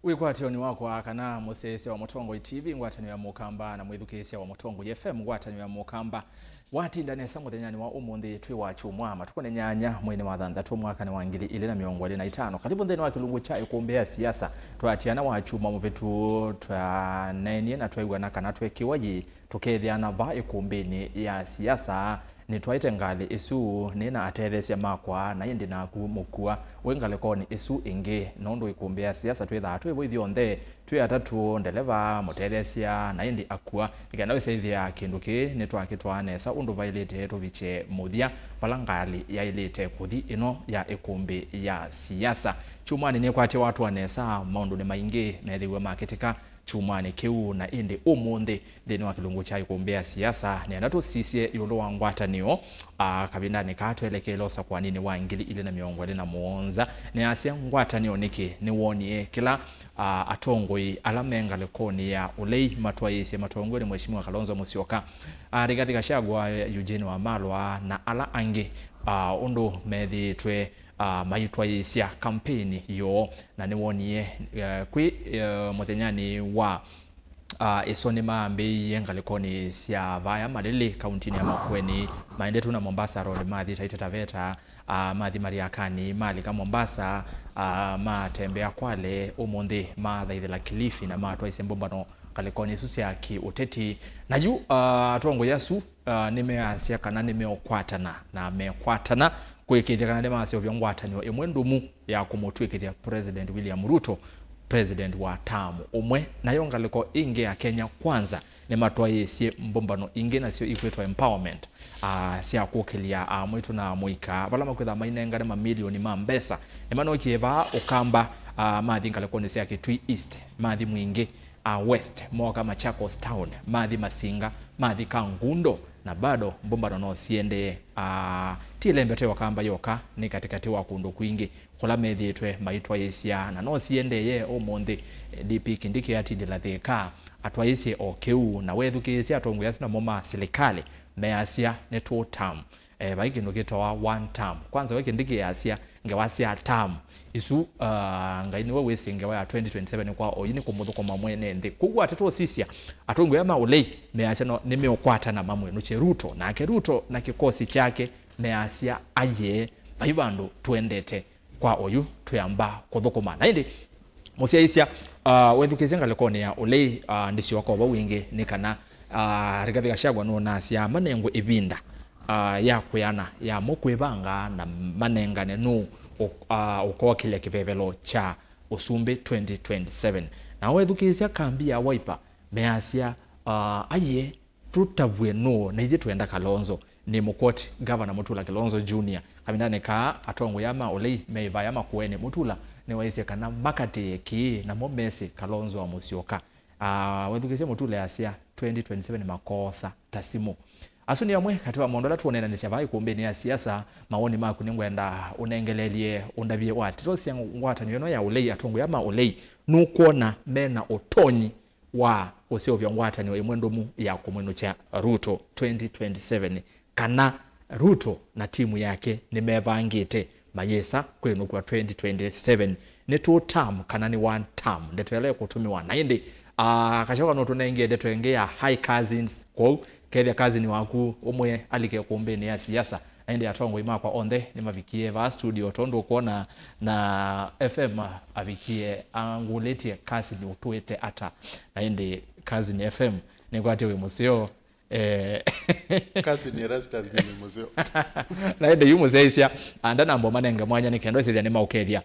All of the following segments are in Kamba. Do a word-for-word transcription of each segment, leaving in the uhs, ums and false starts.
Wĩkwatĩonĩ wakwa kana mũsyaĩĩsya wa Mũtongoi T V, ngwatanĩo ya Mũkamba, na mwĩthukĩĩsya wa Mũtongoi F M, ngwatanĩo ya Mũkamba, watinda nesa mũthenyanĩ wa ũmũnthĩ twĩ wa kyumwa, matukũ nĩ nyanya, mweinĩ wa thanthatũ, mwakanĩ wa ngili ilĩ na mĩongo ĩlĩ na itano. Karibu nthĩnĩ wa kĩlungu kya Ĩkũmbĩ ya Siasa. Twaatiana wa kyumwa mũvĩtu, twaneenie na twew'ana kana twekĩwa yĩĩ tũkethĩana va ĩkũmbĩnĩ ya siasa. Nĩtwaĩte ngalĩ ĩsu nĩ na atetheesya makwa, na ĩndĩ naku mũkua wĩ ngalĩkonĩ ĩsu ĩngĩ, nũndũ ĩkũmbĩ ya siasa twĩthaa twĩ vo ithyonthe, twĩ atatũ, ndeleva, mũtetheesya, na ĩndĩ akua. Nĩ kenda wĩsa ĩthĩa kĩndũ kĩĩ nĩtwakĩtwaa nesa ũndũ vaĩlĩte tũvikye mũthya vala ngalĩ yaĩlĩte kũthi ĩno ya ĩkũmbĩ ya siasa. Kyumwanĩ nĩkwatya watwa nesa, maũndũ nĩ maingĩ methĩiwe makĩtĩka kyumwanĩ kĩu, na ĩndĩ ũmũnthĩ nthĩnĩ wa kĩlungu kya Ĩkũmbĩ ya Siasa, nĩenda tũsisye ĩũlũ wa ngwatanĩo, a, kavindanĩ kaa twelekele ũsakũaninĩ wa ngili ilĩ na mĩongo ĩlĩ na mũonza. Nĩasya ngwatanĩo nĩkĩ? Nĩwonie kĩla, a, atongoi ala me ngalĩkonĩ ya ũlei matwaĩĩsye matongoew'e nĩ Mheshimiwa Kalonzo Musyoka, a, Rigathi Gachagua, Eugene Wamalwa na ala angĩ, a, ũndũ methĩĩtwe, a, maitwaĩĩsya kampeini yoo, na nĩwonie, e, kwĩ, e, mũthenyanĩ wa, a, ĩsoni maambĩĩie ngalĩkonĩ sya vaya Malili, kauntinĩ ya Makueni, maendete na Mombasa Road, mathi Taita Taveta, a, mathi Mariakani, malika Mombasa, a, matembea Kwale, ũmũnthĩ mathaithĩla Kilifi, na matwaisye mbũmbano ngalĩkonĩ isu sya kĩ-ũteti. Na yu, a, atongoi asu, a, nĩmeasya kana nĩmeũkwatana na mekwatana kũĩkĩĩthya kana nĩmaseũvya ngwatanĩo ĩmwe ndũmu ya kũmũtw'ĩkĩthya President William Ruto president wa term ũmwe. Nayo ngalĩko ĩngĩ ya Kenya Kwanza nĩmatwaĩĩsye mbũmbano ingĩ nasyo ikwĩtwa empowerment, a, sya kũkĩlya amwĩtũ na amũika vala makwĩtha mainengane mamilioni ma mbesa. Nĩmanokie vaa Ũkamba, a, mathi ngalĩkonĩ sya Kitui East, mathi Mwingĩ, a West, mooka Machakos Town, mathi Masinga, mathi Kangundo, na bado mbũmbano no siendee. A, ti ĩlembete ya Ũkamba yoka, nĩ katĩkatĩ wa kũndũ kwingĩ kũla methĩĩtwe maitwaĩĩsya, na no siendee ũmũnthĩ. D P Kindiki atindĩla Thĩka, atwaĩĩsye o kĩu, na wethukĩĩsya atongoi asu namo ma silikalĩ measya nĩ two term. E, vai kĩndũ kĩtawa one term. Kwanza, we Kindiki easya ngewa sya term isu, ah, Ngai nĩwe wĩsĩ ngewa ya twenty twenty-seven kwa oyu nĩ kũmũthũkũma mwene nthĩ. Kwoou atatũsisya, atongoi aya ma ũlei measya no nĩmeũkwatana mamwĩnũkye Ruto, nake Ruto na kĩkosi kyake measya ayee, vai vandũ tũendete kwa oyu twĩamba kũthũkũma. Na ĩndĩ mũsyaĩĩsya, ah, wethukĩĩsya ngalĩkonĩ ya ũlei, ah, ndĩsyoka o vau ĩngĩ nĩ kana, ah, Rigathi Gachagua nũnasya manengwe ĩvinda, ah, ya kwĩana yamo kwĩvanga na manengane nũũ ũ-, ah, ũkookĩlya kĩvevelo kya ũsumbĩ twenty twenty-seven. Na wethukĩĩsya kambi ya Wiper measya, ah, ayee, tũtavw'e nũũ, na ithyĩ twenda Kalonzo. Nĩ mũkwoti Governor Mutula Kilonzo Junior. Kavindanĩ kaa, atongoi aa ma ũlei me ĩvaya Makueni, Mutula nĩwaisye kana makatĩĩe kĩĩ, namo mesĩ Kalonzo wa Musyoka. Ah, wethukĩĩsya Mutula easya twenty twenty-seven makoosa ta simũ. Asu nĩ amwe katĩ wa maũndũ ala tũũneenanĩsya vaa ĩkũmbĩnĩ ya siasa. Mawoni maku nĩngwenda ũnengelelye ũndavye wa ndeto sya ngwatanĩo ĩno ya ũlei, atongoi aa ma ũlei. Nũkwona mena ũtonyi wa ũseũvya ngwatanĩo ĩmwe ndũmu ya kũmwĩnũkya Ruto twenty twenty-seven, kana Ruto na timu yake nĩmevangĩte mayĩsa kwĩnũkw'a twenty twenty-seven? Nĩ two term kana nĩ one term? Ndeto ĩla ĩkũtũmĩwa. Na ĩndĩ, ah, Gachagua nũtũnengie ndeto ĩngĩ ya high cousins kwoou. Kethĩa cousin waku ũmwe alike ĩkũmbĩnĩ ya siasa. Na ĩndĩ atongoi makwa onthe nĩmavikie vaa studio, tondũ ũkwona na F M avikie angũlĩtye cousin ũtwĩte ata. Na ĩndĩ cousin F M nĩkwatya wĩ mũseo. Eh, cousin Erastus nĩ mũseo. Na ĩndĩ yu mũsyaĩĩsya, anda namba ũmanenge mwanya nĩ kenda ũsĩthya nĩmaũkethya.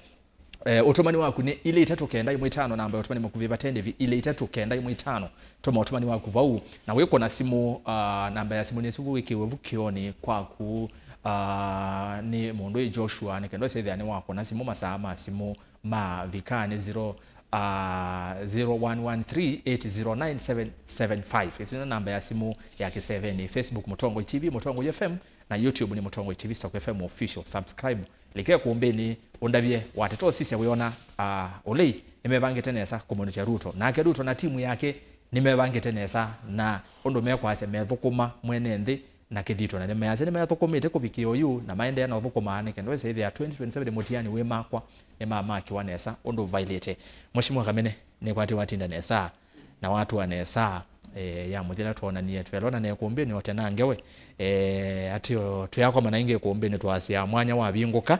Eh, ũtũmani waku nĩ ilĩ itatũ kenda ĩmwe itano, namba ya ũtũmani makuvĩ vate ndĩvi, ilĩ itatũ kenda ĩmwe itano. Tũma ũtũmani waku vau, na wĩkũna simũ, ah, namba ya simũ nĩsu wĩkĩwe vu kĩonĩ kwaku, ah, nĩ mũndũ ĩ Joshua, nĩ kenda ũsĩthĩa nĩwakũna simũ masaa ma simũ ma vikaa nĩ zero, ah, zero one one three eight zero nine seven seven five. Ĩsu nĩ namba ya simũ ya kĩsevenĩ. Facebook Mũtongoi T V, Mũtongoi F M, na YouTube nĩ Mũtongoi T V Stock F M Official. Subscribe. Like ĩkũmbĩnĩ, ũndavye wa ndeto ũsisya wĩona, ah, ũlei nĩmevangĩte nesa kũmwĩnũkya Ruto. Nake Ruto na timu yake nĩmevangĩte nesa, na ũndũ mekwasya methũkũma mwene nthĩ na kĩthito, na nĩmeasya nĩmethũkũmĩte kũvikĩa ũyu, na maendeea na ũthũkũmaa nĩ kenda wĩsa ĩthĩa twenty twenty-seven mũtiani wĩ makwa nĩmamakĩwa nesa ũndũ ũvailĩte. Mheshimiwa Kamene, nĩkwatĩ watinda nesa na watũa nesa, eh, ya mũthya ĩla twonanie twelonana ĩkũmbĩnĩ o tene ngewa, eh, atĩ o twĩakomana ĩngĩ ĩkũmbĩnĩ twasya mwanya wavingũka,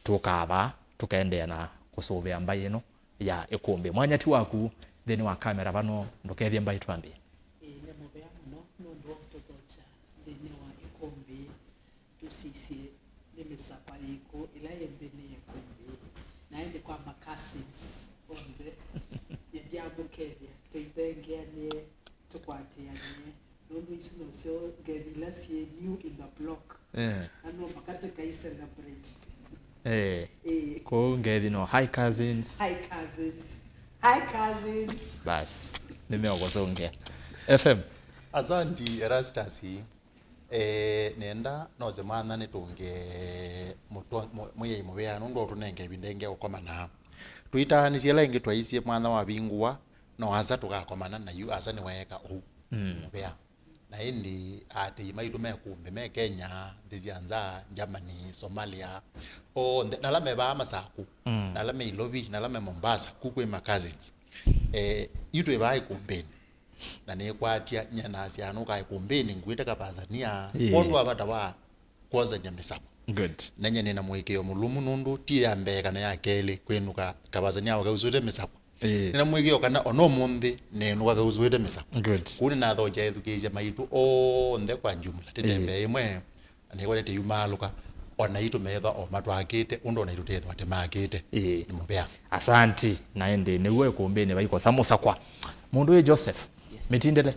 tũkavaa, tũkaendeea na kũsũvĩa mbaĩ ĩno ya ĩkũmbĩ. Mwanya ti waku nthĩnĩ wa kamera vano, ndũkethye mbaĩ twambĩe. Ĩĩ, nĩ mũvea mũno nũndũ wa kũtũthokya nthĩnĩ wa ĩkũmbĩ, tũsisye nĩ mĩsakwa yĩkũ ĩla yĩ nthĩnĩ ya ĩkũmbĩ, na ĩndĩ kwa ma cousins onthe, nĩndyamũkethya tũithengeanĩe, tũkwatĩanĩe, nũndũ isu nosyo ngethi ila syĩ new in the block. Eh. Na no mũvaka tũkai celebrate. Eh. Eh. Kũu ngethi no, hi cousins. Hi cousins. Hi cousins. Bas, nĩmeũkũsũngĩa. F M. Asanti, Erastus. Eh, nenda nose mwana nĩtũnge mũtwa-, mũ-, mũyai mũvea nũndũ ũtũnenge ĩvinda ĩngĩ ũkomana. Tũitaanĩsye ĩla ĩngĩ twaisye mwana wavingũa, no asa tũkakomana na yu asa nĩweeka ũu. Mm. Mũvea. Na ĩndĩ aatĩĩi maitũ me kũmbĩ, me Kenya, nthĩ sya nza, Germany, Somalia, onthe, na ala me vaa Masaku, mm, na ala me Ilovi, na ala me Mombasa, ku kwĩ ma cousins. Eh, yu twĩ vaa ĩkũmbĩnĩ. Na nĩkwatya, nyie nasya nũka ĩkũmbĩnĩ, nguĩte kavasania, ĩĩ, kwondũ wa vata wa kwosany'a mĩsakwa. Good. Na nyie nĩna mũĩkĩĩo mũlũmu nũndũ ti ya mbee kana ya kelĩ kwĩnũka kavasania ũkausũĩte mĩsakwa. Ĩĩ. Nĩna mũĩkĩĩo kana ona ũmũnthĩ nĩnũka kausũĩte mĩsakwa. Good. Kũu nĩnathokya ethukĩĩsya maitũ onthe kwa jumla. Ĩĩ. Tĩtembee ĩmwe, na nĩkwendete yumaalũka, o naitũ meethwa o matwakĩte, ũndũ o naitũ teethwa tĩmakĩte. Ĩĩ. Nĩ mũvea. Asanti, na ĩndĩ nĩw'o ĩkũmbĩnĩ vaikosa mũsakwa. Mũndũ wĩ Joseph, yes, Mĩtindĩle.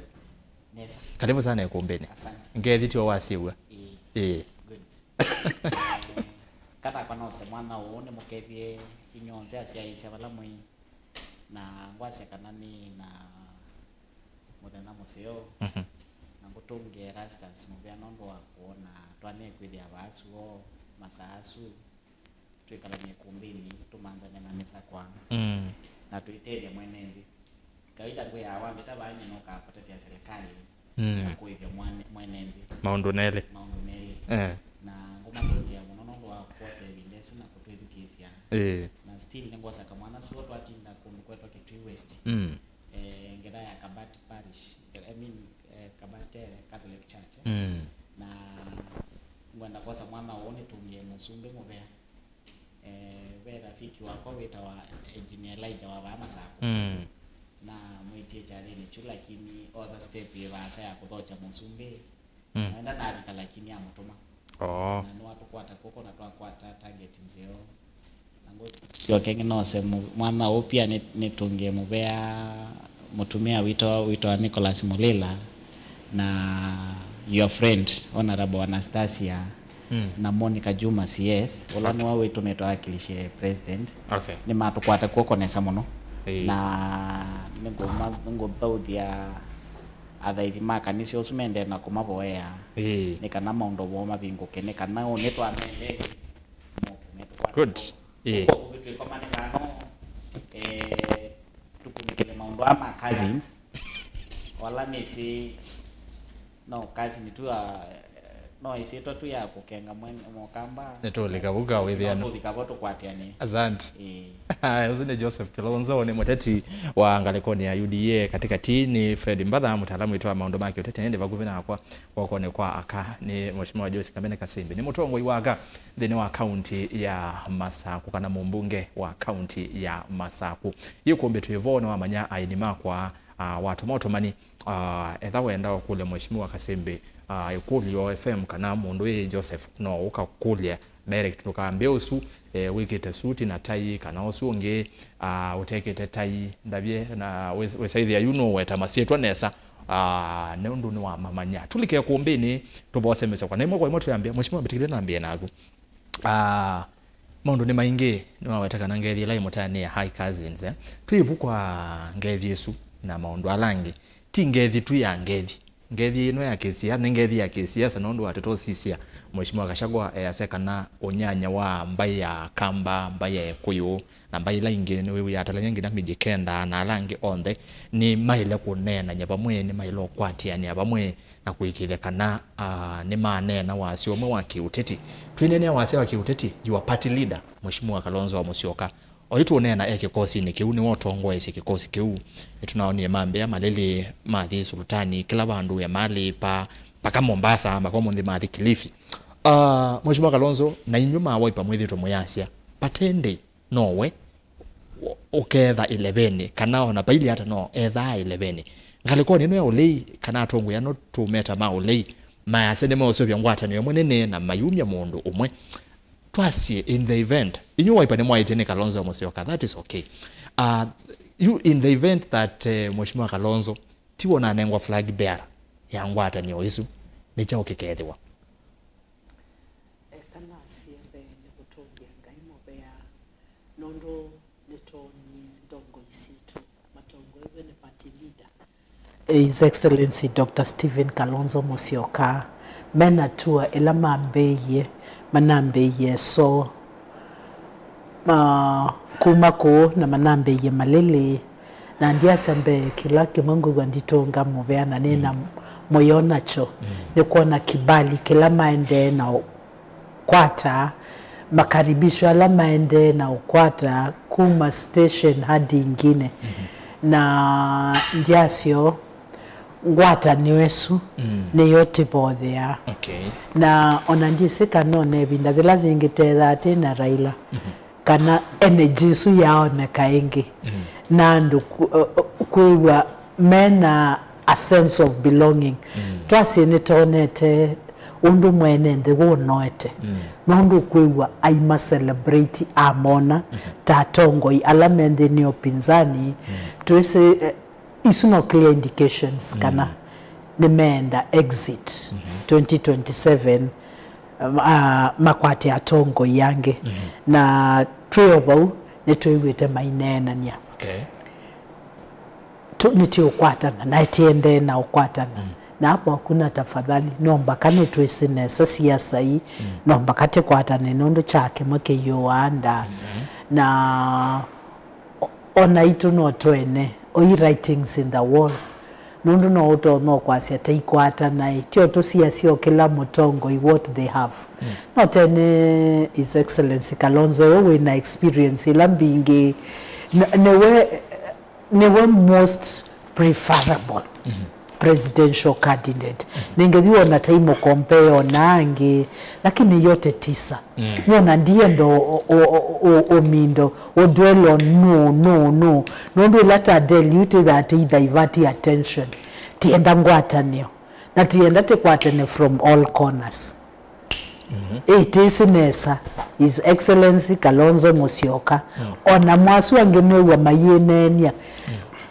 Nesa. Karibu sana ĩkũmbĩnĩ. Asante. Ngethi tyo wasyĩw'a. Ĩĩ. Ĩĩ. Good. Eh, katakwa nose mwana ũũ nĩmũkethye inyw'onthe asyaĩĩsya vala mwĩ, na ngwasya kana nĩ na mũthenya mũseo, mhm, na ngũtũngĩa Erastus mũvea nũndũ wa kũona twanĩe kwĩthĩa vaasu o masaa asu. Twĩkalany'e ĩkũmbĩnĩ, tũmanzane na mĩsakwa, mm, na tũitethya mwene nthĩ. Kawaida ngwĩaa wambĩta vaa nyie nũkaa kũtetea serikali, mm, na kũĩthya mwane-, mwene nthĩ maũndũ nelĩ. Maũndũ melĩ. Eh. Na ngũmatũngĩa mũno nũndũ wa kwosa ĩvinda ĩsu na kũtwĩthukĩĩsya. Eh. Na still nĩngwosa kamwana suo twatinda kũndũ kwetwa Kitui West. Mm. Eh, ngetha ya Kabati Parish, I mean, eh, Kabati Catholic Church, eh. Mm. Na ngwenda kwosa mwana ũũ nĩtũngĩe mũsumbĩ mũvea. Eh, ve rafiki wakwa wĩtawa Engineer Elijah wa vaa Masaku. Mm. Na mwĩtie kyathĩnĩ kyu, lakini osa step yĩ vaasa ya kũthokya mũsumbĩ. Mm. Naenda navika, lakini amũtũma. Oh. Na nĩwatũkwata kw'oko na twakwata target nzeo. Na ngũsyoke ngĩnose mu-, mwana ũũ pia nĩ-, nĩtũngĩe mũvea mũtumĩa witũ, witũ wa Nicholas Mulila na your friend, Honorable Anastasia, mm, na Monica Juma C S, ũla, okay, nĩwe wĩtũmĩte awakilishe president. Okay. Nĩmatũkwata kw'oko nesa mũno. Ĩĩ. Na nĩngũma-, nĩngũthauthya athaithi ma kanisa ũsu mendee na kũmavoea. Ĩĩ. Nĩ kana maũndũ moo mavingũke, nĩ kana ũnĩ twamendee moke metũkwate. Good. Ĩĩ. Ũguo kũvĩ twĩkomanĩkaa no, eh, tũkunĩkĩle maũndũ aa ma cousins. Wala nĩsĩ no cousin tu a, no ĩsyĩtwa tu ya kũkenga mwene mũkamba. Nĩtũlika vau kawĩthĩano. No tũlika vo tũkwatĩanĩe. Asante. Ĩĩ. Ũsu nĩ Joseph Kilonzo, nĩ mũteti wa ngalĩkonĩ ya U D A katĩkatĩ. Nĩ Fred Mbatha, mũtaalamu witũ wa maũndũ ma kĩũteti, nĩ vakuvĩ nakwa. Kw'okonĩ kwa aka nĩ Mheshimiwa Joyce Kamene Kasembe, nĩ mũtongoi wa aka nthĩnĩ wa kaunti ya Masaku, kana mũmbunge wa kaunti ya Masaku. Yĩkũmbĩ twĩ vo, nĩwamanya aeni makwa, ah, watũma ũtũmani, ah, etha wenda ũkũlya Mheshimiwa Kasembe, ah, ĩkũlyo F M kana mũndũ ĩ Joseph, no ũkakũlya direct, ndũkambĩa ũsu, eh, wĩkĩte suti na tai, kana ũsu ũngĩ, ah, ũtekĩte tai, ndavye, na wĩ-, wĩsaithĩa yu nũweta masyĩtwa nesa, ah, nĩ ũndũ nĩwamamanya. Tũlike kũmbĩnĩ, tũvose mĩsakwa. Na ĩmwe kwa ĩmwe twĩambĩa, Mheshimiwa Mĩtindĩle nambĩe naku. Ah, maũndũ nĩ maingĩ, nĩwaweta kana ngethi ĩla ĩmũtanĩa high cousins, eh? Twĩ vu kwa ngethi ĩsu na maũndũ ala angĩ. Ti ngethi tu ya ngethi. Ngethi ĩno ya kĩsiasa nĩ ngethi ya kĩsiasa, nũndũ wa tũtosisya Mheshimiwa Gachagua easya kana ũnyanya wa mbaĩ ya Kamba, mbaĩ ya Ĩkũyũ, na mbaĩ ila ingĩ nĩwĩw'aa atalany'a nginya Mijikenda na ala angĩ onthe nĩmaĩle kũneenany'a vamwe, nĩmaĩle ũkwatĩanĩa vamwe na kũĩkĩĩthya kana, ah, nĩmaneena wasya ũmwe wa kĩũteti. Twĩneenea wasya wa kĩũteti, your party leader, Mheshimiwa Kalonzo wa Musyoka, oyu tũũneena e kĩkosinĩ kĩu, nĩwe ũtongoesye kĩkosi kĩu. Nĩtũnaonie mambĩa malĩlĩ mathi sulutani kĩla vandũ, Emali, pa mpaka Mombasa, mpaka ũmũnthĩ mathi Kilifi. Ah, Mheshimiwa Kalonzo, na inyw'ĩ ma Wiper mwĩthĩtwe mũyasya, patendĩ nowe ũ-, ũketha ĩlevenĩ, kana ona paili ata no ethaa ĩlevenĩ. Ngalĩkonĩ ĩno ya ũlei, kana atongoi ano tũmeta ma ũlei, mayasya nĩmeũseũvya ngwatanĩo ĩmwe nene na mayumya mũndũ ũmwe. Twasye, in the event, inyu Wiper nĩmwaĩtye nĩ Kalonzo Musyoka, that is okay. Uh, you, in the event that, eh, Mheshimiwa Kalonzo tiwe ũnanengwa flag bearer ya ngwatanĩo ĩsu, nĩ kyaũ kĩkethĩwa? Eka nasye mbee nĩ kũtũngĩa Ngai mũvea, nũndũ nĩtwoonie ndongoi sitũ matongoew'e nĩ party leader, His Excellency Doctor Stephen Kalonzo Musyoka, mena tour ĩla mambĩĩie, manambĩĩie so, ma, kuma kũũ na manambĩĩie Malili, na ndyasya mbee kĩla kĩmwe ngwĩw'a nditũnga mũvea na nĩna mũyo nakyo, nĩ kwona kibali kĩla maendee na kwata, makaribisho ala maendee na ũkwata kuma station hadi ingine. Na ndyasyo ngwatanĩo ĩsu nĩyo tĩvotheaa. Okay. Na ona ndyĩsĩ kana ona ĩvinda yĩla yĩngĩ tethaa tĩ na Raila, kana energy ĩsu yaoneka ĩngĩ, na andũ ku-, uh, uh, kwĩw'a mena a sense of belonging. Twasye nĩtonete ũndũ mwene nthĩ wũnoete, nũndũ kwĩw'a aima celebrate amona ta atongoi ala me nthĩnĩ ya ũpinzani. Twĩsĩ, eh, isu no clear indications kana nĩmeenda exit twenty twenty-seven, um, ah, makwate atongoi angĩ. Na twĩ o vau nĩtwĩw'ĩte maineenany'a. Okay. Tu-, nĩtĩũkwatana na ĩtiendee na ũkwatana. Na hapo hakuna tafadhali, no mbaka nĩtwĩsĩ nesa siasa ii, no mbaka tĩkwatane nũndũ kya kĩmwe kĩyũaa nda. Na o-, o naitũ no twene, oi writings in the wall. Nũndũ no ũtonya kwasya taikwatanae, tyo tũsiasya o kĩla mũtongoi what they have. No tene His Excellency Kalonzo, we wĩ na experience ila mbingĩ, n-, nĩwe nĩwe most preferable presidential candidate. Nĩngethi wona tai mũkompea ona angĩ, lakini yote tisa. Nĩona ndienda ũ-, ũ-, ũ-, ũ-, ũmindo, ũ dwell on no, no, no. Nũndũ ĩla ta tell you tĩthaa tĩ divert attention. Tienda ngwatanĩo. Na tienda tĩkwatane from all corners. Ĩtĩsĩ nesa, His Excellency Kalonzo Musyoka. Ona mwasu angĩ nĩw'a mayĩneenia.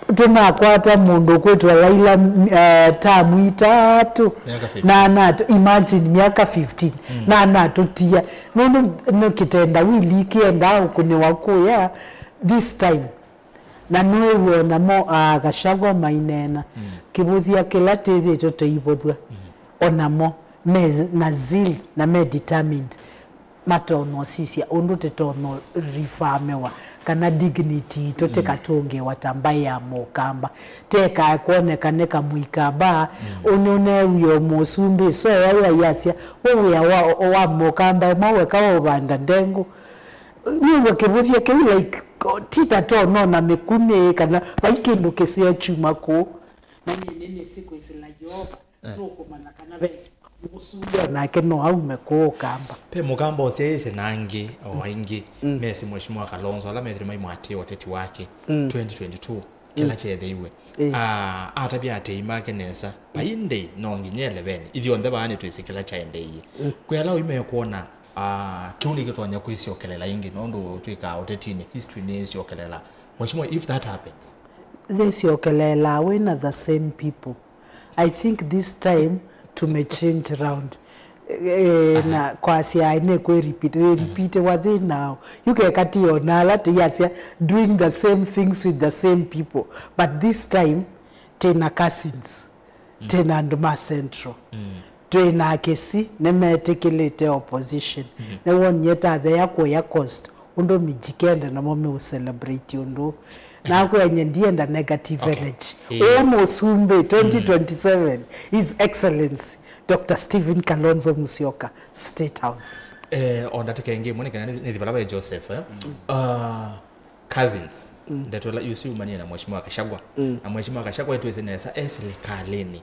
Tũnakwata mũndũ kwĩtwa Raila, eh, tamu itatũ. Myaka fifteen. Na anatũ, imagine, myaka fifteen. Na anatũtia. Nũndũ nĩ kĩtendawili kĩendaa ũkũnĩwa kũya this time. Na nĩwĩw'e onamo, aa, Gachagua maineena, kĩvũthya kĩla tĩthĩtwe tũivũthw'a. Onamo me na zeal na me determined, matonya ũsisya ũndũ tũtonya ũrifamĩwa, kana dignity yitũ tĩkatũngĩĩwa ta mbaĩ ya Mũkamba. Tekae kwoneka nĩ kamũikamba, ũnũneewie o mũsumbĩ, so yayasya, we wĩa wa, wa Mũkamba ũmwe weka wa ũvanda ndengũ. Nĩw'a kĩvũthya kĩu, like, ti ta tonona mĩkunĩ kana vai kĩndũ kĩseo kyuma kũu. Na nyie nĩnĩsĩ kwĩsĩla Yeova nũkũmanya kana ve mũsumbĩ o nake no aume kũũ Ũkamba. Ve Mũkamba ũsyaĩĩsye na angĩ o aingĩ mesĩ Mheshimiwa Kalonzo, ala methĩre maimwatĩĩa ũteti wake twenty twenty-two, kĩla kyeethĩiwe. Ah, atavya atei make nesa, vai ndĩ no nginya eleveni. Ithyonthe vaa nĩtwĩsĩ kĩla kyaendeeie. Kwĩ ala ũimekwona, ah, kĩu nĩkĩtonya kwĩsyokelela ĩngĩ, nũndũ twĩkaa ũtetinĩ, history nĩĩsyokelela. Mheshimiwa, if that happens, yĩsyokelelaa wĩna the same people. I think this time tumechange round. Eh, na kwasya aĩ nĩ kwĩ repeat, wĩ repeat wa thĩ nao. Yu keka ti ona ala tĩyasya doing the same things with the same people. But this time, tĩna cousins. Twĩ na andũ ma Central. Twĩ na Kisii nĩmetĩkĩlĩte opposition. Nĩwonie ta atheya kũya Coast ũndũ Mijikenda namo meũcelebrate ũndũ. Nakwĩa nye ndienda negative energy. Ũũ mũsumbĩ twenty twenty-seven, His Excellency Doctor Stephen Kalonzo Musyoka, State House. Eh, o ndatĩka ĩngĩ ĩmwe nĩ kana nĩthi vala ve Joseph, eh? Ah, cousins. Ndeto ĩla yusi umanie na Mheshimiwa Gachagua. Na Mheshimiwa Gachagua itwĩsĩ nesa e silikalĩnĩ.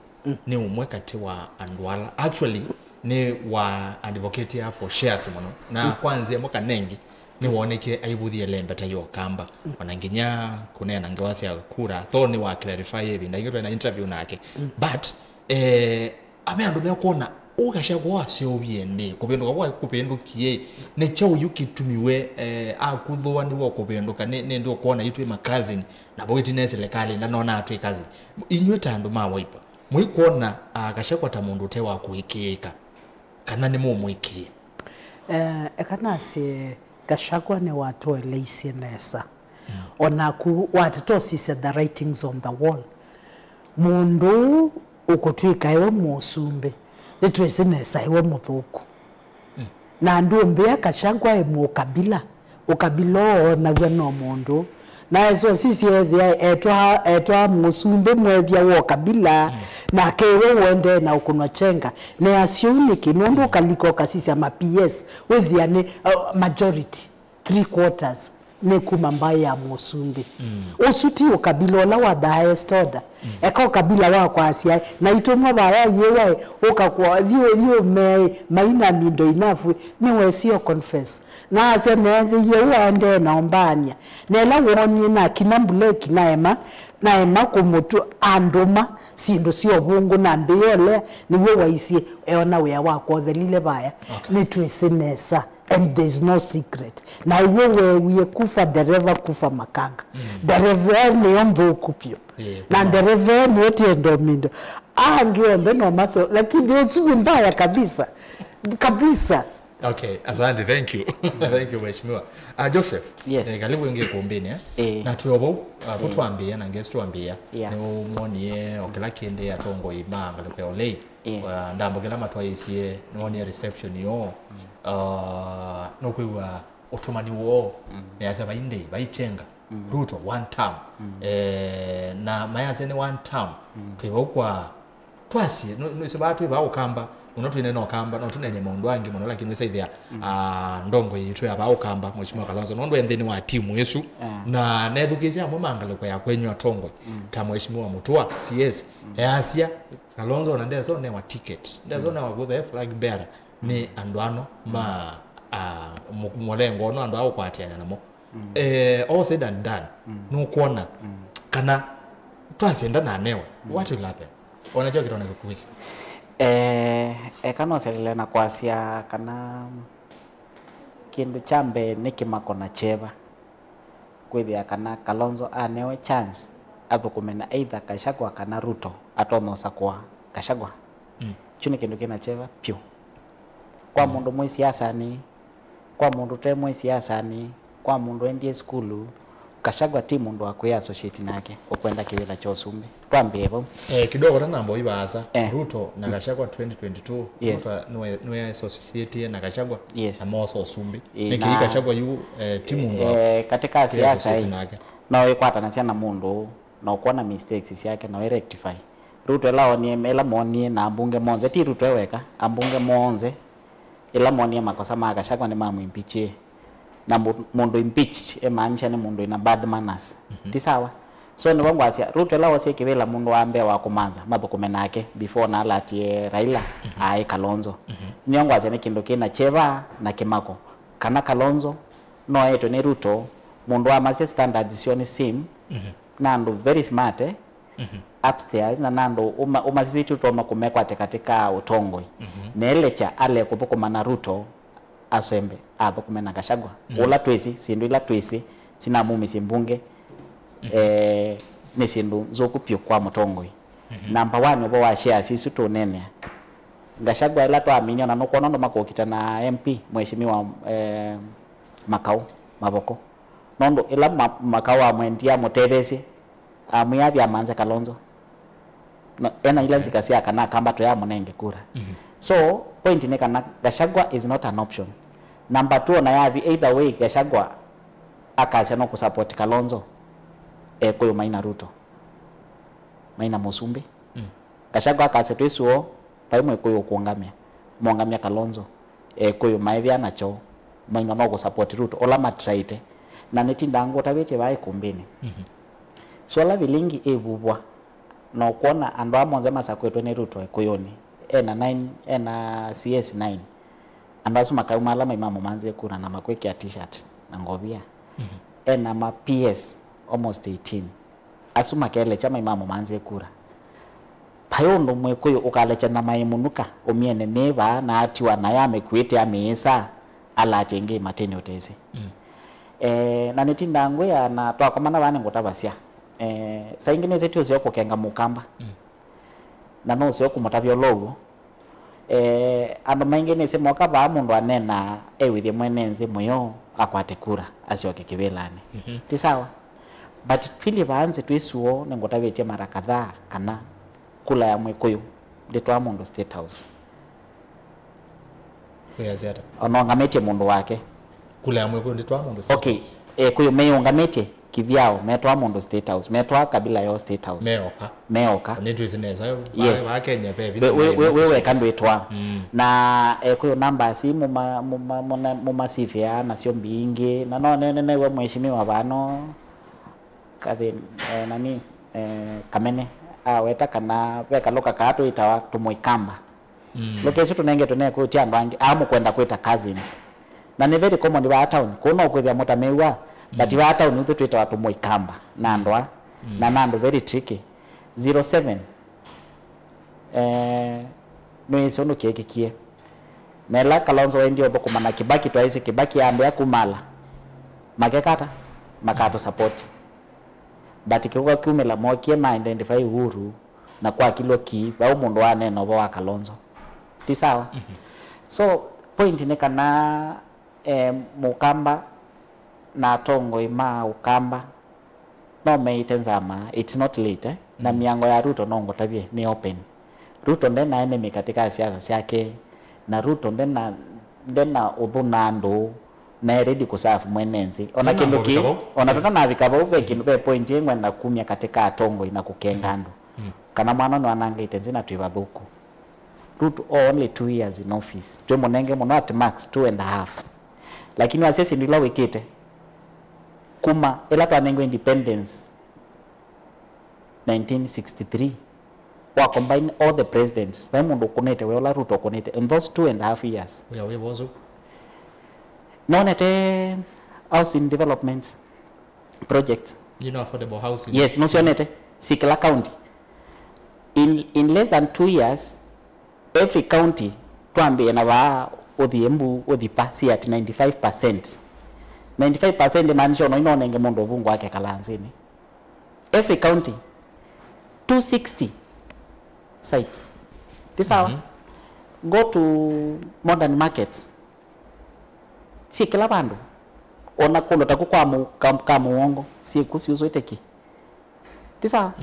Nĩ ũmwe katĩ wa andũ ala actually nĩ wa advocate ya for shares mũno. Na kwa nzĩa ĩmwe kana ĩngĩ nĩwonekie aivũthie lembeta ya Ũkamba. Ona nginya kũneena ngewa sya kura, though nĩ wa clarify ĩvinda ĩngĩ twĩ na interview nake. But eh, ame andũ mekwona ũkasya kwa waseũvie nthĩ, kũvĩndũka kwa kũvĩndũkie, nĩ kyaũ yu kĩtumiwe, eh, akuthũa nĩw'o kũvĩndũka, nĩ, nĩ ndĩ ũkwona yu twĩ ma cousin, na vau ĩtina silikalĩ, na nona twĩ cousin. Inyw'ĩ ta andũ ma Wiper, mũikwona, ah, Gachagua ta mũndũ ũte wa kũĩkĩĩka, kana nĩ mũmwĩkĩĩa? Eh, eka nasye Gachagua nĩwatũeleisye nesa. Onaku wateta ũsisya the writings on the wall. Mũndũ ũũ ũkũtw'ĩka ewe mũsumbĩ, nĩtwĩsĩ nesa ewe mũthũku. Na andũ mbĩa Gachagua e mũkabila, ũkabila ũũ oonaw'a no mũndũ. Na eso sisye ethĩa etwa, etwa mũsumbĩ mwethya wa ũkabila, nake ewe ũendee na ũkũnwa chenga. Neasya ũu nĩkĩ? Nũndũ ũkalika ũkasisya ma P S, wĩthĩa nĩ, uh, majority. Three quarters nĩ kuma mbaĩ ya mũsumbĩ. Ũsu ti ũkabila ũla wa the highest order. Eka ũkabila wa kwasya, na itũmwa vaya yĩwa, ũkakwa thiũ yũmeĩ, maina mindo inafu, nĩwesie confess. Na asya neethĩie ũaendee na ũmbaany'a. Na ĩla woonie na kinya mbuleki na ema, na ema kũmũtũ andũma syĩndũ sya ũvũngũ na mbĩolea, nĩw'o waisye eona wĩa wa kwothelile vaya. Nĩtwĩsĩ nesa. And there is no secret. Na iwe weewie kufa dereva kufa makanga. Dereva nĩyo nthũku vyũ. Na dereva nĩyo tiendo mindo. Angĩ onthe no maso, lakini ũsu nĩ mbaya kabisa. Kabisa. Okay, asante, thank you. Thank you, Mheshimiwa. Ah, Joseph, yes, eh, karibu ingi kumbini, eh? Eh. Na twĩ o vau, ah, vau twambĩĩa, na ngesi twambĩĩa. Yeah. Nĩ ũmwonie o kĩla kĩndĩ atongoi ma ngalĩko ya ũlei. Yeah. Uh, ndambũkĩla matwaĩsie, nĩwonie reception yoo. Uh, nũkwĩw'a ũtũmani woo. Measya vai ndĩi, vai chenga. Ruto, one term. Eh, na mayasya nĩ one term. Twĩ vau kwa, twasye, nũ-, nũsĩ vaa twĩ vaa Ũkamba, mũno twĩneena Ũkamba, no tũneenye maũndũ angĩ mũno, lakini wĩsaithĩa, ah, ndongo yitũ ya vaa Ũkamba, Mheshimiwa Kalonzo, nũndũ e nthĩnĩ wa timu ĩsu, na nethukĩĩsya amwe ma ngalĩko ya kwenyu atongoi, ta Mheshimiwa Mutua, C S, easya, Kalonzo ona ndesonewa ticket, ndesonewa kũtha e flag bearer nĩ andũ ano ma, ah, mũ-, mũlengo ũno andũ a ũkwatĩana namo. Eh, all said and done, nũkwona kana twasenda na anewe, what will happen? Ona kyo kĩtona kĩkuĩka. Eh, eka noselele na kwasya kana kĩndũ kya mbee nĩ kĩmako na kyeva. Kwĩthĩa kana Kalonzo anewe chance athũkũme na either Gachagua kana Ruto, atonya ũsakũa Gachagua. Kyu nĩ kĩndũ kĩna kyeva pyũ. Kwa mũndũ mwĩ siasanĩ, kwa mũndũ ũte mwĩ siasanĩ, kwa mũndũ endie sukulu, Gachagua ti mũndũ wa kwĩ associate nake ũkwenda kĩvĩla kya ũsumbĩ. Twambĩe vau. Eh, kidogo tanamba ũi vaasa. Eh. Ruto na Gachagua twenty twenty-two. Yes. Ruto nĩwe, nĩwe associatie na Gachagua. Yes. Na moosa ũsumbĩ. Ĩĩ, nĩkĩ na Gachagua yu, eh, ti mũndũ wa, eh, katika siasa associate nake. No ĩkwatanasya na mũndũ na ũkwona mistakes syake na wĩ rectify. Ruto ĩla wonie, ĩla monie na ambunge monthe, ti Ruto e weka, ambunge monthe ĩla monie makosa ma Gachagua nĩmamũimpeachie. Na mũ-, mũndũ impeached ĩmaanisha nĩ mũndũ ĩna bad manners. Ti sawa? So nĩvo ngwasya, Ruto ĩla wosie kĩvĩla mũndũ wa mbee wa kũmanza mathũkũme nake before na alatie Raila, aĩ Kalonzo. Nĩyo ngwasya nĩ kĩndũ kĩna kyeva na kĩmako. Kana Kalonzo no etwe nĩ Ruto, mũndũ wamasya standards syoo nĩ same, na andũ very smart, eh? Upstairs, na, na andũ ũma-, ũmasisitye ũtoma kũmekwatya katĩ ka ũtongoi. Neelecha ale kũthũkũma na Ruto, asembe, athũkũme na Gachagua. Ũla twĩsĩ, syĩndũ ila twĩsĩ, sinamumisye mbunge, eh, nĩ syĩndũ nzũku pyũ kwa mũtongoi. Number one, ũvo wa shares isu tũneenea. Gachagua ĩla twaminie, ona nũkwona ũndũ makũkita na M P, Mheshimiwa, eh, Makau Mavoko. Nũndũ ĩla ma-, Makau amwendie amũtetheesye, amwĩa athi amanze Kalonzo. No, ena ila nzika sya kana Akamba tũyamũnenge kura. So, point nĩ kana Gachagua is not an option. Number two, ona yathi either way, Gachagua akasya no kũsupport Kalonzo, Ekũyũ maina Ruto, maina Mũsumbĩ. Gachagua akasya twĩ sure, vai Mwĩkũyũ ũkũngamya, mũngamya Kalonzo, Ekũyũ maĩvĩa nakyo, maina no kũsupport Ruto, ũla matraĩte. Na nĩtindaa ngũtavĩtye vaa ikumbĩnĩ. Swala vilingi ĩvuvwa, na ũkwona andũ aa monthe masakwĩtwe nĩ Ruto Ekũyũnĩ, ena nine, ena C S nine. Andũ asu makauma ala maimamũmanzie kura na makwĩkĩa t-shirt na ngovia. Ena ma P S almost eighteen. Asu makelekya maimamũmanzie kura. Vai ũndũ Mwĩkũyũ ũkalekya nyama ĩmũnuka ũmyene nĩ vaa na atiwa nayo amĩkuĩte amĩĩsa, ala atĩ ĩngĩ matĩnĩ ũtesĩ. Eh, na nĩtindaa ngwĩa na twakomana vaa nĩngũtavasya. Eh, saa ingĩ nĩsĩ ti ũseo kũkenga Mũkamba. Na no ũseo kũmũtavya ũla ũw'o. Eh, andũ maingĩ nĩsĩ moka vaa mũndũ aneenaa ewĩthye mwene nzĩ mũyo akwate kura asyoke kĩvĩlanĩ. Ti sawa? But twilye vaa nzĩ twĩ sure, nĩngũtavĩtye mara kadhaa kana kula ya Mwĩkũyũ ndĩtwaa mũndũ State House. Wĩasya ata? Ona ũngamĩtye mũndũ wake. Kula ya Mwĩkũyũ ndĩtwaa mũndũ State House. Okay, Ekũyũ meyũngamĩtye kĩvyao, metwaa mũndũ State House, metwaa kabila yoo State House. Meoka. Meoka. Nĩtwĩsĩ nesa. Yes. Vaa Kenya ve vinya we, we, we, we weka ndwĩtwaa. Na Ekũyũ namba si mũma, mũma, mũna, mũmasifia nasyo mbingĩ. Na no nene newe mheshimiwa vano. Kathi, eh, nani, eh, Kamene, aweta kana ve kalũka kaa twĩtawa tũmũikamba. Lũka ĩsu tũnengetwe nĩ Ekũyũ ti andũ angĩ, aa mũkwenda kwĩta cousins. Na nĩ very common vaa town, kũu no kwĩthĩa mũtamĩw'a, but vaa town ithu twĩtawa tũmũikamba na andũ aa, na na andũ very tricky. Zero seven, eh, nĩwĩsĩ ũndũ kyeekĩkie. Na ĩla Kalonzo waendie ũthũkũma na Kibaki, twaĩsĩ Kibaki ambĩa kumala. Makeka ata? Makatũ support. But kĩuka kyumĩla, mokie ma identify Uhuru, na kwakilwe ki vau mũndũ waneena ũvoo wa Kalonzo. Ti sawa? So, point nĩ kana, eh, Mũkamba na atongoi ma Ũkamba no meĩte nzama, it's not late, eh? Na mĩango ya Ruto no ngũtavye nĩ open. Ruto ndena enemy katika siasa syake, na Ruto ndena, ndena ũthũ na andũ, na e ready kũserve mwene nzĩ. Ona kĩndũ kĩ, ona tũtanavika vau, ve kĩndũ, ve point ĩ ngwenda kumya katika atongoi na kũkenga andũ. Kana mwana nĩwanangĩte nzĩ na twĩ vathũku. Ruto o only two years in office. Twĩmũnenge mũno at max two and a half. Lakini wasya syĩndũ ila wĩkĩte kuma ĩla twanengwe independence nineteen sixty-three, wa combine all the presidents, vai mũndũ ũkũnĩte wĩa ũla Ruto ũkũnĩte in those two and a half years. Wĩa wĩ vosu. Nonete housing developments projects. You know, affordable housing. Yes, nũsyonete si kĩla county. In, in less than two years, every county, twambĩe na vaa ũthi Embu, ũthi pa, si at ninety-five percent. Ninety-five percent imaanisha ona inonenge mũndũ ũvungu wake kala nzĩnĩ. Every county, two sixty sites. Ti sawa? Go to modern markets. Syĩ kĩla vandũ. Ona kũndũ taku kwa mũ-, ka, ka mũongo, syĩ ku syusũĩte ki. Ti sawa?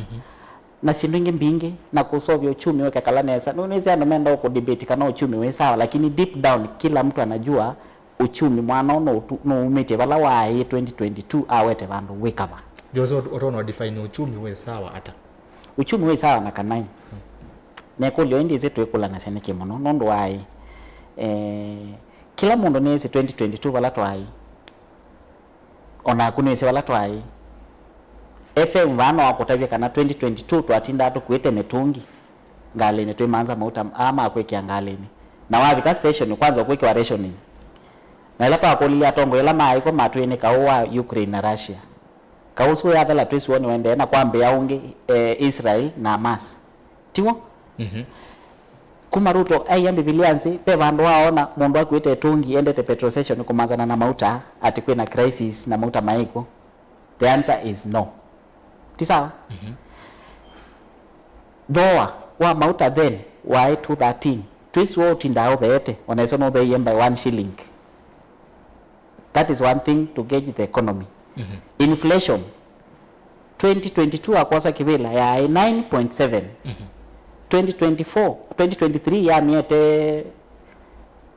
Na syĩndũ ingĩ mbingĩ, na kũseũvya uchumi ũkekala nesa. Nĩwĩsĩ andũ menda kũ debate kana uchumi wĩ sawa, lakini deep down kila mtu anajua uchumi mwana ũũ no ũtu-, no umĩtye vala waĩ twenty twenty-two awete vandũ wĩ kava. Jose, ũt-, ũtonya define uchumi wĩ sawa ata? Uchumi wĩ sawa na kanai. Na ĩkũlyo ĩndĩ ĩsĩ twĩkũlanasya nĩkĩ mũno, nũndũ waĩ, eh, kĩla mũndũ nĩsĩ twenty twenty-two vala twaĩ. Onaku nĩwĩsĩ vala twaĩ. F M vaa no akũtavye kana twenty twenty-two twatindaa tũkuĩte mĩtũngi ngalĩnĩ twĩmanza mauta aa ma kwĩkĩa ngalĩnĩ. Na wavika station, kwanza ũkwĩkĩwa rationing. Na ĩla twakũlilye atongoi ala maaĩ kw'o matwĩe nĩ kaũ wa Ukraine na Russia. Kaũ ũsu ũyathela twĩsĩ woo nĩũendee na kwambĩĩa ũngĩ, eh, Israel na Hamas. Tiw'o? Kuma Ruto aia Mbivilia nzĩ, ve vandũ waona mũndũ akuĩte ĩtũngi endete petrol station kũmanzana na mauta, atĩ kwĩna crisis na mauta maĩ kw'o? The answer is no. Ti sawa? Thooa wa mauta then waĩ two thirteen. Twĩsĩ woo ũtindaa ũtheete, ona ĩseo nũtheeie by one shilling. That is one thing to gauge the economy. Inflation, twenty twenty-two akwosa kĩvĩla yaĩ nine point seven. twenty twenty-four, twenty twenty-three yamyete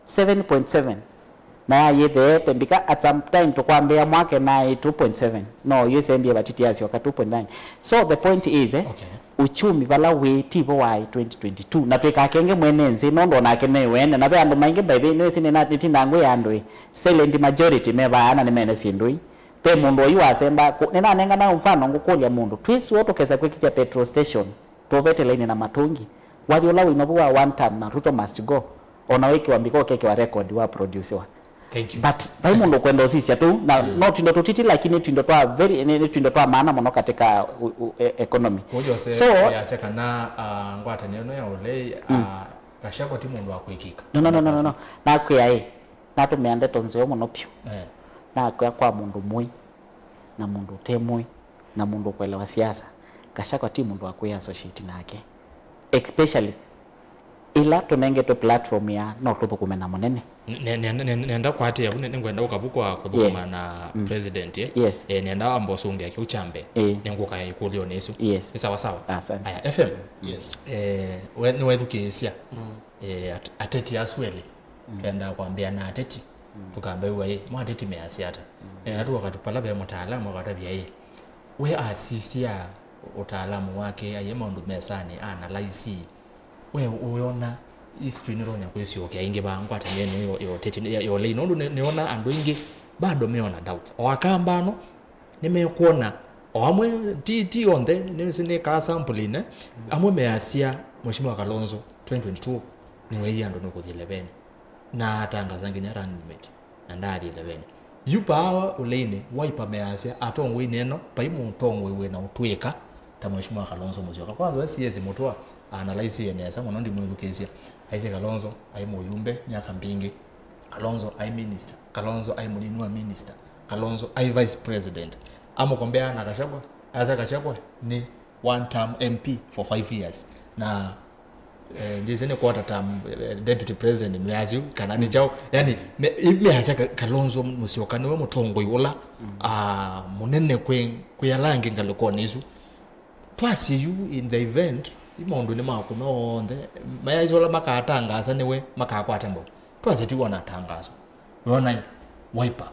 seven point seven, na yayĩtheete mbika at some time tũkwambĩĩa mwake naĩ two point seven. No yu ĩsembie vatiti yasyoka two point nine. So the point is, eh, Okay. uchumi vala wĩ tivo waĩ twenty twenty-two, na twĩkakenge mwene nzĩ nũndũ onake nĩ wene, na ve andũ maingĩ by the way nĩwĩsĩ nĩna- nĩtindaa ngwĩa andũ ĩ, silent majority me vaa na nĩmene syĩndũ ii. Ve mũndũ oyu wasemba kũ- nĩnanengana mfano ngũkũlya mũndũ twĩsĩ ũũ tũkesa kwĩkĩtya petrol station tũvete laini na matũngi. Wathi ũla wĩna vu wa one term na Ruto must go. Ona wĩkĩwa mbika ũkekĩwa record wa produciwa. Thank you. But vai mũndũ ũkwenda ũsisya tũu na no twindo tũtiti lakini twindo twa very nĩ nĩ twindo twa maana mũno katika u- u- e- economy. Ũjose So yase kana ah, ngwatanĩo ĩno ya ũlei ah, Gachagua ti mũndũ wa kwĩkĩka. No, no, no, no, no, no. Nakwĩa ĩ, natũmĩa ndeto nzeo mũno piũ. Eh. Nakwĩa kwa mũndũ mũĩ na mũndũ ũte mũĩ na mũndũ ũkwelewa siasa, Gachagua ti mũndũ wa kwĩ associate nake, especially ĩla tũnengetwe platform ya no tũthũkũme na mũnene. Ne- ne- ne- ne- nenda kwatĩa vu nĩngwenda ũkavu kwa kũthũkũma na president eh? Yes. Eh, nenda amba ũsũngĩa kĩu kya mbee. Eh. Nĩngũka ĩkũlyo nĩsu. Yes. Nĩ sawa sawa. Asante. Aya, F M. Yes. Eh, we- nĩwethukĩĩsya eh, at- ateti asu elĩ. Kenda kwambĩa na ateti tũkambew'a ĩ mwa ateti measya ata. Eh, na tuoka pala ve mũtaalamu akatavya ĩ we asisya ũtaalamu wake aie maũndũ mesanĩ analyze. We ũyona history nĩtonya kwĩsyokea ĩngĩ vaa ngwatanĩo ĩno ya ũteti ya ũlei nũndũ nĩ- nĩona andũ aingĩ bado meona doubt o akamba ano nĩmekwona o amwe ti ti onthe nĩsĩ nĩ kaa sample ine amwe measya Mheshimiwa Kalonzo twenty twenty-two nĩweie andũ nũkũthi eleven na atangasa nginya running mate na ndaathi eleven. Yu paawa ũleinĩ Wiper measya atongoi neno vai mũtongoi wĩna ũtw'ĩka ta Mheshimiwa Kalonzo Musyoka. Kwanza we C S Mutua analaisie nesa mũno ndimwĩthukĩĩsya. Aisye Kalonzo aĩ mũyumbe myaka mbingĩ. Kalonzo aĩ minister. Kalonzo aĩ mũnini wa minister. Kalonzo aĩ vice president. Amũkombea na Gachagua. Asa Gachagua nĩ one term M P for five years. Na eh, njĩsĩ nĩ quarter term eh, deputy president measya kana nĩ kyaũ yani measya Kalonzo Musyoka nĩwe mũtongoi ũla ah, mũnene kwĩ kwĩ ala angĩ ngalĩkonĩ isu. Twasye yu in the event i maũndũnĩ maku onthe mayaisye ũla makatangasa nĩwe makakwata mbau. Twasye ti wona tangaso wĩona Wiper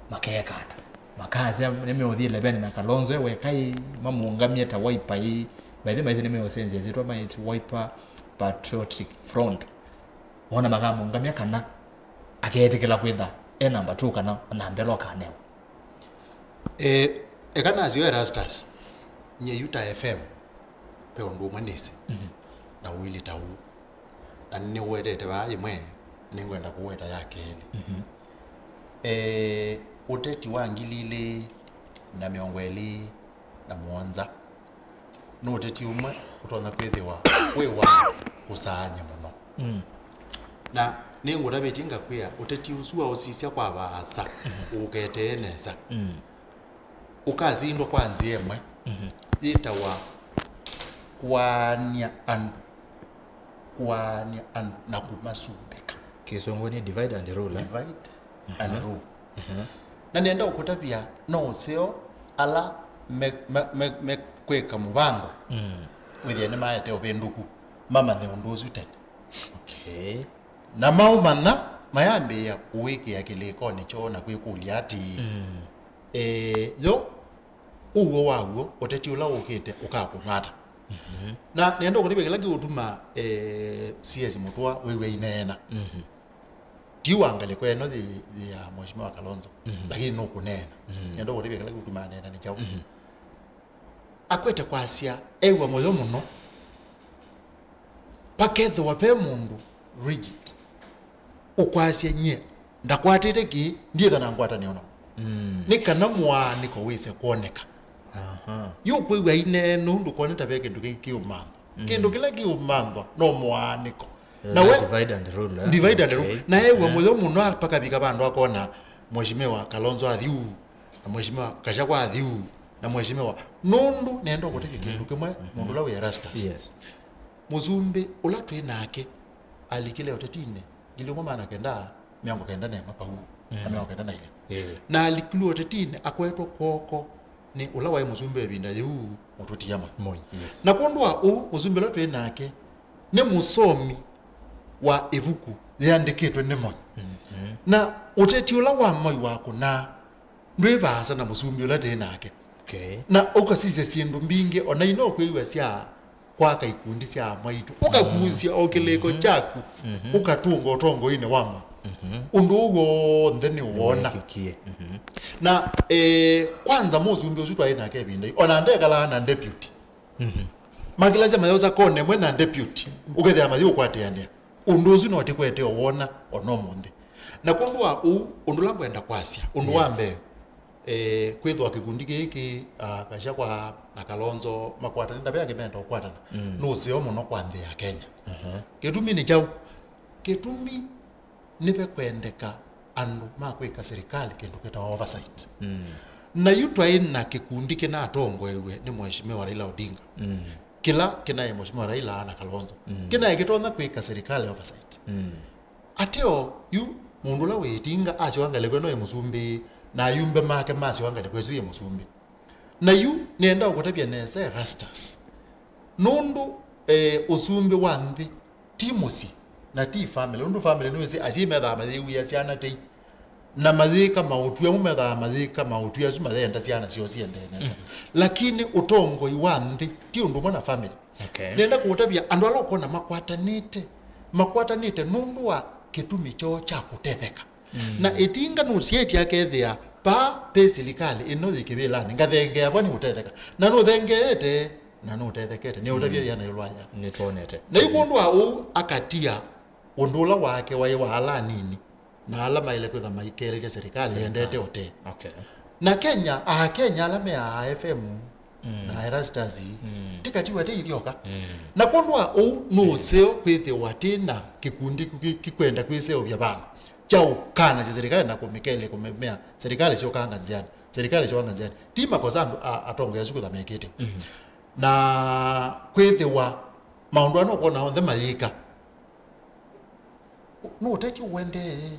makeeka ata? Makasya nĩmeũthi eleven na Kalonzo e wekai mamũngamie ta Wiper ii. By the way maisye nĩmeũsenzya ĩsyĩtwa maĩtye Wiper Patriotic Front. Wona makamũngamya kana akeetĩkĩla kwĩtha e namba two kana namba ĩla ũkanewa. Eh, eka nasyo Erastus, nyie yu ta F M ve ũndũ ũmwe nĩsĩ na ũilyĩ ta ũũ, na nĩnĩũwetete vaa yĩmwe, nĩngwenda kũweta ya kelĩ. Eh, ũteti wa ngili ilĩ na mĩongo ĩlĩ na mũonza nĩ ũteti ũmwe ũtonya kwĩthĩwa wĩ wa kũsaany'a mũno. Na nĩngũtavĩtye ngakwĩa ũteti ũsu waũsisya kwa vaasa ũũketee nesa. Ũkasindwa kwa nzĩa ĩmwe yĩtawa kũaany'a andũ, kũaany'a andũ na kũmasumbĩka. Kĩsũngũ nĩ divide and rule eh? Divide and rule. Na nĩenda ũkũtavya no ũseo ala mekwĩka me, me, me, mekwĩka mũvango wĩthĩe nĩmaete ũvĩndũku mamanye ũndũ ũsu tene. Okay. Na maũmanya mayambĩĩa kũwĩkĩa kĩlĩkonĩ kyoo na kwĩkũlya atĩĩ, e, yo ũw'o wa w'o ũteti ũla ũkĩte ũkakũnwa ata? Na nĩenda ũkũtavya kĩla kĩũtuma e, C S Mũtũa wĩw'a aineena. Ti wa ngalĩko ĩno yĩ yĩ ya Mheshimiwa Kalonzo, lakini nũkũneena. Nĩenda ũkũtavya kĩla kĩũtuma aneena nĩ kyaũ. Akwete kwasya ew'a mũyo mũno, pakethĩwa ve mũndũ rigid ũkwasya nyie ndakwatĩte kĩĩ, ndyĩtha na ngwatanĩo namo. Nĩ kana mũaanĩko wĩse kwoneka. Yu ũkwĩw'a aineena ũndũ kwone ta ve kĩndũ kĩngĩ kĩũmanthwa. Kĩndũ kĩla kĩũmanthwa no mũaanĩko. Na we divide and rule, eh? Divide and rule. Okay. Na ew'a mũyo mũno pakavika vandũ akona Mheshimiwa Kalonzo athi ũu na Mheshimiwa Gachagua athi ũu na Mheshimiwa, nũndũ nenda ũkũtavya kĩndũ kĩmwe mũndũ ũla wĩ Erastus. Yes. Mũsumbĩ ũla twĩ nake alikile ũtetinĩ ngili ĩmwe maana kenda mĩongo kenda na ĩmwe pau na mĩongo kenda na ilĩ. Yeah. Na alikilwe ũtetinĩ akwetwe kw'oko nĩ ũla waĩ mũsumbĩ ĩvinda yĩu, Mũtũtia Moi. Moi, yes. Na kwondũ wa ũu, mũsumbĩ ũla twĩ nake nĩ mũsomi wa ĩvuku yĩandĩkĩtwe nĩ Moi. Mhm. Na ũteti ũla wa Moi wakũnaa ndwĩ vaasa na mũsumbĩ ũla twĩ nake. Okay. Na ũkasisya syĩndũ mbingĩ, o na ino kwĩw'a sya kwaka ikundi sya amwaitũ, ũkakusya o kĩlĩko kyaku, ũkatũnga ũtongoinĩ wa Moi. Ũndũ ũu w'onthe nĩwona. Nĩwĩkĩkie. Na, eh, kwanza mũsumbĩ ũsu twaĩ nake ĩvinda yu, ona ndekalaa na deputy. Makilasya mayosa kona ĩmwe na deputy, ũkethĩa mayĩũkwatĩanĩa. Ũndũ ũsu no tĩkwete o wona ona ũmũnthĩ. Na kwondũ wa ũu, ũndũ ũla ngwenda kwasya, ũndũ wa mbee, eh, kwĩthwa kĩkundi kĩĩ kĩ, ah, Gachagua na Kalonzo makwatanĩte, ndavea kĩmenda ũkwatana, nĩ ũseo mũno kwa nthĩ ya Kenya. Kĩtumi nĩ kyaũ? Kĩtumi nĩvekwendeka andũ ma kwĩka serikali kĩndũ kĩtawa oversight. Na yu twaĩ na kĩkundi kĩnatongoew'e nĩ Mheshimiwa Raila Odinga, kĩla kĩnaĩ Mheshimiwa Raila na Kalonzo, kĩnaĩ kĩtonya kwĩka serikali oversight. Ateo yu mũndũ ũla wĩ ĩtinga asyoa ngalĩko ĩno yĩ mũsumbĩ, na ayumbe make masyoa ngalĩko ĩsu yĩ mũsumbĩ. Na yu nĩenda ũkũtavya nesa Erastus. Nũndũ, eh, ũsumbĩ wa nthĩ ti mũsyĩ, na ti family. Nũndũ family nĩwĩsĩ asyai methaa mayĩw'ĩa syana tei. Na mayĩka maũtwi amwe methaa mayĩka maũtwi asu mayenda syana syoo siendee nesa. Lakini ũtongoi wa nthĩ ti ũndũ ũmwe na family. Okay. Nenda kũũtavya andũ ala ũkwona makwatanĩte, makwatanĩte nũndũ wa kĩtumi kyoo kya kũtetheka. Na ĩtinga nũsietye akethĩa, paa pe silikalĩ ĩno yĩ kĩvĩlanĩ, ngathengea vwa nĩũtetheka. Na nũthengeete, na nũtethekete. Nĩũtavya yĩana ĩũlũ wa yĩana. Nĩtwonete. Na yu kwondũ wa ũu akatia ũndũ ũla wake waĩ wa ala anini, na ala maĩle kwĩtha maikeelelya serikali yendete ũtee. Okay. Na Kenya, Akenya ala me a F M na Erastus, ti katiwa te ithyoka. Na kwondũ wa ũu, nũseo kwĩthĩwa tĩ na kĩkundi kĩ-, kĩkwenda kwĩseũvya vandũ kya ũkanasya serikali na kũmĩkelya kũmemea serikali syokanga nzĩanĩ, serikali syokanga nzĩanĩ. Ti makosa andũ a-, atongoi asu kwĩtha mekĩte. Na kwĩthĩwa maũndũ aa nũkwona onthe mayĩka, nĩ ũteti ũendee,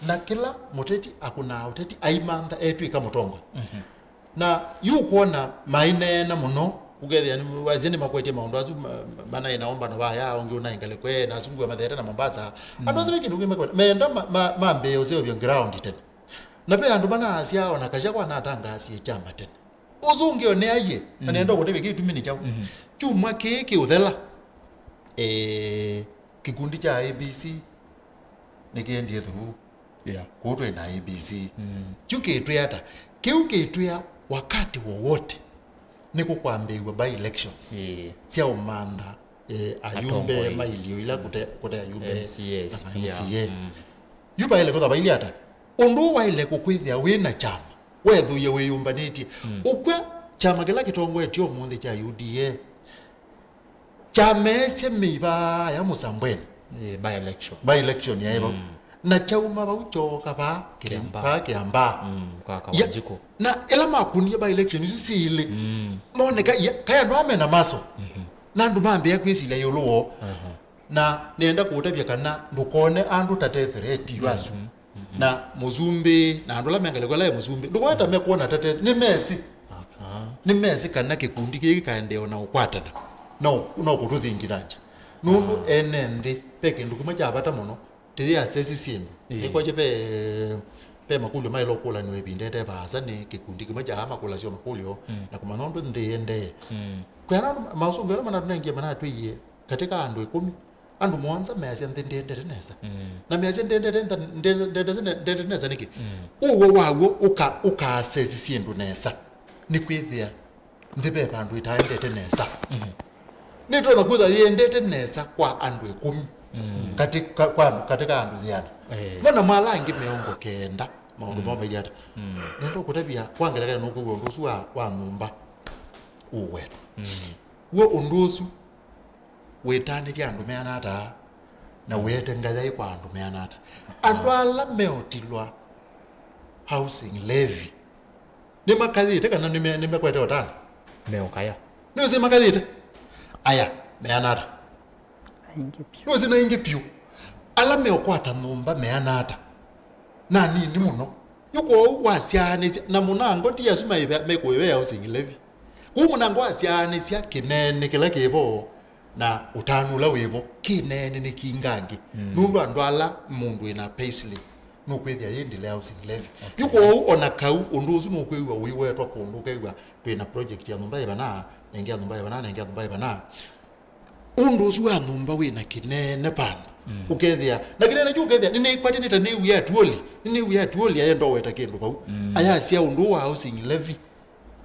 na kĩla mũteti akũnaa ũteti aimantha etw'ĩka mũtongoi. Na yu kwona maineena mũno, ũkethĩa nĩ, wasya nĩmakwetye maũndũ asu ma-, ma-, manaĩ na ũmbano vaya, ũngĩ ũnaĩ ngalĩko e, na asu ngũa matheete na Mombasa. Andũ asu ve kĩndũ kĩmwe kwenda, meenda ma-, ma-, mambĩĩe ũseũvyo ground tene. Na ve andũ manaasya, ona Gachagua anatangaasie kyama tene. Ũsu ũngĩ o nĩaie, na nĩenda kũtavya kĩtumi nĩ kyaũ. Kyumwa kĩĩ kĩũthela, eh, kĩkundi kya A B C nĩkĩendie through. Yeah. Kũu twĩ na A B C. Kyu kĩtwĩa ata? Kĩu kĩtwĩa wakati wowote nĩkũkwambĩĩw'a by elections sya ũmantha, eh, ayumbe ma ilio ila kũte, kũte ayumbe M C As, na ma M C A. Yu vaĩle kwĩtha vailyĩ ata? Ũndũ ũũ waĩle kũkwĩthĩa wĩ na kyama, wethũie wĩyũmbanĩtye. Ũkw'a kyama kĩla kĩtongoetye ũmũnthĩ kya U D A kyameesye mĩi vaaya Mũsambweni. Eh, by election. By election yaĩ vau. Na kyauma vau kyooka vaa Kĩrĩmbaa. Vaa Kĩambaa. Mm, kwa Kawanjiko. Na ĩla makunie by election isu syĩlĩ, moneka, ya, kaĩ andũ aa mena maso. Na andũ mambĩĩa kwĩsilya ĩũlũ woo. Na nĩenda kũũtavya kana ndũkone andũ ta te threat yu asu. Na mũsumbĩ, na andũ ala me ngalĩko ĩla e mũsumbĩ, ndũkone ta mekwona ta te, nĩmesĩ. Nĩmesĩ kana kĩkundi kĩĩ kĩkaendeea na ũkwatana. No, no kũtũthingithangya. Nũndũ ene nthĩ, ve kĩndũ kĩmwe kya vata mũno, tĩyĩ assess syĩndũ. Nĩkwakye ve, ve makũlyo maĩle ũkũlanĩwa ĩvinda ĩte vaasa nĩ kĩkundi kĩmwe kya makũlasyo makũlyo, na kũmanya ũndũ nthĩ ĩendee. Kwĩana andũ ma-, maũsũngĩo ala manatũnengie manatwĩie katĩ ka andũ ĩkũmi, andũ mũonza measya nthĩ ndĩendete nesa. Na measya ndĩendete ntha-, ndĩ-, ndĩendete ne-, ndĩendete nesa nĩkĩ? Ũw'o waw'o ũka-, ũka assess syĩndũ nesa. Nĩkwĩthĩa nthĩ ve vandũ ĩtaendete nesa. Nĩtonya kwĩthwa yĩendete nesa kwa andũ ĩkũmi. Katĩ ka, kwa andũ, katĩ ka andũ yĩana. Mona mala angĩ mĩongo kenda, maũndũ moo mailye ata? Nenda kũtavya, kwa ngelekany'o nũkwĩw'a ũndũ ũsu wa, wa nyũmba ũwetwa. W'o ũndũ ũsu wĩtanĩthya andũ meana ata, na wĩete ngayaĩ kwa andũ meana ata? Andũ ala meũtilwa housing levy, nĩmakayĩte kana nĩme-, nĩmekwete ũtanu? Meũkaya. Nĩwĩsĩ makayĩte? Aya, meana ata? Aingĩ vyũ. Nĩwĩsĩ na aingĩ vyũ. Ala meũkwata nyũmba meana ata? Na nini mũno. Yu kwoou wasyaanĩsya na mũnango ti asu maĩve- mekũĩvea housing levy. Kwoou mũnango wasyaanĩsya kĩneene kĩla kĩvo na ũtanu ũla wĩvo, kĩneene nĩ kingangĩ. Mm. Nũndũ andũ ala mũndũ wĩna payslip nũkwĩthĩa yĩndĩle housing levy. Okay. Yu kwoou ona kau ũndũ ũsu nũkwĩw'a ũiwetwa kũndũ ũkew'a twĩna project ya nyũmba ĩvana, nengea nyũmba ĩvana, nengea nyũmba ĩvana. Ũndũ ũsu wa nyũmba wĩ na kĩneene vandũ. Mm. Ũkethĩa, na kĩneene kyu ũkethĩa, nĩnĩkwatĩnĩte nĩw'ĩa atuoli, nĩnĩw'ĩa atuoli ayenda ũweta kĩndũ vau. Mm. Ayasya ũndũ wa housing levy.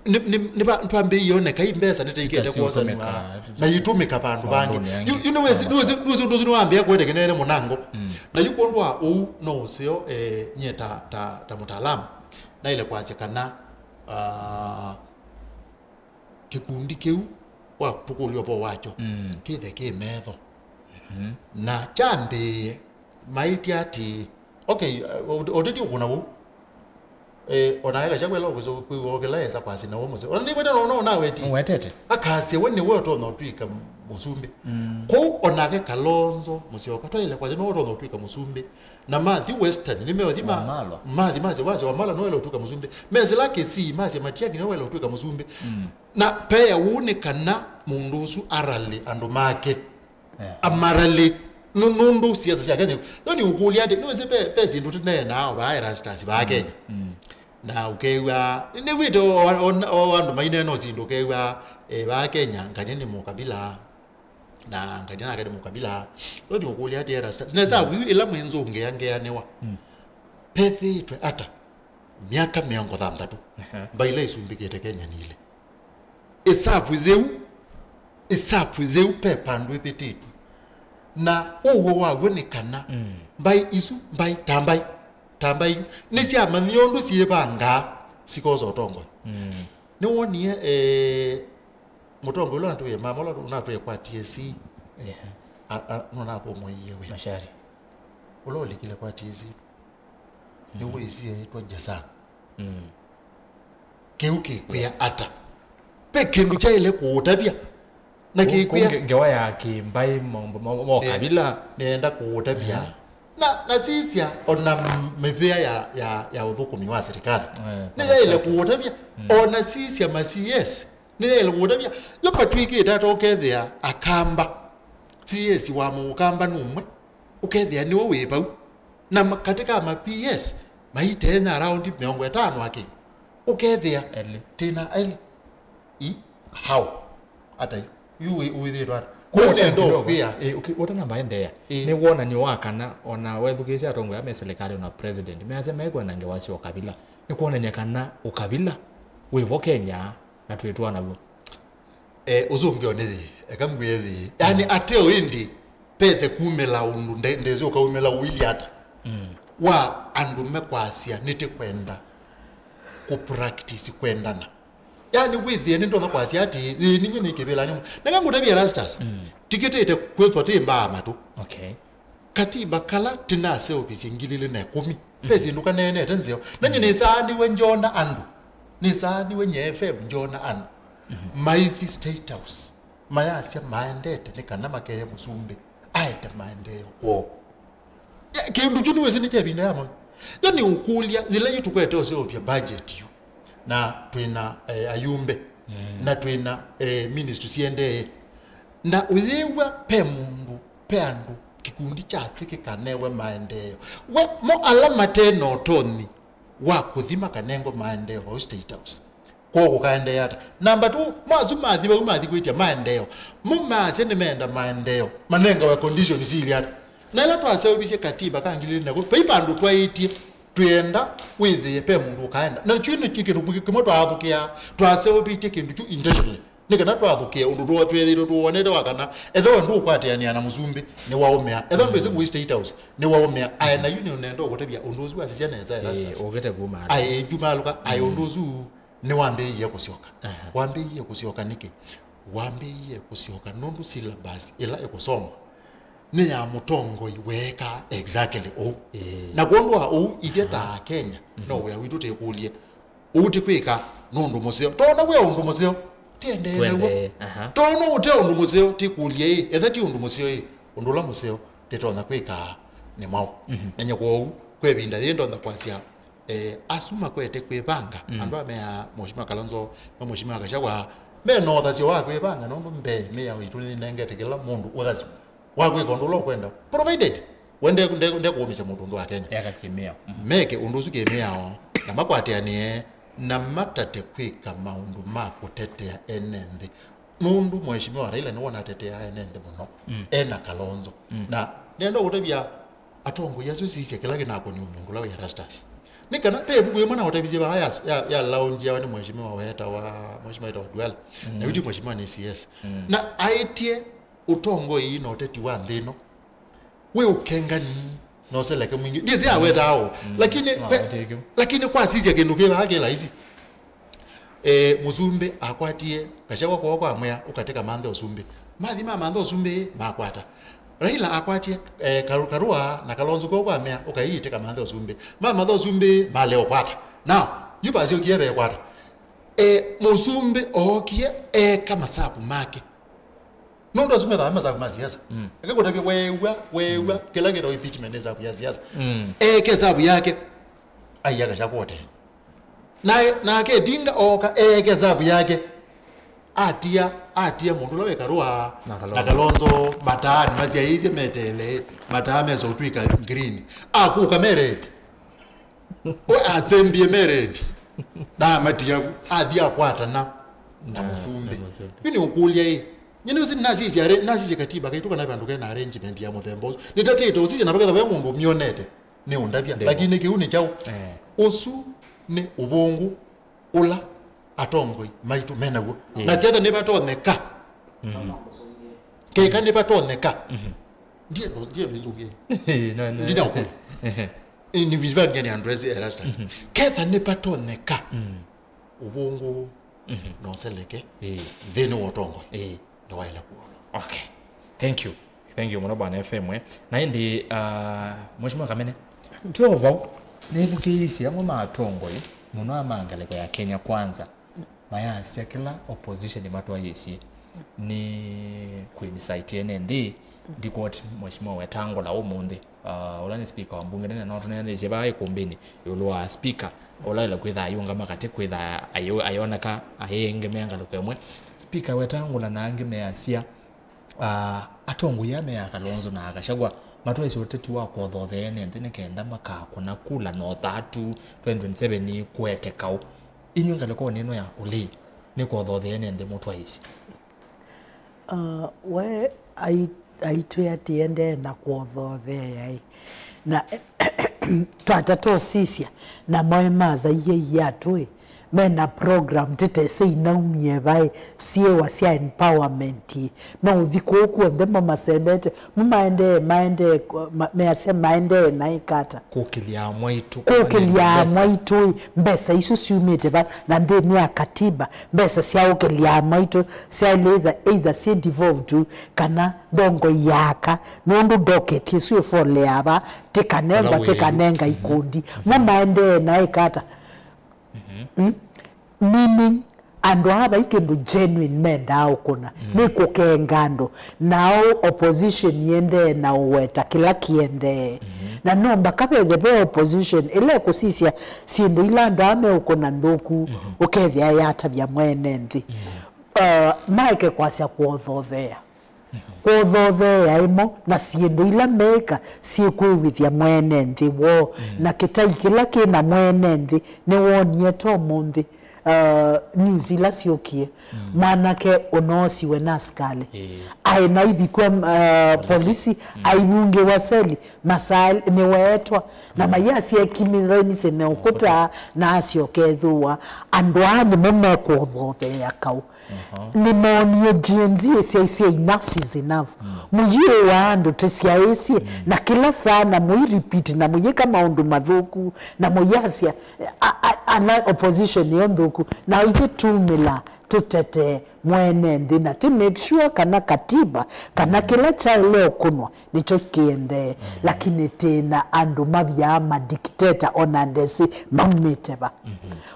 Nĩ- nĩ- nĩva- twambĩĩie oneka i mbesa nĩtaikĩte kwosanwa na itũmĩka vandũ vangĩ. Yu- yu nĩwĩsĩ- nĩwĩsĩ- nĩwĩsĩ ũndũ ũsu nĩwambĩa kũete kĩneene mũnango. Mm. Na yu kwondũ wa ũu no ũseo, eh, nyie ta, ta, ta mũtaalamu naĩle kwasya kana, ah, kĩkundi kĩu wa tũkũlya ũvoo wakyo, mm, kĩthe kĩ metho. Mhm. Na kyambĩĩe maĩtye atĩĩ, okay, o- ũteti ũkũna vau. Eh, onake Gachagua ĩla ũkwĩsa kwĩw'a okĩla esa kwasya na ũmũseo. Ona nĩkwete no no naweti. Ũwetete. Akasya we nĩwe ũtonya ũtwĩka mũsumbĩ. Mm. Kũu onake Kalonzo Musyoka twaĩle kwasya nĩwe ũtonya ũtwĩka mũsumbĩ. Na mathi Western, nĩmeothi ma- Wamalwa. Mathi masya, masya Wamalwa nĩwe ũtwĩka mũsumbĩ. Mesĩla Kisii, masya Matiang'i nĩwe ũtwĩka mũsumbĩ. Mm. Na pea ũu nĩ kana mũndũ ũsu aralĩ andũ make. Yeah. Amaralĩ nũ- nũndũ siasa sya Kenya. Yo nĩ ũkũlya atĩ, nĩwĩsĩ pe, pe syĩndũ tũneenaa o vaa Erastus vaa Kenya. Mm. Na ũkew'a, nĩwĩte o, o, o andũ maineena o syĩndũ ũkew'a, eh, vaa Kenya, ngania nĩ mũkabila. Na ngania nake nĩ mũkabila. Yo nĩ ũkũlya atĩ Erastus. Nesa, mm, yu ĩla mwĩ nzũngĩa ngeanĩwa. Mm. Pethĩĩtwe ata? Myaka mĩongo thanthatũ. Aha. Mbaila isumbĩkĩte Kenya nile. Ĩsavu yĩu, ĩsavu yĩu pe pandũ ĩvĩtĩtw'e. Na ũw'o waw'o nĩ kana, mm, mbaĩ isu, mbaĩ, ta mbaĩ, ta mbaĩ, nĩsyamanyie ũndũ syĩvangaa sikosa ũtongoi. Mm. Nĩwonie, eh, mũtongoi ũla ũnatwĩe mama ũla ũnatwĩe kwa T S C. Yeah. A- a- nũnathũmũie wĩa. Machari. Ũla ũlikile kwa T S C. Nĩwĩsie ĩtwa Jesa. Mm. Kĩu kĩkwĩa, yes, ata? Ve kĩndũ kyaĩle kũũtavya. Na kĩkwĩa ngewa ya kĩmbaĩ, maũndũ ma- ma- eh, ũkavila. Nĩenda kũũtavya. Mhm. Na, na sisya ona m- mĩvĩa ya, ya, ya ũthũkũmi wa serikali. Eh, nĩyaĩle kũũtavya. Mm. Ona sisya ma C S. Nĩyaĩle kũũtavya, yo patw'ĩkĩte ata ũkethĩa Akamba, C S wa Mũkamba nũmwe, ũkethĩa nĩwe wĩ vau. Na ma- katĩ ka ma P S maitenya around mĩongo ĩtano akĩ, ũkethĩa elĩ. Tĩna elĩ. I, how? Ata yu wĩ- wĩthĩtwe ata? Kwoou nenda ũkwĩa. Ĩ, ũki- ũtanamba endeea. Ĩ. Nĩ wonany'o wa kana ona wethukĩĩsya atongoi me silikalĩ na president measya mekwenda ngewa sya ũkavila. Nĩ kwonany'a kana ũkavila wĩvo Kenya na twĩtwaa naw'o. Eh, ũsũngĩo nĩ yĩĩ, eka ngwĩe yĩĩ. Yaani, mm, ateo ĩndĩ pese kumĩla ũndũ nde- ndesĩ ũkaumĩla ũilyĩ ata. Mm. Wa andũ mekwasya nĩtĩkwenda kũpractice kwendana. Yaani, wĩthĩe nĩndonya kwasya atĩ, yĩĩ, ninyie nĩ kĩvĩlanĩ. Neka ngũtavye Erastus, mm, tikĩtĩte kwĩthwa tĩ mbaa matũ. Okay. Katiba kala tĩnaseũvisye ngili ilĩ na ĩkũmi, ve syĩndũ kaneenete nzeo. Na nyie nĩsaanĩwe ngyona andũ. Nĩsaanĩwe nye F M ngyona andũ. Maithi State House. Mayasya maendete nĩ kana makeye mũsumbĩ aete maendeeo kwoo. Ya, kĩndũ kyu nĩwĩsĩ nĩ kya ĩvinda ya mwaka. Yo nĩ ũkũlya, yĩla yu tũkwete ũseũvya budget yu, na twĩna, eh, ayumbe, na twĩna, eh, ministry siendee, na ũyĩw'a pe mũndũ, pe andũ, kĩkundi kya thĩ kĩkanewe maendeeo. We, mo ala mate na ũtonyi wa kũthi makanengwe maendeeo vau State House. Kwoo kũkaendeea ata? Namba two, mo asu mathi vau mathi kwĩtya maendeeo. Mo maasya nĩmeenda maendeeo, manengawe conditions sili ata? Na ĩla twaseũvisye katiba ka ngili ilĩ na ĩkũmi, vai vandũ twaĩtye twĩenda wĩthĩe pe mũndũ ũkaenda. Na kyu nĩ kĩndũ kĩmwe twaathũkĩaa, twaseũvĩtye kĩndũ kyu intentionally. Nĩ kana twathũkĩe ũndũ twa- twethĩĩtwe tũwonete wa kana, ethĩwa ndũũkwatĩanĩa na mũsumbĩ, nĩwaũmĩa. Ethĩwa ndwĩsĩ kũi State House, nĩwaũmĩa. Aĩ na yu nĩũnenda ũkũtavya ũndũ ũsu wasisya nesa, ĩĩ, Erastus. Ũkĩte kuma. Aĩ, ĩkyumalũka, aĩ, ũndũ ũsu nĩwambĩĩie kũsyoka. Aha. Wambĩĩie kũsyoka nĩkĩ? Wambĩĩie kũsyoka nũndũ syllabus ĩla ĩkũsomwa nĩ ya mũtongoi weekaa exactly ũu. Ĩĩ. Na kwondũ wa ũu, ithyĩ ta Akenya, no wĩa witũ tĩkũlye. Ũu ti kwĩka nũndũ mũseo. Twona wĩa ũndũ mũseo, tĩendee naw'o. Twendee, aha. Twona ũte ũndũ mũseo, tikũlye ĩ, etha ti ũndũ mũseo ĩ, ũndũ ũla mũseo tĩtonya kwĩka nĩ mwaũ. Mhm. Na nye kwoou, kwa ĩvinda yĩĩ ndonya kwasya, Eh, asu makwete kwĩvanga, mm, andũ aya mea Mheshimiwa Kalonzo, ma Mheshimiwa Gachagua, me na ũthasyo wa kwĩvanga, nũndũ mbee mĩao itũ nĩnengete kĩla mũndũ ũthasyo wa kwĩka ũndũ ũla ũkwenda, provided we nde- nde- ndekũũmĩsya mũndũ ũngĩ wa Kenya. Eka kĩmĩao. Mm. Meke ũndũ ũsu kĩmĩao, na makwatĩanĩe, na matate kwĩka maũndũ ma kũtetea ene nthĩ. Nũndũ Mheshimiwa Raila nĩwe ũnatetea ene nthĩ mũno, mm, ena Kalonzo. Mm. Na nenda kũtavya atongoi asu sisye kĩla kĩnakũni mũndũ ũla wĩ Erastus. Nĩ kana ve ĩvuku yĩmwe naũtavisye vaa ya, ya, ya launjiawa nĩ Mheshimiwa wetawa, Mheshimiwa wetawa Duale. Mm. Na wĩtĩ Mheshimiwa nĩ C S. Mm. Na aĩtye ũtongoi na ũteti wa nthĩ ĩno wĩ ũkengani na ũseleke mwingĩ. Ndiĩsĩ awetaa ũũ, mm, lakini, no, kwe- awetie kĩu, lakini kwasisya kĩndũ kĩ vaa kĩ laisi. E, mũsumbĩ akwatie Gachagua kwoo kwa mwĩa, ũkatĩka manthe ũsumbĩ. Mathi mamantha ũsumbĩ, makwata. Raila akwatie, e, Karu- Karua na Kalonzo kwoo kwa mwĩa, ũkaiitĩka manthe ũsumbĩ. Mamantha ũsumbĩ, malea ũkwata. Now, yu vasyokie vekwata. E, mũsumbĩ ookie, eka masavu make. Nũndũ asu methaa masavu ma siasa. Mm. Eke kũtavya weew'a, weew'a, mm, kĩla kĩtawa impeachment nĩ savu ya siasa. Mm. Eke savu yake, aiya Gachagua ũtee. Na, nake Odinga ooka, eeke savu yake. Atia, atia mũndũ ũla wĩ Karua na Kalonzo, na Kalonzo mataanĩ masyaĩĩsye meteele, mataa mesa ũtw'ĩka green. Akũka me red. We asembie me red. Na amatia vu, athi akwatana na, na mũsumbĩ. Na mũsumbĩ. Yu nĩ ũkũlya ĩ. Nyie nĩwĩsĩ nasisye arra-, nasisye katiba kaitũ kana vandũ kena arrangement ya mũthemba ũsu. Nĩtatĩte ũsisya na vaketha ve mũndũ ũmyonete. Nĩ ũndavya. Ndĩvo. Lakini kĩu nĩ kyaũ? Eh. Ũsu nĩ ũvũngũ ũla atongoi maitũ menaw'o. Yes. Na ketha nĩvatonyeka. Mhm. Keka nĩvatonyeka. Mhm. Ndiye ndo, ndiye ndo nzungi. No, no. Ndina ũkũlya. Ehe. Ni vivyo ngeni address Erastus. Mhm. Ketha nĩvatonyeka. Mm. Ũvũngũ, mhm, na ũseleke, ĩĩ, nthĩnĩ wa ũtongoi, ĩĩ, nĩwaĩle kũonwa. Okay. Thank you. Thank you mũno bwana F M, eh. Na ĩndĩ, ah, Mheshimiwa Kamene, tyo vau, nĩthukĩĩsye amwe ma atongoi mũno ama ngalĩko ya Kenya Kwanza mayasya kĩla opposition ĩmatwaĩĩsye nĩ kũ-incite ene nthĩ. Ndikwoti Mheshimiwa Wetangula ũmũnthĩ, ah, ũla nĩ speaker wa mbunge nene, no tũneeneisye vaa ĩkũmbĩnĩ ĩũlũ wa speaker ũla ĩla kwĩthaa ayũngama katĩ, kwĩthaa ayũ-, ayoneka ayĩengemea ngalĩko ĩmwe. Speaker Wetangula na angĩ measya, ah, atongoi aa me a Kalonzo na a Gachagua matwaĩsye ũteti wa kwothothea ene nthĩ nĩ kenda makakũna kula na ũthatu twenty twenty-seven kũete kaũ. Inyw'ĩ ngalĩkonĩ ĩno ya ũlei, nĩ kwothothea ene nthĩ mũtwaĩsye? Uh, we ai-, aitwĩa tiendee na kwothotheea ĩ. Na twata tosisya na maĩ mathaie iatũ ĩ, mena program tĩtesĩ inaumie vaĩ, syĩwa sya empowerment ĩ. Maũthi kũũ kw'onthe mamasembete, mamaendee, maendee, ma-, measya maendee na ĩkata. Kũkĩlya amwaitũ. Kũkĩlya amwaitũ ĩ, mbesa isu syumĩte va? Na nthĩnĩ ya katiba, mbesa sya ũkĩlya amwaitũ syaĩle either, either syĩ devolved kana ndongoi ya aka, nũndũ docket ĩsu ĩfoleaa va, tĩkanengwa, tĩkanenga ikundi. Mo maendee na ĩkata. Mm? Meaning, andũ aa vai kĩndũ genuine mendaa ũkũna, nĩ kũkenga andũ. Nao opposition yĩendee na ũweta kĩla kĩendee. Na no mbaka vethe ve opposition ĩla ĩkũsisya syĩndũ ila andũ aa meũkũna nthũku, ũkethĩa yatavya mwene nthĩ. Uh, maeke kwasya kwothothea. Kwothotheea ĩmo na syĩndũ ila meĩka syĩkwĩw'ĩthya mwene nthĩ woo, na kĩtai kĩla kĩ na mwene nthĩ nĩwoonie ta ũmũnthĩ, uh, news ila syũkie. Mwanake ũnoosiwe na asikalĩ. Aĩ na ivikwa, uh, polisi, aivungĩwa seli, masaa nĩweetwa, na mayasya ekimĩthanĩsye meũkũta na asyoka ethũa. Andũ aa nĩmo mekwothotheea kaũ. Nĩmoonie Gen Z syaisye enough is enough. Mũyĩũa andũ tũsyaĩĩsye, na kĩla saa na mũi repeat na mũyĩka maũndũ mathũku, na mũyasya, a-, a-, ana opposition ĩyo nthũku, na ithyĩ tumĩla tũtetee mwene nthĩ, na tĩ make sure kana katiba, kana kĩla kyaĩle ũkũnwa, nĩkyo kĩendee. Lakini tĩ na andũ mavyaa madikteta, ona ndesĩ maumĩte va.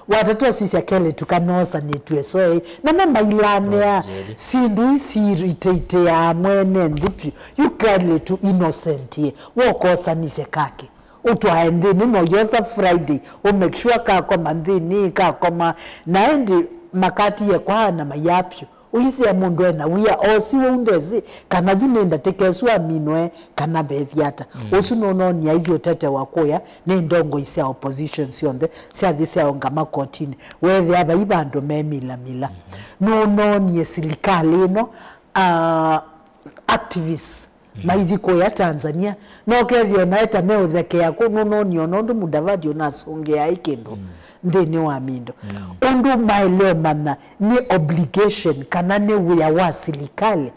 Watatosisya kelĩtu kanoosanĩtw'e soei, namo mailanĩa syĩndũ ii siiritaitĩaa mwene nthĩ vyũ. Yu kelĩtu innocent ĩ, wokosanisye kake? Ũtwae nthĩnĩ, no yosa Friday, ũ make sure kakoma nthĩnĩ, kakoma. Na ĩndĩ makatie kwa na mayapyo. Ũyĩthĩa mũndũ ena wia, osi ũu ndesĩ, kana yu nĩ ndatĩka ĩsu aminwe, kana vethi ata. Mm. Ũsu nũnonia ithyĩ ũtete wa kũya, nĩ ndongoi sya opposition syonthe, syathi syaũngama kotinĩ. Weethĩa vai vandũ me mila mila. Mm-hmm. Nũnonie silikalĩ ĩno, ah, activists, mm, maithi kũya Tanzania, no kethĩo nae ta meũthekeea kũu, nũnonie ona ũndũ Mudavadi ũnasũngĩaa ĩ kĩndũ, mm, nthĩnĩ wa mindo. Mm. Ũndũ maĩle ũmanya nĩ obligation kana nĩ wĩa wa silikalĩ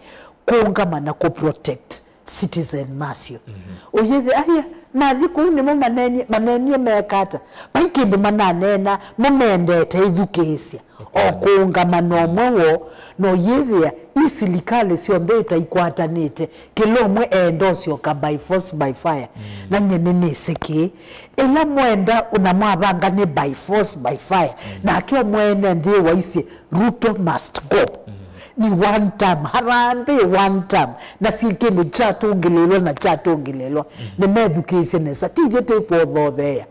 kũũngama na kũprotect citizen masyo. Mm-hmm. Ũyĩthĩ, aya, mathi kũu nĩmo manenie, manenie mekata. Vai kĩndũ mananeena, mũmendete ĩthukĩĩsya. O kũũngama na ũmwe woo, na ũyĩthĩa i silikalĩ syonthe itaikwatanĩte, kĩla ũmwe eenda ũsyoka by force, by fire. Mm. Na nyie nĩnĩsĩ kĩĩ. Ĩla mwenda na mwavanga nĩ by force, by fire. Mm. Nake ũmwe ene nthĩ waisye, Ruto must go. Mm. Nĩ one term, harambee one term. Na si kĩndũ kyatũngĩlĩlwa na kyatũngĩlĩlwa. Mm. Nĩmethukĩĩsye nesa, ti ithyĩ twĩkũothotheea.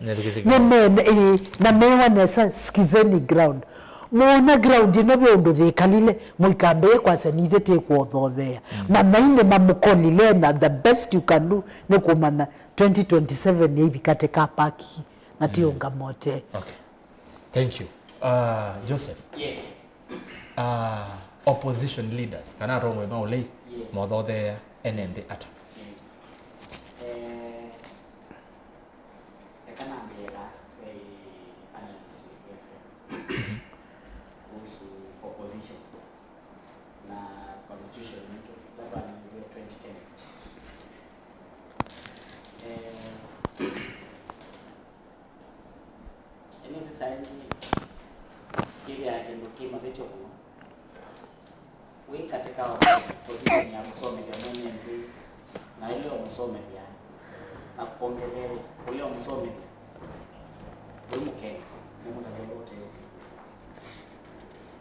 Nĩmene, ĩĩ, na mewa nesa, skizeni ground. Mwona ground ĩno ve ũndũ yĩkalile, mũikambĩĩe kwasya nithyĩ tĩkũothotheea. Mm. Manyai nĩmamũkolile, na the best you can do nĩ kũmanya twenty twenty-seven yĩivika tĩkapaki na, mm, tiũngama ũtee. Okay. Thank you. Uh, Joseph. Yes. Uh, opposition leaders, kana atongoi ma ũlei, yes, mothotheea ene nthĩ ata? Mm. Eh, Eka nambĩĩe ve analysis wĩtũ kuhusu opposition na constitution yetu ĩla twanengiwe twenty ten. Eh, ĩno sisa ĩngĩ kĩthĩaa kĩndũ kĩ mavĩtyo mũno. Wĩ katika position ya mũsomethya mwene nzĩ, na ĩla ũmũsomethya, na kwongeleele ũla ũmũsomethya, wĩ Mũkenya, nĩ mũtavya ũte.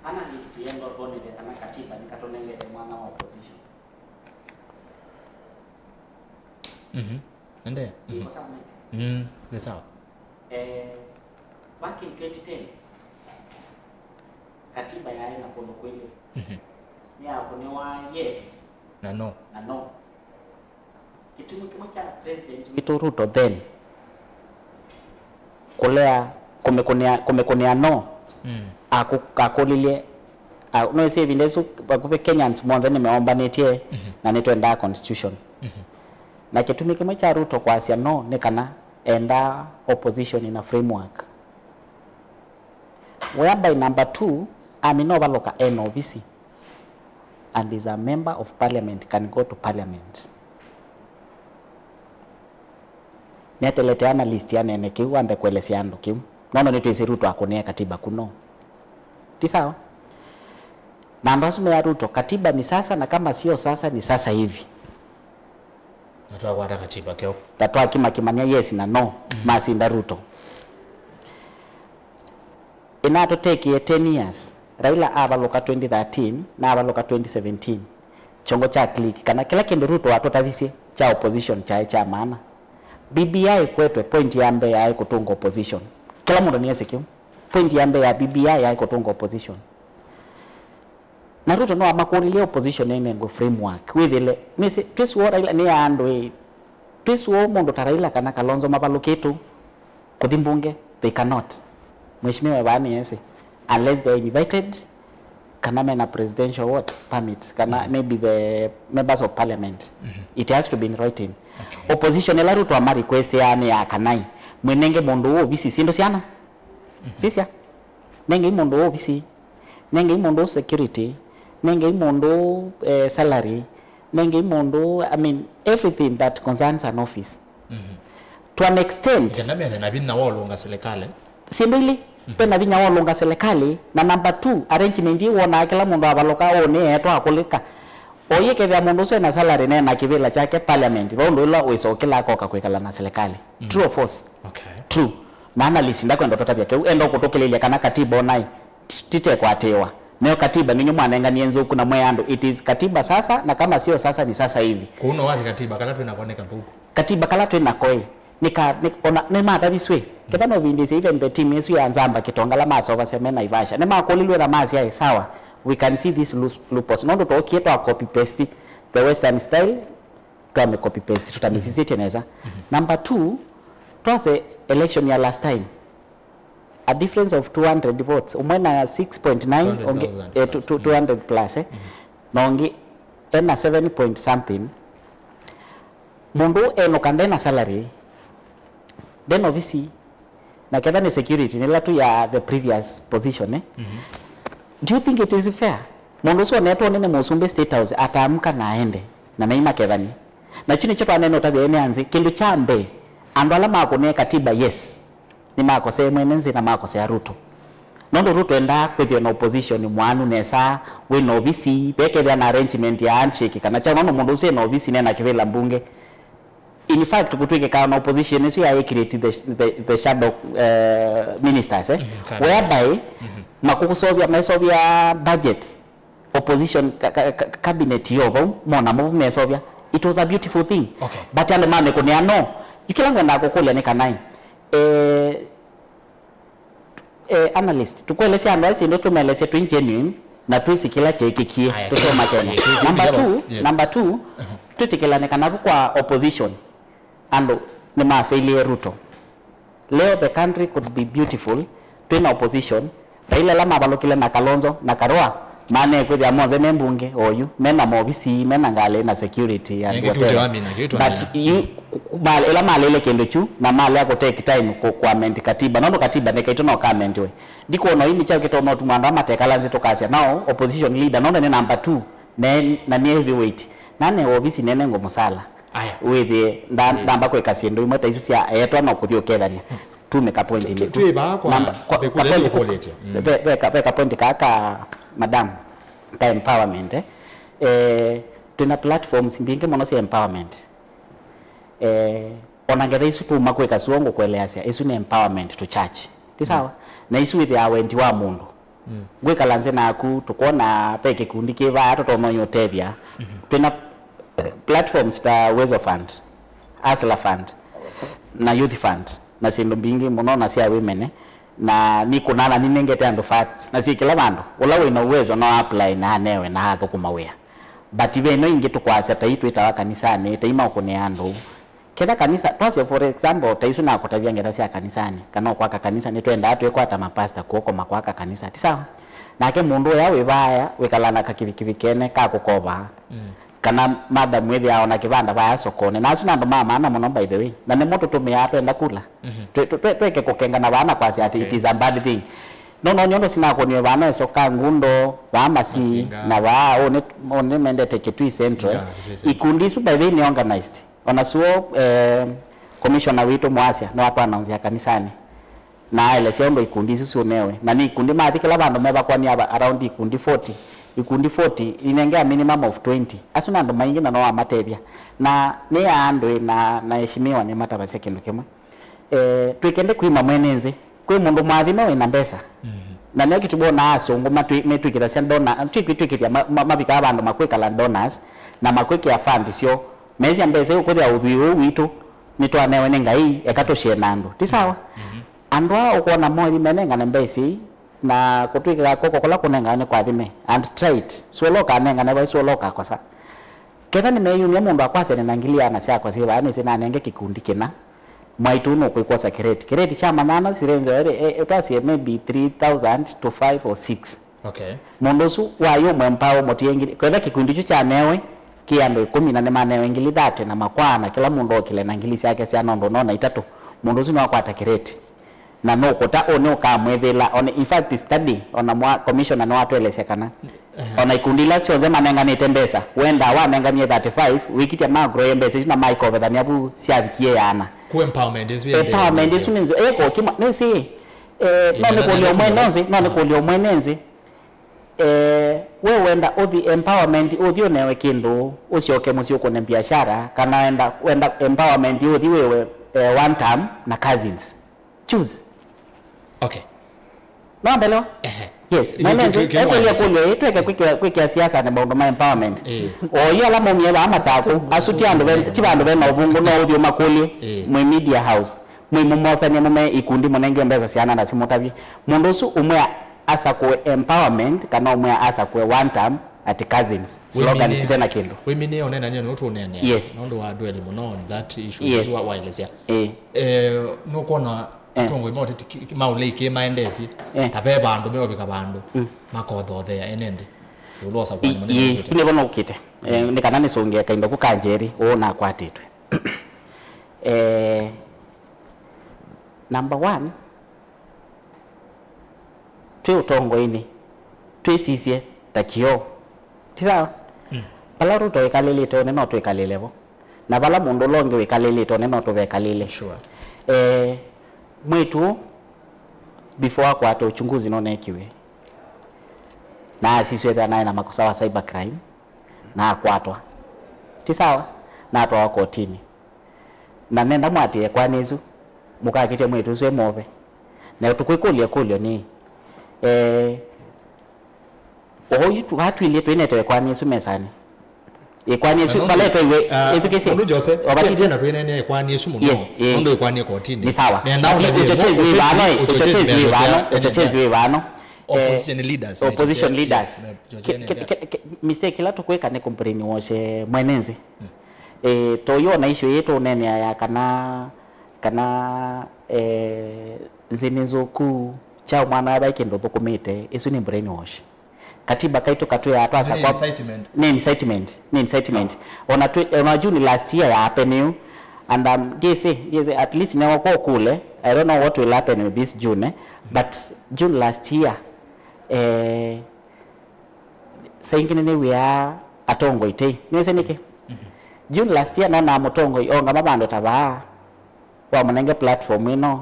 Analyst yenda ũtwonethya kana katiba nĩkatũnengete mwanya wa opposition. Mhm. Endelea. Niko sawa, Mike? Mm, ni sawa. Eh, back in twenty ten, katiba yaĩ na kũndũ kwĩlĩ. Mhm. Nĩyakũnĩwa yes na no. Na no. Kĩtumi kĩmwe kya President witũ Ruto then kũlea kũmĩkũnĩa, kũmĩkũnĩa no, mm, akũ-, akũlilye, a-, no ĩsĩ ĩvinda ĩsu vakuvĩ Kenyans monthe nĩmeombanĩtye, mhm, na nĩtwendaa constitution. Mhm. Na kĩtumi kĩmwe kya Ruto kwasya no nĩ kana endaa opposition in a framework whereby number two, amina ũvalũka ena ovisi and is a member of parliament, can go to parliament. Nĩetelete analyst anene kĩu, ambe kũelesya andũ kĩu. Nono nĩtwĩsĩ Ruto akũnĩe katiba kũ no. Ti sawa? Na andũ asu mea Ruto, katiba ni sasa, na kama sio sasa, ni sasa hivi. Na twakwata katiba keo. Na twakimakimania yes na no, mm, masinda Ruto. Ĩnatũtekie ten years. Raila avalũka twenty thirteen, na avalũka twenty seventeen. Kyongo kya click, kana kĩla kĩndũ Ruto watũtavisye kya opposition kyaĩ kya maana. B B I kwetwe, point ya mbee yaĩ kũtũnga opposition. Kĩla mũndũ nĩesĩ kĩu. Point ya mbee ya B B I yaĩ kũtũnga opposition. Na Ruto no amakũlilye opposition ĩnengwe framework. Wĩthĩle, nĩsĩ, twĩsĩ woo Raila nĩ ya andũ ĩ, twĩsĩ woo mũndũ ta Raila kana Kalonzo mavalũkĩtwe kũthi mbunge, they cannot. Mheshimiwa vaa nĩesĩ, unless they are invited, kana mena presidential what? Permit, kana, mm, maybe the members of parliament. Mm-hmm. It has to be in writing. Okay. Opposition ĩla Ruto ama request ya nĩ ya kanai, mwĩnenge mũndũ ũũ ovisi, syĩndũ syana. Mm-hmm. Sisya. Nengei mũndũ ũũ ovisi. Nengei mũndũ ũũ security. Nengei mũndũ ũũ, eh, salary. Nengei mũndũ ũũ, I mean, everything that concerns an office. Mhm. To an extent. Kana methe na vinya wa ũlũnga serikali. Syĩndũ ilĩ, mhm, ve na vinya wa ũlũnga serikali, na number two, arrangement ii wonaa kĩla mũndũ avalũka ũũ nĩ eetwa akũlĩka. O yĩkethĩa mũndũ ũsu ena salary na ena kĩvĩla kyake parliament, va ũndũ ĩla wĩsa ũkĩla akoka kwĩkala na serikali. Mm. True or false? Okay. True. Na analyst ndakwenda ũtũtavya kĩu, enda ũkũtũkĩlĩlya kana katiba onaĩ, t-, titekwatĩĩwa. Nĩyo katiba nĩnyu mwanenganie nzũku na mwĩ andũ, it is katiba sasa, na kama sio sasa ni sasa hivi. Kũu no wasye katiba kala twĩ nako nĩ kathũku. Katiba kala twĩ nako ĩ, Nĩka, nĩ, ona, nĩmatavisw'e. Ketha no vindĩsya even the team ĩsu ya Nzamba Kĩtongala masovasya me Naivasha. Nĩmakũlilw'e na masyae, sawa, we can see this loos-, loopholes. Nũndũ twokie twa copy paste the Western style, twame copy paste, tũtamisisĩtye nesa. Number two, twase election ya last time, a difference of two hundred votes, ũmwe na six point nine, ũngĩ, two hundred thousand eh, tu- plus. tu- two hundred plus, eh? Na ũngĩ ena seven point something. Mũndũ enũka ndena salary, ndena ovisi, na ketha nĩ security nĩla tu ya the previous position, eh? Do you think it is fair? Mũndũ ũsu onetwo nĩ mũsumbĩ State House, ataamka na aende, na meima kethani. Na kyu nĩkyo twanene ũtavya ene anzi. Kĩndũ kya mbee, andũ ala makũnĩe katiba, yes, nĩmakosee mwene nzĩ na makosea Ruto. Nũndũ Ruto endaa kwĩthĩwa na opposition mwanu nesa, wĩ na ovisi, vekethĩa na arrangement ya handshake kana kyaũ, nũndũ mũndũ ũsu ena ovisi nena kĩvĩla mbunge. In fact, kũtw'ĩkĩkaa na opposition ĩsu yaĩ create the, the, the shadow, eh, ministers, eh? Whereby makũkũsovya, mesovya budget, opposition ka, ka, ka, cabinet yo vau, mona mo mesovya. It was a beautiful thing. Okay. But andũ mamekũnĩa, no. Yu kĩla ngwendaa kũkũlya nĩ kana, eh, eh, analyst, tũkwelesya andũ asu syĩndũ, tũmelesye twĩ genuine na twĩsĩ kĩla kyeekĩkie. Aya, tũsoma Kenya. Yes, yes, number yes, two, yes. Number two, twĩtĩkĩlane kana vu kwa opposition andũ nĩmafailie Ruto. Leo the country could be beautiful twĩ na opposition. Raila ĩla mavalũkile na Kalonzo na Karua, maneekwĩthĩa monthe me mbunge oyu, mena movisi, mena ngalĩ na security and whatever. But yu, ma- ĩla maleile kĩndũ kyu na malea kũ take time kũ, kũ amend katiba, nũndũ katiba nĩkaitũ no ka amendiwe. Ndikũona yu nĩ kyaũ kĩtonya ũtuma andũ aa matekala nzĩ tũkasya nao opposition leader, nũndũ nĩ number two, ne, na nĩ heavyweight, na ne ovisi nene ngũmũsala. Aya. Wĩthĩe nda- ndamba kwĩka syĩndũ imwe ta isu sya eetwa no kũthi ũkethany'a. Tumĩka point nĩ twĩ vaa kwa namba- kwa- ka point kũkũlĩtya. Ve- ve ka- ve ka point kaa ka madam ka empowerment, eh. Eh, twĩna platforms mbingĩ mũno sya empowerment. Eh, ona ngetha isu tuma kwĩka suo ngũkũeleasya, isu nĩ empowerment to church. Ti sawa? Na isu wĩthĩaa wendi wa mũndũ. Ngwĩkala nzĩ naku, tũkwona ve kĩkundi kĩ vaa tũtonya ũtethya. Twĩna, eh, platforms ta Uwezo Fund, Hustler Fund, na Youth Fund, na syĩndũ mbingĩ mũno na sya women, eh. Na nĩkũnana ninengete andũ facts, na syĩ kĩla vandũ. Ũla wĩna uwezo no apply na anewe na athũkũma wĩa. But ve ino ingĩ tũkwasya ta ii twĩtawa kanisanĩ, ta ii maũkũnĩa andũ. Ketha kanisa, twasya for example, ta isu nakũtavya ngetha sya kanisanĩ, kana ũkwaka kanisa, nĩtwendaa twĩkwata mapasta kw'oko makwaka kanisa, ti sawa? Nake mũndũ ũya wĩ vaaya wĩkalaa na kakivikivi kene ka kũkova, kana madam wĩthĩaa ona kĩvanda vaaya sokonĩ, na asu nĩ andũ ma maana mũno, by the way, na nĩmo tũtũmĩaa twenda kula. Twe- twe- twe- tweke kũkengana vaa na kwasya atĩ it is a bad thing. No, no, nyondo sinakũniwe vaa na ĩsoka ngundo, vaa masi, na vaa, ũnĩ, ũnĩ mendete Kitui Central. Ikundi isu, by the way, nĩ organized. Ona suo, eh, commissioner witũ Mwasya nĩwatwanaũnzĩa kanisanĩ na aelesya ũndũ ikundi isu syũnewe, na nĩ ikundi mathi kĩla vandũ mevakwania around ikundi forty. Ikundi forty inengea minimum of twenty. Asu nĩ andũ maingĩ na no amatethya. Na nĩ ya andũ na, na eshimiwa nĩmatavasya kĩndũ kĩmwe. Eh, twĩkende kwima mwene nzĩ. Kwĩ mũndũ mwathime wĩna mbesa. Na nĩo kĩtuma wonaa asũngũ matwĩ- metwĩkĩthasya donor, twĩkwĩtwĩkĩthya ma- ma- mavikaa vandũ makwĩkala donors na makwĩkĩa fund syoo. Mesya mbesa ii ũkwĩthĩa ũthwii ũũ witũ nĩtwanewe nĩ Ngai, eka tũshare na andũ. Ti sawa? Andũ aa ũkwona mothi menengane mbesa ii na kũtwĩkĩka kw'oko kũla kũnengawa nĩ kwathime. And try it. Suola ũkanengane vai, suola ũkakosa. Ketha nĩmeyumya mũndũ akwasya nĩ na ngili ana syakwa syĩ vaa, nĩsĩ nanenge kĩkundi kĩna. Mwaitũ nũkwĩkwosa kĩreti. Kĩreti kya manyanya sirenze ere, e, e, twasye maybe three thousand to five or six. Okay. Mũndũ ũsu wayũmwe mpao mũtie ngili. Kwetha kĩkundi kyu kyanewe kĩ andũ ĩkũmi na nĩmanewe ngili thirty na makwaa na kĩla mũndũ okĩle na ngili syake syana ũndũ ũnona itatũ. Mũndũ ũsu nĩwakwata kĩreti. Na nũkũta ũũ nĩũkamwĩthĩla. On, in fact, study, ona mwa commissioner nĩwatũelesya kana ona ikundi ila syonthe manenganĩte mbesa, wendaa wanenganie thirty-five, wĩkĩtya ma grow mbesa isu na maikovethania vu syavikie yana. Ku empowerment isu yende empowerment mbesa. Isu nĩ nzeo eko kima nĩsĩ. Eh, no nĩkũlio mwene nzĩ, no nĩkũlio mwene nzĩ. Eh, we wenda ũthi empowerment, ũthi ũnewe kĩndũ, ũsyoke mũsyĩ ũkũne biashara, kana wenda, wenda empowerment ũthi wĩwe, eh, one term na cousins. Choose. Okay. No mbelewa? Ehe. Yes, na nĩ kĩ- kĩ- kĩ- ekũlya kũlyo ĩ tweke kwĩkĩa kwĩkĩa siasa nĩ maũndũ ma empowerment. Eh. Oyu ala maumie vaa Masakũ, asu ti andũ ve- ti vandũ vena ũvũngũ, no ũthiĩ ũmakũlye. Eh. Mwĩ media house, mwĩ mũmosanie, mũme ikundi, mũnenge mbesa syana na simũtavye. Mũndũ ũsu ũmwe asakũe empowerment kana ũmwe asakũe one term at cousins. Slogan site na kĩndũ. Wĩmine ũnenany'a nĩ ũtũnenea. Yes. Nũndũ wa dwell mũno on that issue. Yes. Wa waelesya. Eh. Eh, nũkwona Eh. Atongoi ma ũteti ki- ki- ma ũlei kĩ maendesye. Eh. Ta ve vandũ meovika vandũ. Mm. Makothothea ene nthĩ. Ĩũlũ wa ũsakũani mũnene. Ĩĩ, nĩvo nũkĩte. Eh, nĩ kana nĩsũngĩe kaindo ku ka Njeri ũũ nakwatĩtwe. Eh, number one, twĩ ũtongoinĩ, twĩsisye ta kĩoo. Ti sawa? Mm. Vala Ruto ĩkalĩlĩte ũnĩ no twĩkalĩle vo. Na vala mũndũ ũla ũngĩ wĩkalĩlĩte ũnĩ no tũvekalĩle. Sure. Eh, mwĩĩtu ũũ, before akwatwa, uchunguzi nũneekiwe. Na asiswe ethĩwa naĩ na makosa wa cyber crime. Na akwatwa. Ti sawa? Na atwawa kotini. Na nenda mwatĩe ĩkoani ĩsu, mũkakĩtya mwĩĩtu ũsu e mwove. Na tũkwĩkũlya ĩkũlyo nĩ, eh, oyu tu- vatwilye twĩnete ĩkoani ĩsu mesanĩ. Ĩkoani ĩsu, vala ĩtwaiwe, ah, ĩthukĩsye. Mũndũ Jose, ovatite. Tena twĩnene ĩkoani ĩsu mũno. Yes, eh. Nũndũ ĩkoani kotini. Nĩ sawa. Nenda ati ũteti- ũtetezi wĩ vano, ũtetezi wĩ vano, ũtetezi wĩ vano. Eh, opposition leaders, opposition leaders. Yes, na Ki- ki- ki- ki- mistake ĩla tũkwĩka nĩ kũbrainwash, eh, mwene nzĩ. Eh, toyo na issue ĩĩ tũũneenea ya kana, kana, eh, nzĩ nĩ nzũku, kyaũ mwana wa vai kĩndũ ũthũkũmĩte, ĩsu nĩ brainwash. Katiba kaitũ katwĩaa twasa nĩ kwa incitement. Nĩ incitement, nĩ incitement. Ona twĩ, ona June last year ya happen yu, and, um, ndiĩsĩ, ndiĩsĩ, at least newa kwa kule, I don't know what will happen with this June, eh, but June last year, eh, saa ingĩ nĩnĩw'ĩaa atongoi tei. Nĩwĩsĩ nĩkĩ? June last year nonaa mũtongoi oongama vandũ ta vaa, wamũnenge platform ĩno,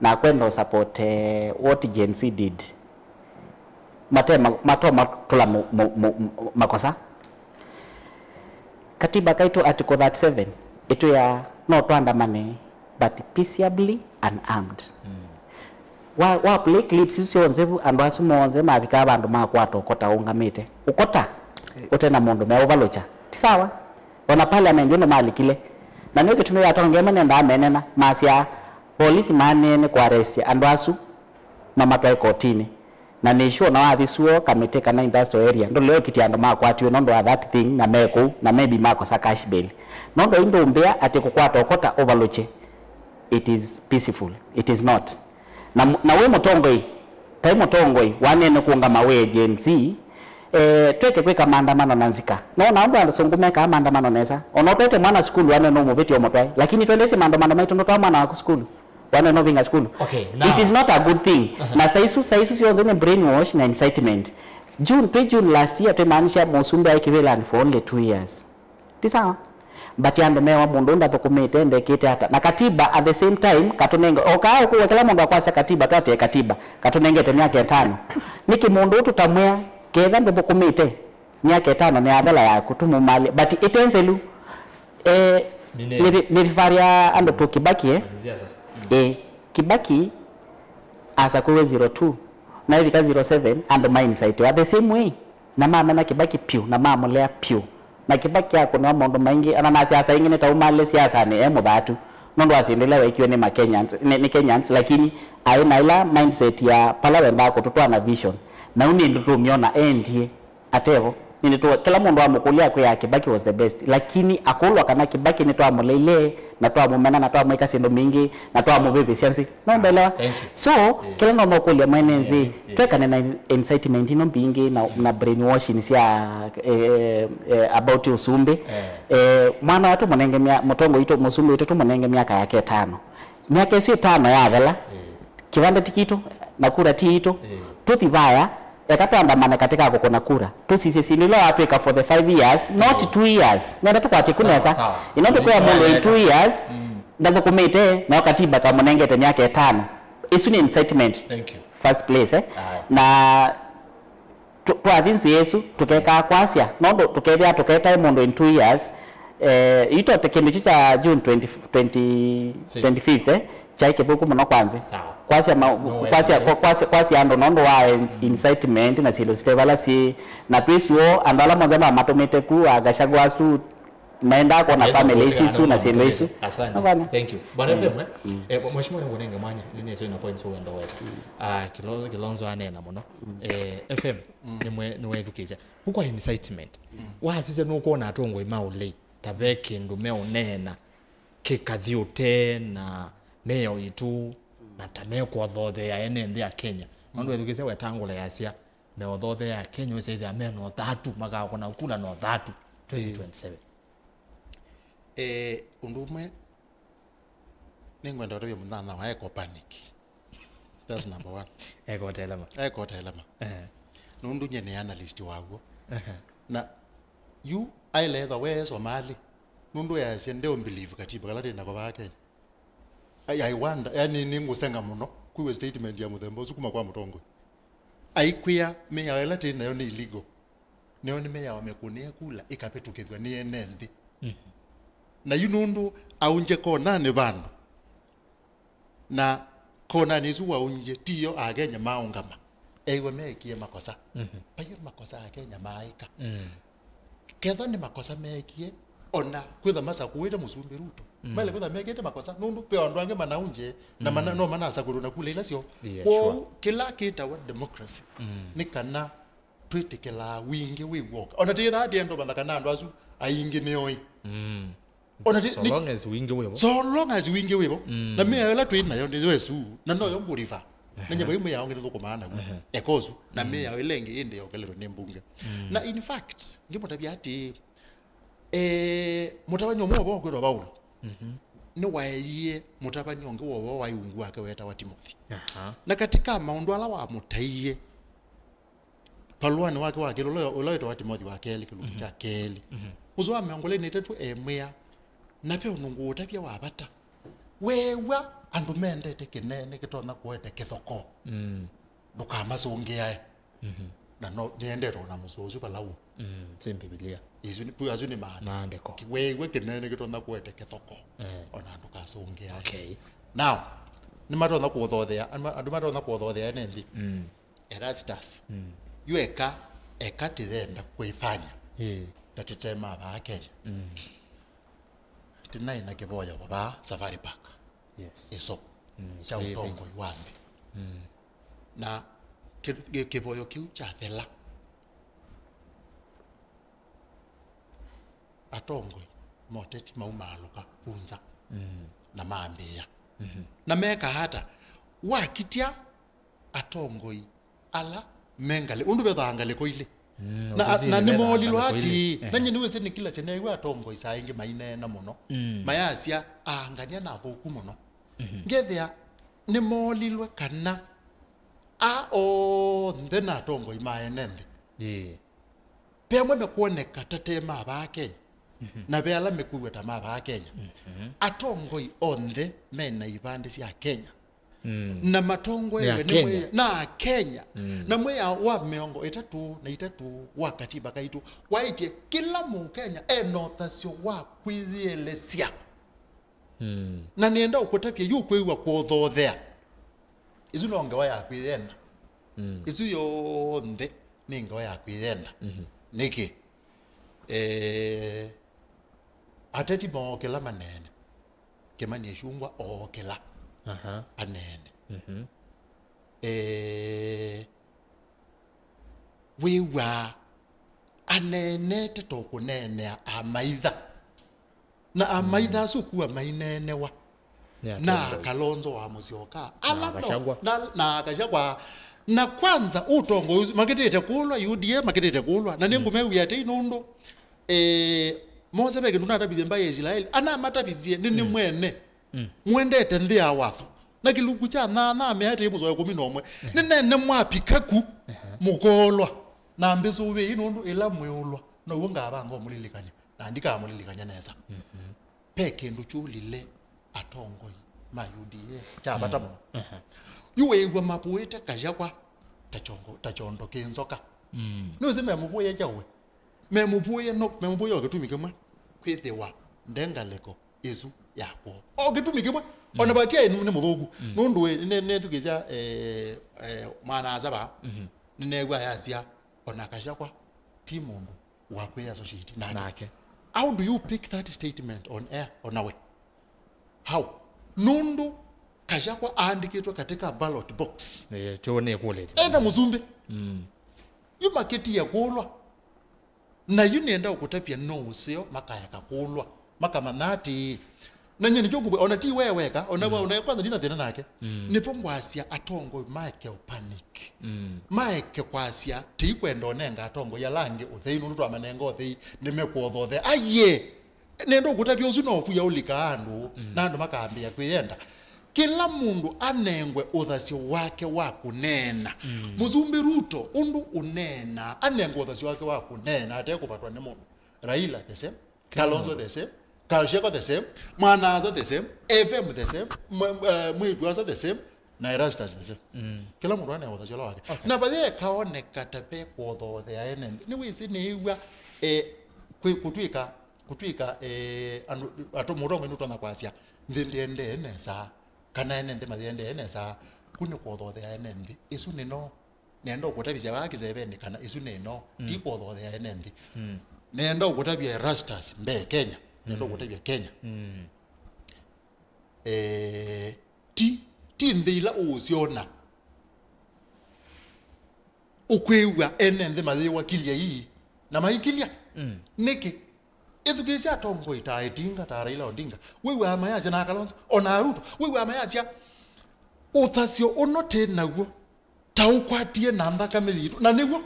na kwenda ũsupport, eh, what Gen Z did. Mate ma- mato matũla mu- mu- mu- mu- makosa. Katiba kaitũ article thirty-seven ĩtwĩaa no twandamane but peaceably and armed. Wa, wa play clips isu syonthe vu, andũ asu monthe mavikaa vandũ makwata ũkota ũngamĩte. Ũkota ũte na mũndũ meũvalũkya. Ti sawa? Ona parliament ĩno malikile. Na nĩyo kĩtumi atongoĩ amwe nendaa menena, masyaa, polisi maanĩe nĩ kũarestya andũ asu mamatwae kotinĩ. Na nĩ sure na wathi suo Kamiti kana industrial area, ndũlea ũkitia andũ makwatiwe nũndũ wa that thing, na me kũu, na maybe makosa cash bail. Nũndũ yu ndũmbĩa atĩ kũkwata ũkota ũvalũkye, it is peaceful. It is not. Na, na wĩ mũtongoi, tai mũtongoi, wanene kũngama wĩ Gen Z, eh, tweke kwĩka maandamano na nzika. No na andũ asũngũ mekaa maandamano nesa. Ona ũtwaĩte mwana sukulu wanene ũmũvĩtya ũmũtwae. Lakini twendesye maandamano maitũ ndũtwaa mwana waku sukulu. Wana no vinga sukulu. Okay, now. It is not a good thing. Uh-huh. Na saa isu, saa isu syonthe nĩ brainwash na incitement. June, twĩ June last year, twĩmaanisha mũsumbĩ aĩ kĩvĩlanĩ for only two years. Ti sawa? But andũ mewa mũndũ ndathũkũmĩte, ndekĩte ata. Na katiba at the same time, katũnenge, o kaa ũkũwa kĩla mũndũ akwasya katiba, twatĩe katiba, katũnengete myaka ĩtano. Nĩkĩ mũndũ ũtũtamwĩa, ketha ndũthũkũmĩte, myaka ĩtano nĩ athela yaku, tũmũmalye. But ĩte nzelu, eh, nĩvaria andũ tũ Kibaki, eh? Eh, Kibaki asakũiwe zero two, na ĩvika zero seven, andũ ma incite at the same way, na mamena Kibaki piũ, na mamũlea piũ. Na Kibaki akũnĩwa maũndũ maingĩ, ona na siasa ingĩ nĩ ta ũmalĩ siasanĩ e mũthatu, nũndũ wa syĩndũ ila wekiwe nĩ ma Kenyans, nĩ, nĩ Kenyans, lakini aĩ na ila mindset ya pala wendaa kũtũtwaa na vision. Na u nĩ ndũ tũmyona endie. Atevo, nĩnĩtũa, kĩla mũndũ amũkũlya akwĩa Kibaki was the best, lakini akũlwa kana Kibaki nĩtwamũleile, na twamũmena, na twamwĩka syĩndũ mbingĩ, na twamũvĩvĩsya nzĩ. Nũmbelewa? Thank you. So, yeah, kĩla no nokũlya mwene nzĩ, yeah, yeah, twekane na incitement ino mbingĩ na, na brainwashing sya, eh, eh, about ũsumbĩ. Yeah. Eh, mwana wa tũmũnenge mya-, mũtongo witũ, mũsumbĩ witũ tũmũnenge myaka yake ĩtano. Myaka ĩsu ĩtano yathela, yeah, kĩvanda ti kitũ, na kura ti itũ. Eh. Tũthi vaya, eka twandamane katika kũkũna kura. Tũsisye syĩndũ ila watwĩka for the five years, not, eh, two years. Nenda tũkwatye ku nesa. Sawa, sawa. Ino tũkwĩa mũndũ in two years, mm, ndathũkũmĩte, na katiba kamũnengete myaka ĩtano. Ĩsu nĩ incitement. Thank you. First place, eh? Aye. Na tũ-, twathi nzĩa ĩsu, tũkekaa kwasya, nũndũ tũkethĩa tũketae mũndũ in two years, eh, itote kĩndũ kyu kya June twenty, twenty, twenty-fifth, eh, Kyaĩ kĩthũku mũno kwa nthĩ. Sawa. Kwasya ma- No, kwasya eh, kwa- kwasya kwasya andũ nũndũ wa incitement na syĩndũ site vala syĩ, na twĩsĩ ũũ andũ ala monthe mamatũmĩte ku a Gachagua asu maendaa kwona family isu isu na syĩndũ isu. Asante. Nĩwona? Thank you. Bwana F M, eh? Eh, mheshimiwa, nĩngũnenge mwanya, nĩnĩsĩ na points wenda weta. Ah, Kilo- Kilonzo aneena mũno. Eh, F M, nĩmwe- nĩwethukĩĩsya. Kũkwa incitement. Wasisya nũkwona atongoi ma ũlei, ta ve kĩndũ meũneena kĩkathi ũtee na mĩao yitũ, na ta mekũothothea ene nthĩ ya Kenya. Nũndũ ethukĩsya wetangũla yasya, meothothea Kenya, wĩsĩthĩa me na ũthatu, makakona kula na ũthatu twenty twenty-seven. Eh, ũndũ ũmwe nĩngwenda ũtavya mũnyanya wa eko panic. That's number one. Ekotelema. Ekotelema. Eh. Nũndũ nye nĩ analyst waw'o. Na yu aile ethwa we Somali. Nũndũ yasya ndeo believe katiba kala tĩnako vaa Kenya. I, I wonder, yani nĩngũsenga mũno kwĩw'a statement ya mũthemba ũsu kuma kwa mũtongoi. Aikwĩa mĩao ĩla tĩ nayo nĩ illegal. Nĩyo nĩ mĩao mĩkũnĩe kula ĩkavĩtũkĩthw'a nĩ ene nthĩ. Na yu nũndũ aũngye konanĩ vandũ, na konanĩ ĩsu waũngye tiyo Akenya maũngama, eĩwe meekie makosa. Vaiĩ makosa Akenya maaĩka. Kethwa nĩ makosa meekie, ona kwĩtha masakũĩte mũsumbĩ Ruto, maĩle kwĩtha mekĩte makosa, nũndũ ve andũ angĩ manaũngye na mana, no manasakũĩtwe na kula ila syoo. Yeah, kwoou sure. Kĩla kĩtawa democracy nĩ kana twĩtĩkĩlaa wingĩ wĩ w'oka. Ona tĩthaa tienda ũmanya kana andũ asu aingĩ nĩoi. Ona ti- So ni- long as wingĩ wĩvo. So long as wingĩ wĩvo. Na mĩao ĩla twĩ nayo nĩyo ĩsu, na noyo ngũriva. Na nyĩvo imwe yao ngĩ nĩthũkũmaa naguo. Eka ũsu, na mĩao ĩla ĩngĩ ĩndĩ yokeletwe nĩ mbunge. Na in fact, ngĩmũtavya atĩ, eh, mũtavany'a ũmwe ũvoo kwĩtwa Paulo nĩwaeie mũtavany'a ũngĩ wa ũvoo wa iungu wake wetawa Timothy. Aha. Na katika maũndũ ala wamũtaie, valũanĩ wake wa kelĩ, ũla, ũla wĩtawa Timothy wa kelĩ, kĩlungu kya kelĩ. Mũsoa wa mĩongo ĩlĩ na ĩtatũ emwĩa, na ve ũndũ ngũũtavya wa vata. Weew'a andũ mendete kĩneene kĩtonya kũete kĩthokoo, ndũkamasũngĩae. Na no nĩendete ona mũsoa ũsu vala wĩ. Same Biblia. Isu nĩ, asu nĩ maandĩko. Maandĩko. Weew'a kĩneene kĩtonya kũete kĩthokoo, ona ndũkasũngĩae. Okay. Now, nĩmatonya kũthothea, andũ matonya kũthothea ene nthĩ. Erastus, yu eka, eka tĩyenda kwĩfanya ta tĩte ma vaa Kenya. Tĩnaĩ na kĩvoyo vaa Safari Park. Yes. Ĩso kya ũtongoi wa nthĩ. Na kĩ- kĩ- kĩvoyo kĩu kyathela, atongoi ma ũteti maumaalũka ku nza na mambĩĩa. Na mekaa ata? Wakitya atongoi ala me ngalĩ, ũndũ vethaa ngalĩko ilĩ. Na, na nĩmoolilwe atĩĩ, na nyie nĩwĩsĩ nĩ kila kyeneew'a atongoi saa ingĩ maineena mũno, mayasya aangania na athũku mũno. Ngethĩa nĩmoolilwe kana a onthe na atongoi ma ene nthĩ. Ve amwe mekwoneka ta te ma vaa Kenya, na ve ala mekwĩw'a ta ma vaa Kenya. Atongoi onthe me na ivandĩ sya Kenya. Na matongoewe nĩ Akenya. Mwĩya- na Akenya. Na mwĩao wa mĩongo ĩtatũ na itatũ wa katiba kaitũ waĩtye kĩla Mũkenya e na ũthasyo wa kwĩyĩelesya. Na nĩenda ũkũtavya yu kwĩw'a kũthothea. Ĩsu no ngewa ya kwĩyenda. Ĩsu yonthe nĩ ngewa ya kwĩyenda. Nĩkĩ? Eh, ateti mookĩla maneene. Kĩmani Ĩsyũngwa ookĩla aneene. Eh, wĩw'aa aneenete to kũneenea amaitha. Na amaitha asu kua maineenewa na Kalonzo wa Musyoka, ala no- na Gachagua. Na Gachagua. Na kwanza ũtongoi ũsu makĩtĩte kũlwa, U D A makĩtĩte kũlwa, na nĩngũmewia atĩĩ nũndũ, eh, Mose ve kĩndũ natavisye mbaĩ ya Isilaeli, anamatavisye nĩ nĩ mwene mwendete nthĩ ya watho. Na kĩlungu kya nyanya amea atĩĩ mũsoa ĩkũmi na ũmwe, nĩnene mwapika ku mũkolwa, na mbĩsũvĩi nũndũ ĩla mwĩũlwa now'o ngavanga ũmũlilikany'a. Na ndikamũlilikany'a nesa. Ve kĩndũ kyũlile atongoi ma U D A kya vata mũno. Yu wĩĩw'a mapũĩte Gachagua ta kyongo- ta kyondo kĩ nzoka. Nĩwĩsĩ memũvũĩe kyaũ we? Memũvũĩe no, memũvũĩe o kĩtumi kĩmwe, kwĩthĩwa nde ngalĩko ĩsu ya kwoo. O kĩtumi kĩmwe. Ona Batia ĩnu nĩ mũthũku. Nũndũ ĩ, nĩ, nĩtukĩsya, eh, eh, mwana-a-asa vaa. Nĩneew'a ayasya, ona Kashakwa ti mũndũ wa kwĩ associate nake. Nake. How do you pick that statement on air, ona we? How? Nũndũ Kashakwa aandĩkĩtwe katika ballot box. Eh, kyo nĩ kũlĩte. Ena mũsumbĩ. Yu makĩtie kũlwa. Na yu nĩenda ũkũtavya no ũseo makaeka kũlwa. Makamanya atĩ. Na nyie nĩkyo ngũmbwa, ona ti we weka, ona we, ona kwanza ndina thĩna nake. Nĩvo ngwasya atongoi maeke ũpanic. Maeke kwasya, tĩikwenda ũnenga atongoi ala angĩ ũthei, nũndũ twamanenga ũthei, nĩmekũothothea. Aiee! Nenda ũkũtavya ũsu no ũkuya ũlikaa andũ, na andũ makambĩĩa kwĩyenda. Kĩla mũndũ anengwe ũthasyo wake wa kũneena. Mũsumbĩ Ruto, ũndũ ũneenaa, anengwe ũthasyo wake wa kũneena, atekũvatwa nĩ mũndũ. Raila the same, Kalonzo the same, Gachagua the same, Mwanaaza the same, F M the same, mwe- eh, Mwĩĩtu Asa the same, na Erastus the same. Kĩla mũndũ anengwe ũthasyo wake. Okay. Na vaye kaoneka ta ve kũothothea ene nthĩ. Nĩwĩsĩ nĩĩw'a, eh, kwĩ- kũtw'ĩka kũtw'ĩka, eh, andũ, atũ mũtongoi nũtonya kwasya, nthĩ ndĩendee nesa, kana ene nthĩ mayĩendee nesa, ku nĩ kũothothea ene nthĩ. Ĩsu nĩno nenda ũkũtavisya vaa kĩsevenĩ, kana ĩsu nĩno, ti kũothothea ene nthĩ. Nenda ũkũtavya Erastus mbee Kenya, nenda ũkũtavya Kenya. Eh, ti, ti nthĩ ila ũũsyona. Ũkwĩw'a ene nthĩ mayĩwa kilya ii, na maikilya. Nĩkĩ? Ĩthukĩĩsya atongoi ta Odinga, ta Raila Odinga. Wĩw'aa mayasya na Kalonzo, o na Ruto. Wĩw'aa mayasya, ũthasyo ũno tĩ naw'o, ta ũkwatie na nthakame yitũ. Na nĩw'o.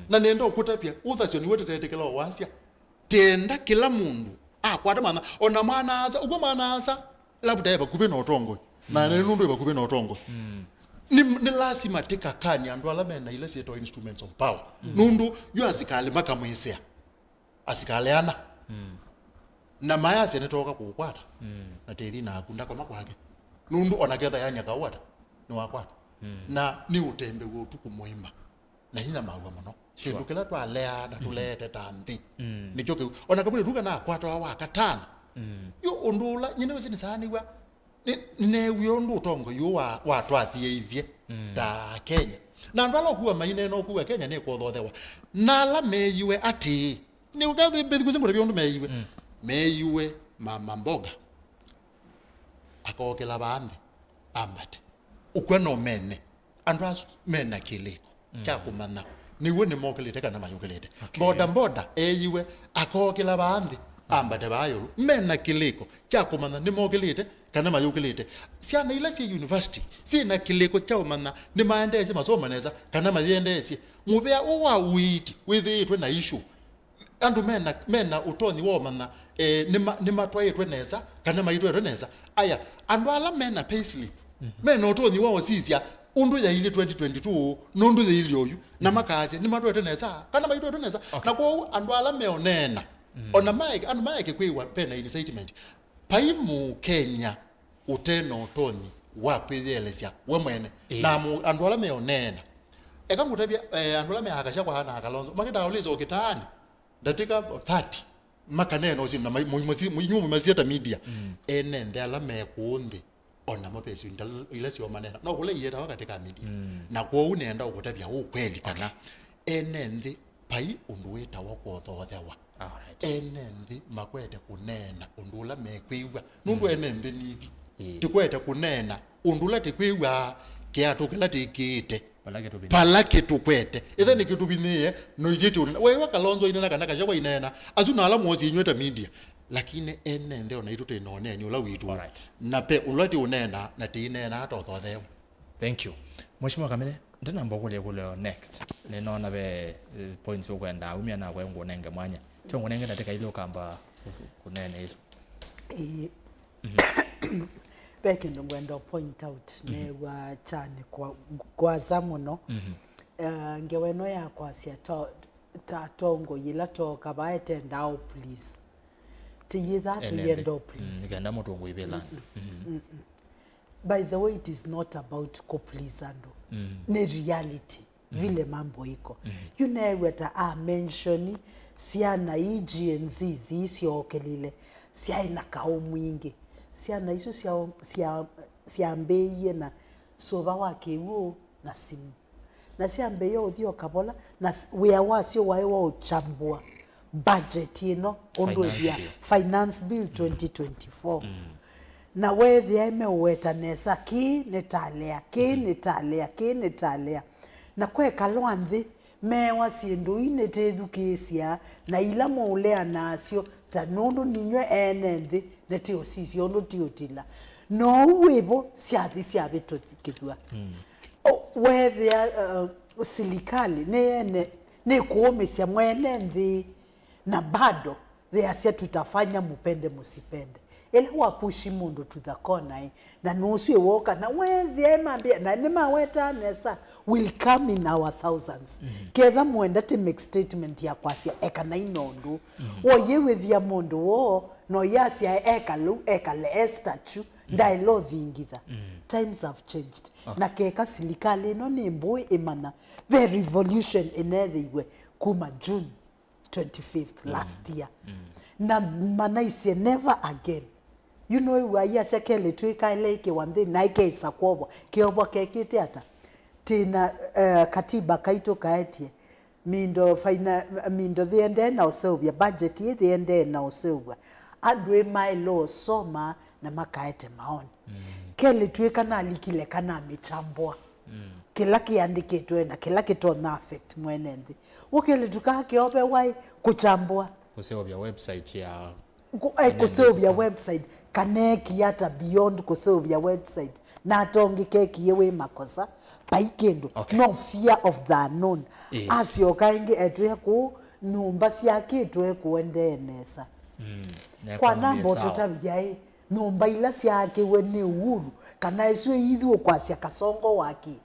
Na nenda ũkũtavya, ũthasyo nĩw'o tũtetĩkĩla o wasya. Tenda kĩla mũndũ akwata mwana, o na mwana-a-asa, ũkw'a mwana-a-asa, labda e vakuvĩ na ũtongoi. Na nĩ nũndũ e vakuvĩ na ũtongoi. Nĩ, nĩ lasima tĩkakany'e andũ ala me na ila syĩtawa instruments of power. Nũndũ yu asikalĩ makamwĩsĩa. Asikalĩ ana. Na mayasya nĩtooka kũũkwata. Na tĩthi naku ndakoma kwake. Nũndũ ona ketha yani akaũkwata, nĩwakwatwa. Na nĩ ũtembew'a ũtukũ mũima. Na inyamaaw'a mũno. Sure. Kĩndũ kĩla twaleaa na tũleete ta nthĩ. Nĩkyo kĩu. Ona kamwĩĩtu kana akwatawa wa katano. Yu ũndũ ũla, nyie nĩwĩsĩ nĩsaanĩw'a. Nĩ- nĩneewie ũndũ ũtongoi ũũ wa- watwathiĩithye ta Kenya. Na andũ ala ũkua maineena ũkua Kenya nĩkũothothewa. Na ala meeiwe atĩĩ, nĩũkathĩ mbĩthukũsĩ ngũtavya ũndũ meeiwe. Meeiwe mama mboga akookĩla vaa nthĩ, ambate. Ũkw'a no mene. Andũ asu mena kĩlĩko kya kũmanya nĩw'o nĩmokĩlĩte kana mayũkĩlĩte. Okay. Boda boda eeiwe akookĩla vaa nthĩ, ambate vaa ĩũlũ. Mena kĩlĩko kya kũmanya nĩmokĩlĩte kana mayũkĩlĩte. Syana ila syĩ university syĩ na kĩlĩko kya ũmanya nĩmaendeesye masomo nesa kana mayĩendeesye. Mũvea ũũ wa ũiiti wĩthĩĩtwe na issue. Andũ mena, mena ũtonyi wa ũmanya, eh, nĩma- nĩmatwaĩtwe nesa kana maitwaĩtwe nesa. Aya, andũ ala mena payslip, mena ũtonyi wa ũsisya ũndũ yailyĩ twenty twenty-two, nũndũ yĩilyĩ oyu, na makasya nĩmatwaĩtwe nesa kana maitwaĩtwe nesa. Okay. Na kwoou andũ ala meũneena, ona maeke, andũ maeke kwĩw'a vena incitement. Vai Mũkenya ũte na ũtonyi wa kwĩyĩelesya we mwene. Ĩĩ. Na amũ- andũ ala meũneena. Eka ngũtavya, eh, andũ ala meakasya kwa ana Kalonzo, makĩtaa ũlĩsa ũkĩtaanĩ, ndatĩka thirty, makaneena ũsini na mai- mũi- mũsi- mũi- inyuĩ mũimasya ta media. Ene nthĩ ala me kũũ nthĩ, o namo ve syĩndũ ila syoo maneena. No kũla ietawa katika media. Na kwoou nenda ũkũtavya ũkweli kana ene nthĩ vai ũndũ wĩtawa kũothoothewa. Alright. Ene nthĩ makwete kũneena ũndũ ũla mekwĩw'a. Nũndũ ene nthĩ nithi. Ĩĩ. Tĩkwete kũneena ũndũ ũla tĩkwĩw'aa kĩatũ kĩla tĩkĩĩte. Vala kĩtũvinyĩe. Vala kĩtũkwete. Ĩthe nĩ kĩtũvinyĩe, no ithyĩ tũũneena. Weew'a Kalonzo aineena kana Gachagua aineena, asu na ala mwosie inyw'ĩ ta media. Lakini ene nthĩ o naitũ twĩ na ũneeni ũla witũ. Alright. Na ve ũla tĩũneena, na tĩineena ata ũthotheewa. Thank you. Mheshimiwa Kamene, ndinamba ũkũlya ĩkũlyo next. Nĩnoona ve, eh, points ũkwenda aumya nakwa ngũnenge mwanya. Kyo ngũnenge ndatĩka ilĩ ũkamba kũneena isu. Ĩĩ. Ve kĩndũ ngwenda point out, neew'a kyani kwa, kwasa mũno. Eh, ngewa ĩno ya kwasya to- ta atongoi ĩla tooka vaa ĩtendaa o please. Tĩyĩthaa tũyenda o please. Nĩkenda mũtũngũi vĩlani. By the way, it is not about kũ please andũ. Nĩ reality. Vile mambo iko. Yu neew'a ta a mention syana ii Gen Z ii syookĩlile, syaĩ na kaũ mwingĩ. Syana isu sya, sya, syambĩĩie na sũva wa kĩw'ũ na simũ. Na syambĩĩa ũthi o kavola, na s- wĩa wasyo waĩ wa ũkyambũa budget ĩno ũndũ Finance ĩthĩa bill. Finance bill twenty twenty-four. Na weethĩa meũweta nesa, kĩĩ nĩtalea, kĩĩ nĩtalea, kĩĩ nĩtalea. Na kwekalwa nthĩ, meewa syĩndũ ii nĩtĩthukĩĩsya, na ila mũũlea nasyo, ta nũndũ ninyw'e ene nthĩ nĩtĩũsisya ũndũ tiũtila. Noou wĩvo syathi syavĩtũkĩthw'a. O, weethĩa, uh, silikalĩ nĩene, nĩkũũmĩsya mwene nthĩ, na bado theasya tutafanya mupende musipende. Ĩla wapushi mũndũ to the corner, eh, na nũsw'e woka, na weethĩa mambĩa, na nĩmawetaa nesa, will come in our thousands. Ketha mwenda tĩ make statement ya kwasya, ekanai na ũndũ. Woyĩwĩthya mũndũ woo, no yasya ekale, ekale e statue, ndaĩla ũthingitha. Times have changed. Na keka silikalĩ ĩno nĩ mbũĩ ĩmanya, ve revolution ĩneethĩiwe kuma June twenty-fifth last year. Na manaisye never again. You know, waiasya kelĩ twĩkaĩle ĩkĩwa nthĩ, na ĩkeĩsa kwovwa. Keovwa kekĩte ata? Tĩna, eh, katiba kaitũ kaetie. Mindo faina, mindo thiendee na ũseũvya, budget ĩ thiendee na ũseũvya. Andũ ĩ maĩle ũsoma na makaete maoni. Kelĩ twĩka nalikile kana amĩchambua. Kĩla kĩandĩkĩtwe na kĩla kĩtonya affect mwene nthĩ. Ũkele tukaa kĩove waĩ kũchambua. Kũseũvya website ya Kũ- eh, kũseũvya website, kana ekie ata beyond kũseũvya website. Na atongĩ kekie wĩ makosa, pai kĩndũ. Okay. No fear of the unknown. Ĩĩ. Asyoka ĩngĩ etwĩa kũu, nyũmba syakĩtwe kũendee nesa. Na kwa economy namba ĩ sawa. Ũtũtavya ĩ, nyũmba ila syaakĩwe nĩ Uhuru, kana isu iithu ũkwasya Kasongo wakĩe?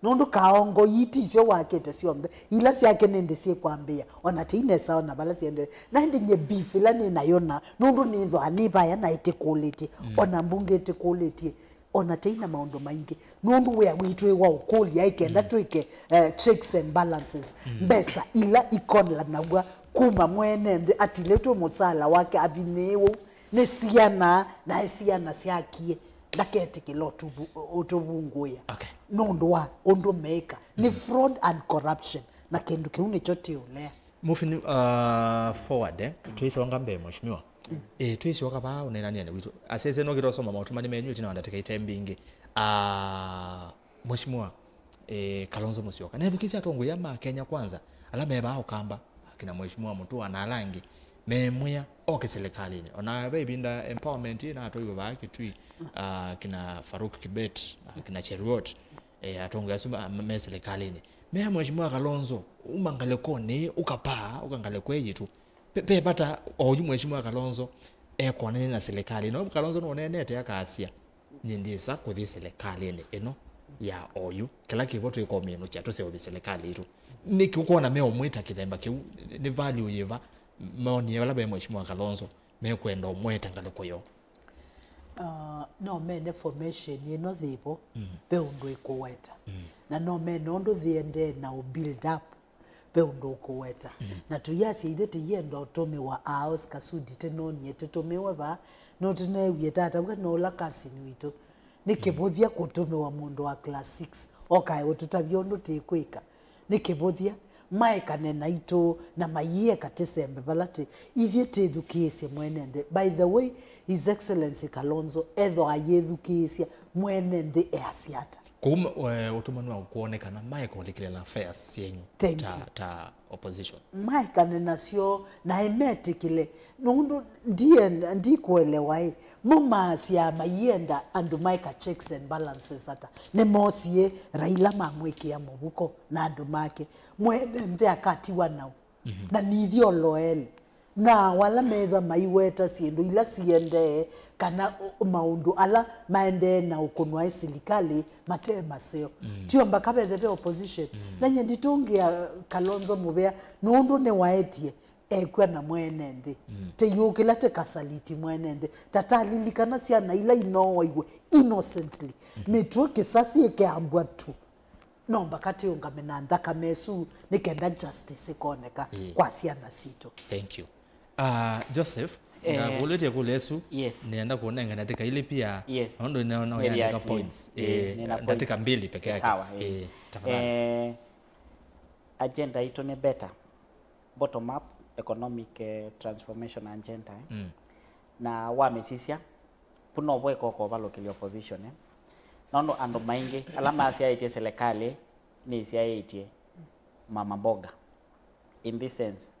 Nũndũ kaongo ii ti syo wakĩte syonthe. Ila syake nĩndĩ syĩkwambĩĩa. Ona tei nesa ona vala siendee. Na ĩndĩ nye beef ĩla nĩ nayo na, nũndũ nĩthwaa nĩ vaya na ĩtĩkũlĩtye. Ona mbunge ĩtĩkũlĩtye. Ona tei na maũndũ maingĩ. Nũndũ wĩa witũ wĩ wa ũkũlya, ĩkenda twĩke, eh, checks and balances. Mbesa ila ikolanaw'a kuma mwene nthĩ atilĩtwe mũsala wake avinyĩĩwe nĩ siana, na siana syakie. Ndaketĩkĩla ũtũvu- ũtũvungũĩa. Okay. Nũndũ wa ũndũ meĩka. Nĩ fraud and corruption. Na kĩndũ kĩu nĩkyo tĩũlea. Moving, uh, forward, eh, twĩsonga mbee, Mheshimiwa. Eh, twĩsyoka vaa ũneenanĩanĩ witũ. Asese no kĩtosoma maũtũmani menyu ĩtina wa ndatĩka ite mbingĩ. Ah, Mheshimiwa, eh, Kalonzo Musyoka nethukĩsye atongoi ma Kenya Kwanza, ala me vaa Ũkamba, akina Mheshimiwa Mutua na ala angĩ, memwĩa oke silikalĩnĩ. Ona ve ĩvinda empowerment ĩ natwaiwe vaa Kitui, ah, kina Farouk Kibet, akina Cheruiyot, eh, atongoi asu ma- me silikalĩnĩ. Mea Mheshimiwa Kalonzo, uma ngalĩkonĩ, ũkapaa, ũka ngalĩko ĩ yitũ. Pe- pe vata oyu Mheshimiwa Kalonzo ekonania na silikalĩ. No Kalonzo nũneenete akasya, nyie ndyĩsa kũthi silikalĩnĩ ĩno ya oyu. Kĩla kĩvo twĩkomĩnũkya tũseũvye silikalĩ itũ. Nĩkĩ ũkwona meũmwĩta kĩthemba kĩu? Nĩ value yĩva monie vala ve Mheshimiwa Kalonzo mekwenda ũmweta ngalĩko yoo? Uh, no mene formation ĩno thĩvo, ve ũndũ ĩkũweta. Na no mene ũndũ thiendee na ũ build up, ve ũndũ ũkũweta. Na tũyasya ithe tĩyenda ũtũmĩwa, a Oscar Sudi tĩnonie tũtũmĩwe vaa, no tũneewie tata we no ũla cousin witũ. Nĩ kĩvũthya kũtũmĩwa mũndũ wa class six okae ũtũtavya ũndũ tĩkwĩka. Nĩ kĩvũthya, maekane naitũ na maieka tĩsembe vala tĩ, ithyĩ tĩthukĩĩsye mwene nthĩ. By the way, His Excellency Kalonzo ethwa ayĩthukĩĩsya mwene nthĩ easya ata. Kũu ma- eh, ũtũmani wa kwonekana maeka ũlikĩlĩla affairs syenyu. Thank ta, you. Ta opposition. Maekane nasyo na ĩmetĩkĩle. Nũndũ ndie- ndikuelewa ĩ, mo maasyaa maienda andũ maeka checks and balances ata? Nĩmoosie Raila mamwĩkĩa mũvuko na andũ make. Mwene nthĩ akatiwa nau. Na nithyoloele. Na wala methwa maiweta syĩndũ ila siendee, kana ũ- maũndũ ala maendee na ũkũnwa ĩ silikalĩ mate maseo. Tio mbaka vethe ve opposition. Na nye nditũngĩa Kalonzo mũvea, nũndũ nĩwaetie ekw'a na mwene nthĩ. Tĩyũkĩla tĩkasaliti mwene nthĩ. Tata lilikana syana ila inoowaiwe innocently. Mĩtwe kĩsasi ĩkeambwa tu. No mbaka tĩũngame na nthakame ĩsu nĩ kenda justice ĩkoneka kwa syana sitũ. Thank you. Uh, Joseph, Eh, ndakũlĩtye kũlya ĩsu, yes. Nĩenda kũnenga ndatĩka ilĩ pia. Yes. Nũndũ nĩnaona ũyandĩka points. Eh, eh, nĩna points. Ndatĩka mbili peke yake. Sawa, eh. Eh, tafadhali. Eh, agenda itũ nĩ better. Bottom up economic, eh, transformation agenda, eh. Mm. Na wamĩsisya, pu novo ĩkoka ũvalũkĩlya opposition, eh. Nũndũ andũ maingĩ ala masyaĩtye serikali nĩsyaĩtye mama mboga. In this sense,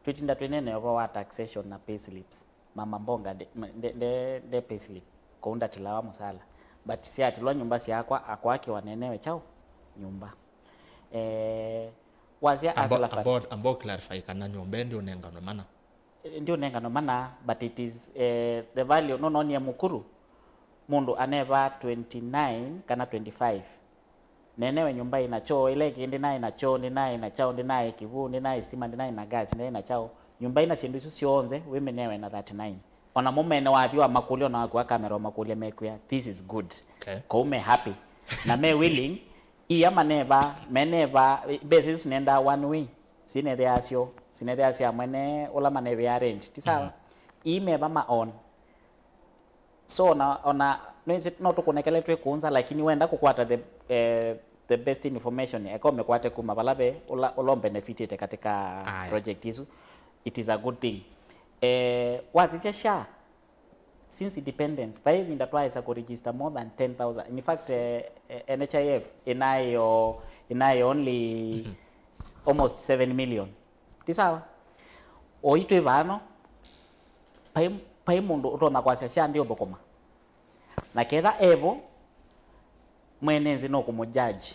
twĩtinda twĩnene ũvoo wa taxation na payslips. Mama mboga nde, nde, nde, nde payslip, kũu ndatilawa mũsala. But syatilwa nyũmba syakwa, akwakĩwa nenewe kyaũ? Nyũmba. Eh, wasya ambao, hustler fund. Ambao, ambao clarify kana nyũmba ĩyo ndĩũnenganwe mana. Eh, ndĩũnenganwe mana, but it is, eh, the value, nũnonie mũkuru, mũndũ aneva twenty-nine kana twenty-five. Nenewe nyũmba ĩna kyoo, ĩla ĩngĩ ndĩnaĩ na kyoo, ndĩnaĩ na kyaũ, ndĩnaĩ kĩw'ũ, ndĩnaĩ stima, ndĩnaĩ na gas, ndĩnaĩ na kyaũ. Nyũmba ĩna syĩndũ isu syonthe, wĩmĩnewe na thirty-nine. Ona mũmene wathi wamakũlya, ona wakua kamera ũmakũlya, mekwĩa, "This is good." Okay. Kũu me happy. Na me willing, ia maneva, meneva, mbesa isu sinendaa one way. Sinethĩaa syo, sinethĩaa sya mwene ũla manevĩaa rent. Ti sawa? Mhm. Ii meva ma own. So, ona, ona, no, is it, no tũkũnekele twĩ kũnza, lakini wenda kũkwata the, eh, the best information, eka ũmĩkwate kuma vala ve, ũla, ũla ũmbenefitĩte katika Aye. Project isu, it is a good thing. Eh, wasisya SHA, since independence, vai ĩvinda twaĩsa kũregister more than ten thousand. In fact, eh, eh, N H I F ĩnayo, ĩnayo only Mhm. almost seven million. Ti sawa? Oyu twĩ vano, vai, vai mũndũ ũtonya kwasya SHA ndĩũthũkũma. Na ketha evo, mwene nzĩ no kũmũjaji.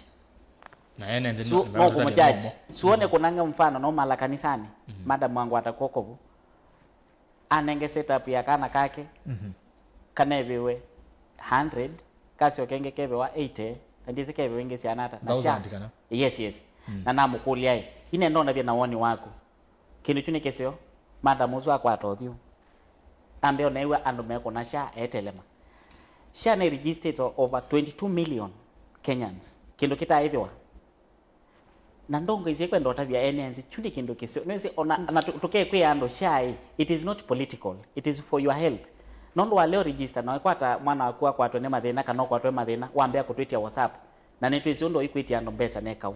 Na ene nthĩ Su-, no, no kũmũjaji. Suone kũnange mfano, no mala kanisani, Mhm. Madam wangwata kwoko vu. Anenge setup ya kana kake, Mhm. Kanevĩwe hundred, kasyo kenge kevewa eighty, na ndĩsĩ kevewa ingĩ syana ata. Na SHA. Thousand kana? Yes, yes. Mm. Na namũkũlya, "Ĩ, ine ndonavya na woni waku. Kĩndũ kyu nĩ kĩseo?" Madam ũsu akwata ũthyũ. Ambe oneew'a andũ mekũna SHA etelema. SHA nĩ registered over twenty-two million Kenyans. Kĩndũ kĩtaaĩthĩwa. Na ndongo isu kwenda ũtavya ene nzĩ, kyu nĩ kĩndũ kĩseo. Nĩwĩsĩ, ona, na tũ-, tũkekwĩa andũ SHA, it is not political, it is for your health. Nũndũ wa leo register, na ũkwata mwana waku akwatwe nĩ mathĩna, kana ũkwatwe mathĩna, wambĩa kũtwĩtya WhatsApp. Na nĩtwĩsĩ ũndũ ũikwĩtya andũ mbesa nĩ kaũ.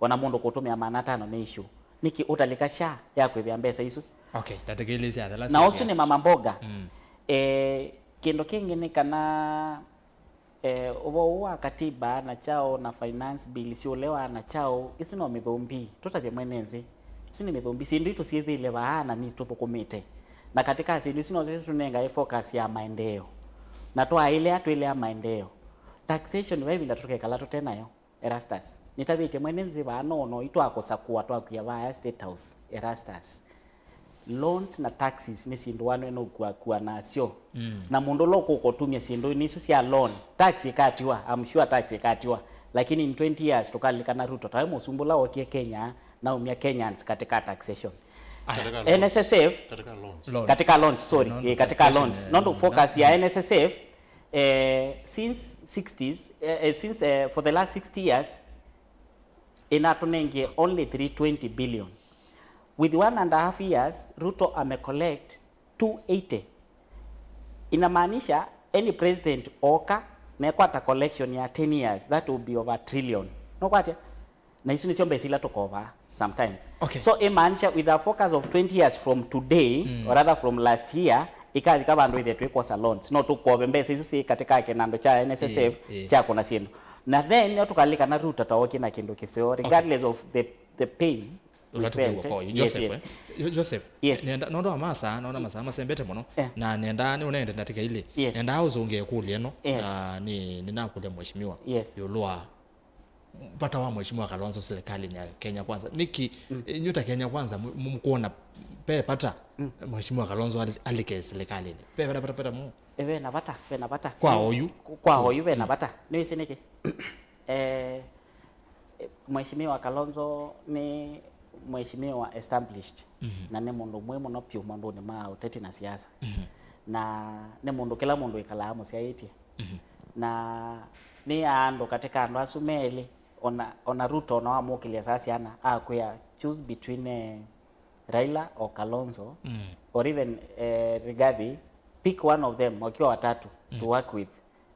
Ona mũndũ kũtũmĩa maana atano nĩ issue. Nĩkĩ ũtalika SHA ya kwĩthĩa mbesa isu? Okay, ndatĩkĩlĩsya thela. Na ũsu nĩ mama mboga. Mm. Eh, kĩndũ kĩngĩ nĩ kana, eh, ũvoo ũũ wa katiba na kyaũ na finance bill syũlewa na kyaũ, isu no mĩthũmbi. Tũtavye mwene nzĩ. Isu nĩ mĩthũmbi. Syĩndũ itũ syĩthĩle vaa na nĩ tũthũkũmĩte. Na katika syĩndũ isu no syo tũnengae focus ya maendeeo. Na twaĩlea twĩlea maendeeo. Taxation, vai ĩvinda tũkekala tũte nayo. Erastus, nĩtavĩtye mwene nzĩ vaa no, no itwakũsakũa twakwĩa vaa State House. Erastus, loans na taxes nĩ syĩndũ wanwe nũkuakua nasyo. Mm. Na mũndũ ũla ũkũkũtumya syĩndũ nĩ isu sya loan, tax ĩkatiwa, I'm sure tax ĩkatiwa. Lakini in twenty years tũkalilikana Ruto, tawe mũsumbĩ ũla wokie Kenya, naumya Kenyans katika taxation. Katika loans. N S S F, katika loans. Loans. Katika loans, sorry. Non-, eh, katika taxation, loans. Eh, nũndũ focus ya N S S F, eh, since sixties, eh, eh, since, eh, for the last sixty years, ĩnatũnengie only three twenty billion. With one and a half years, Ruto ame collect two eighty. Inamaanisha any president oka na ekwata collection ya ten years, that will be over a trillion. Nũkwatya? Na isu nĩsyo mbesa ila tũkovaa sometimes. Okay. So, imaanisha with a focus of twenty years from today, mm, or rather from last year, ikavika vandũ ithe twĩkosa loans. No tũkove mbesa isu syĩ katika kĩnandũ kya N S S F, ĩĩ, ĩĩ, kya kũna syĩndũ. Na then, no tũkalikana Ruto ta okie na kĩndũ kĩseo, okay, regardless of the, the pain we felt, eh? Yes, Joseph, yes. Eh? Yo-, Joseph, yes, nenda, nũndũ wa masaa, nona masaa masembete mũno, eh, na nenda nĩ ũnende ndatĩka ilĩ. Yes. Nenda ũzũngĩe kũlya ĩno, yes, na nĩ, nĩnakũlya mheshimiwa, yes, ĩũlũ wa vata wa Mheshimiwa Kalonzo serikalinĩ ya Kenya Kwanza. Nĩkĩ, mm, inyu ta Kenya Kwanza mu-, mu-, mũkwona ve vata, mm, Mheshimiwa Kalonzo al-, alike serikalinĩ? Ve vata, vata, vata mu? Eh, ve na vata, ve na vata. Kwa oyu? Kwa oyu ve na vata. Nĩwĩsĩ nĩkĩ? Eh, Mheshimiwa Kalonzo nĩ mheshimiwa established, mhm, na nĩ mũndũ mwĩ mũno piũ maũndũnĩ ma ũteti na siasa. Mhm. Na nĩ mũndũ kĩla mũndũ ĩkalaa mũsyaĩtye. Mhm. Na nĩ andũ katika andũ asu melĩ, ona, ona Ruto ona wamũkĩlya saa syana, akwĩa, "Choose between, eh, Raila or Kalonzo, mm, or even eh, Rigathi, pick one of them wakiwa watatu, mm, to work with.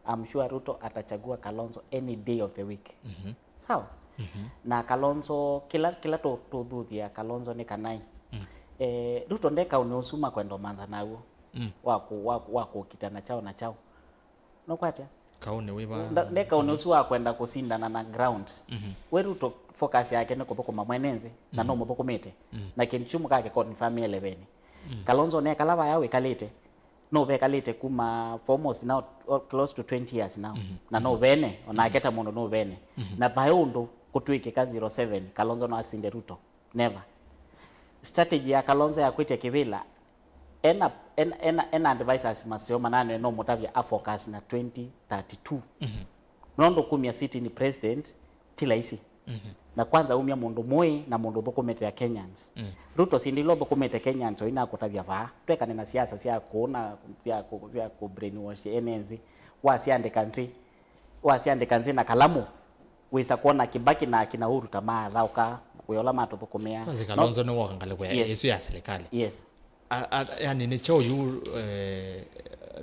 I'm sure Ruto atachagua Kalonzo any day of the week. Mhm. Sawa? Mhm. Na Kalonzo, kĩla kĩla tũ- tũthuthia Kalonzo nĩ kanai. Mm. Eh, Ruto ndeka ũnĩ ũsu makwenda ũmanza naw'o, mm, wa kũ- wa, wa kũkita na chao na chao. Nũkwatya? Kaũnĩ wĩva? Nda- ndeka ũnĩ ũsu wa kwenda kũsindana na ground. Mhm. We Ruto focus yake nĩ kũthũkũma mwene nthĩ, na, mhm, no mũthũkũmĩte. Mm. Na kĩndũ kyu mũkake confirm eleveni. Mm. Kalonzo nekala vaya wĩkalĩte, no vekalĩte kuma for almost now, or close to twenty years now. Mhm. Na no vene, onake ta mũndũ no vene. Mhm. Na vaĩ ũndũ kũtwĩkĩka zero seven Kalonzo no asinde Ruto. Never. Strategy ya Kalonzo ya kwĩtya kĩvĩla, ena, ena, ena, ena advisors maseo manane no mũtavya a focus na twenty thirty-two. Mhm. Nũndũ kumya sitting president ti laisi. Mhm. Na kwanza umya mũndũ mũĩ na mũndũ ũthũkũmĩte a Kenyans. Mm. Ruto sindi ila ũthũkũmĩte Kenyans oina kũtavya vaa. Twekane na siasa sya kũna, sya kũ- sya kũ brainwash ene nthĩ. Wasyandĩka nthĩ, wasyandĩka nthĩ na kalamu, wĩsa kwona Kibaki na akina Uhuru ta maathaũka wĩa ũla matũthũkũmĩa. Twasye Kalonzo nĩwoka ngalĩko ya- Yes. ĩsu ya serikali. Yes. A- a- yani nĩ kyaũ yu, eh,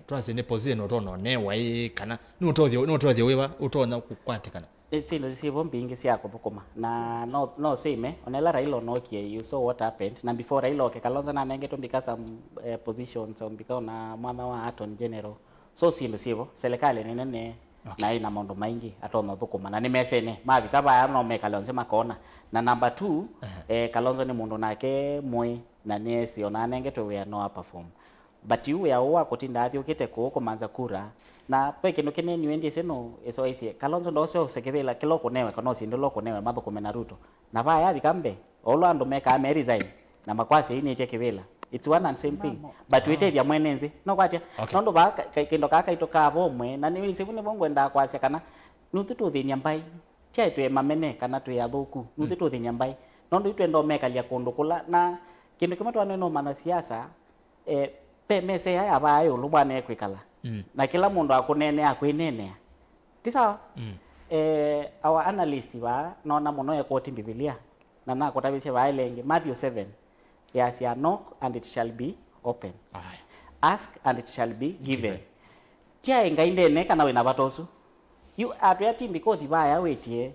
twasye nĩ position ũtonya ũnewa ĩ kana nĩ ũtothyo nĩ ũtothyo wĩva ũtonya kũkwatĩkana? Ĩ, syĩndũ syĩvo mbingĩ sya kũthũkũma na no, no same, ona ĩla Raila ũnookie, you saw what happened, na before Raila oke Kalonzo nanengetwe mbika some eh, positions, mbika ona mwana wa Attorney General. So syĩndũ syĩvo, serikali nĩ nene, okay, na ĩna maũndũ maingĩ atonya ũthũkũma na nĩmesene, mavika vaya no mekale onthe makona. Na number two, aha, eh, Kalonzo nĩ mũndũ nake mũĩ na nĩesĩ ona anengetwe wĩa no a perform. But yu wĩa ũũ wa kũtinda athyũkĩte kũũ kũmanza kura, na ve kĩndũ kĩnini wendĩsĩ nũ ĩsoaisye, Kalonzo ndose ũsekethĩla kĩla ũkũnewe kana ũsindĩla ũkũnewe mathũkũme na Ruto. Na vaya yavika mbee, o ũla andũ mekaa me resign na makwasya inĩtye kĩvĩla. It's one and same thing. Msimamo. But wĩtethya mwene nthĩ. No kwatya? Okay. Nũndũ vaa ka- ka- kĩndo kaa kaitũ kaa vomwe, na nĩwĩsĩ vu nĩvo ngwendaa kwasya kana nũthu tũthĩny'a mbai. Tyaĩ twĩ mamene kana twĩ athũku. Nũthu tũthĩny'a mbai. Nũndũ itwenda ũmekalya kũndũ kũla. Na kĩndũ kĩmwe twanene ũmanya siasa, eh, pe mesa ĩya ya vaa ĩũlũ bwana ekwĩkala. Mm. Na kĩla mũndũ akũneenea akwĩneenea. Ti sawa? Mm. Eh, our analyst vaa, nona mũno ekoti Mbivilia, na nakũtavisye vaa ĩla ĩngĩ, Matthew seven, yasya, "Knock and it shall be open. Aye. Ask and it shall be given." Given. Tyaĩ Ngai ndene kana wĩna vata ũsu. Yu atwĩa ti mbikothi vaya wĩtie,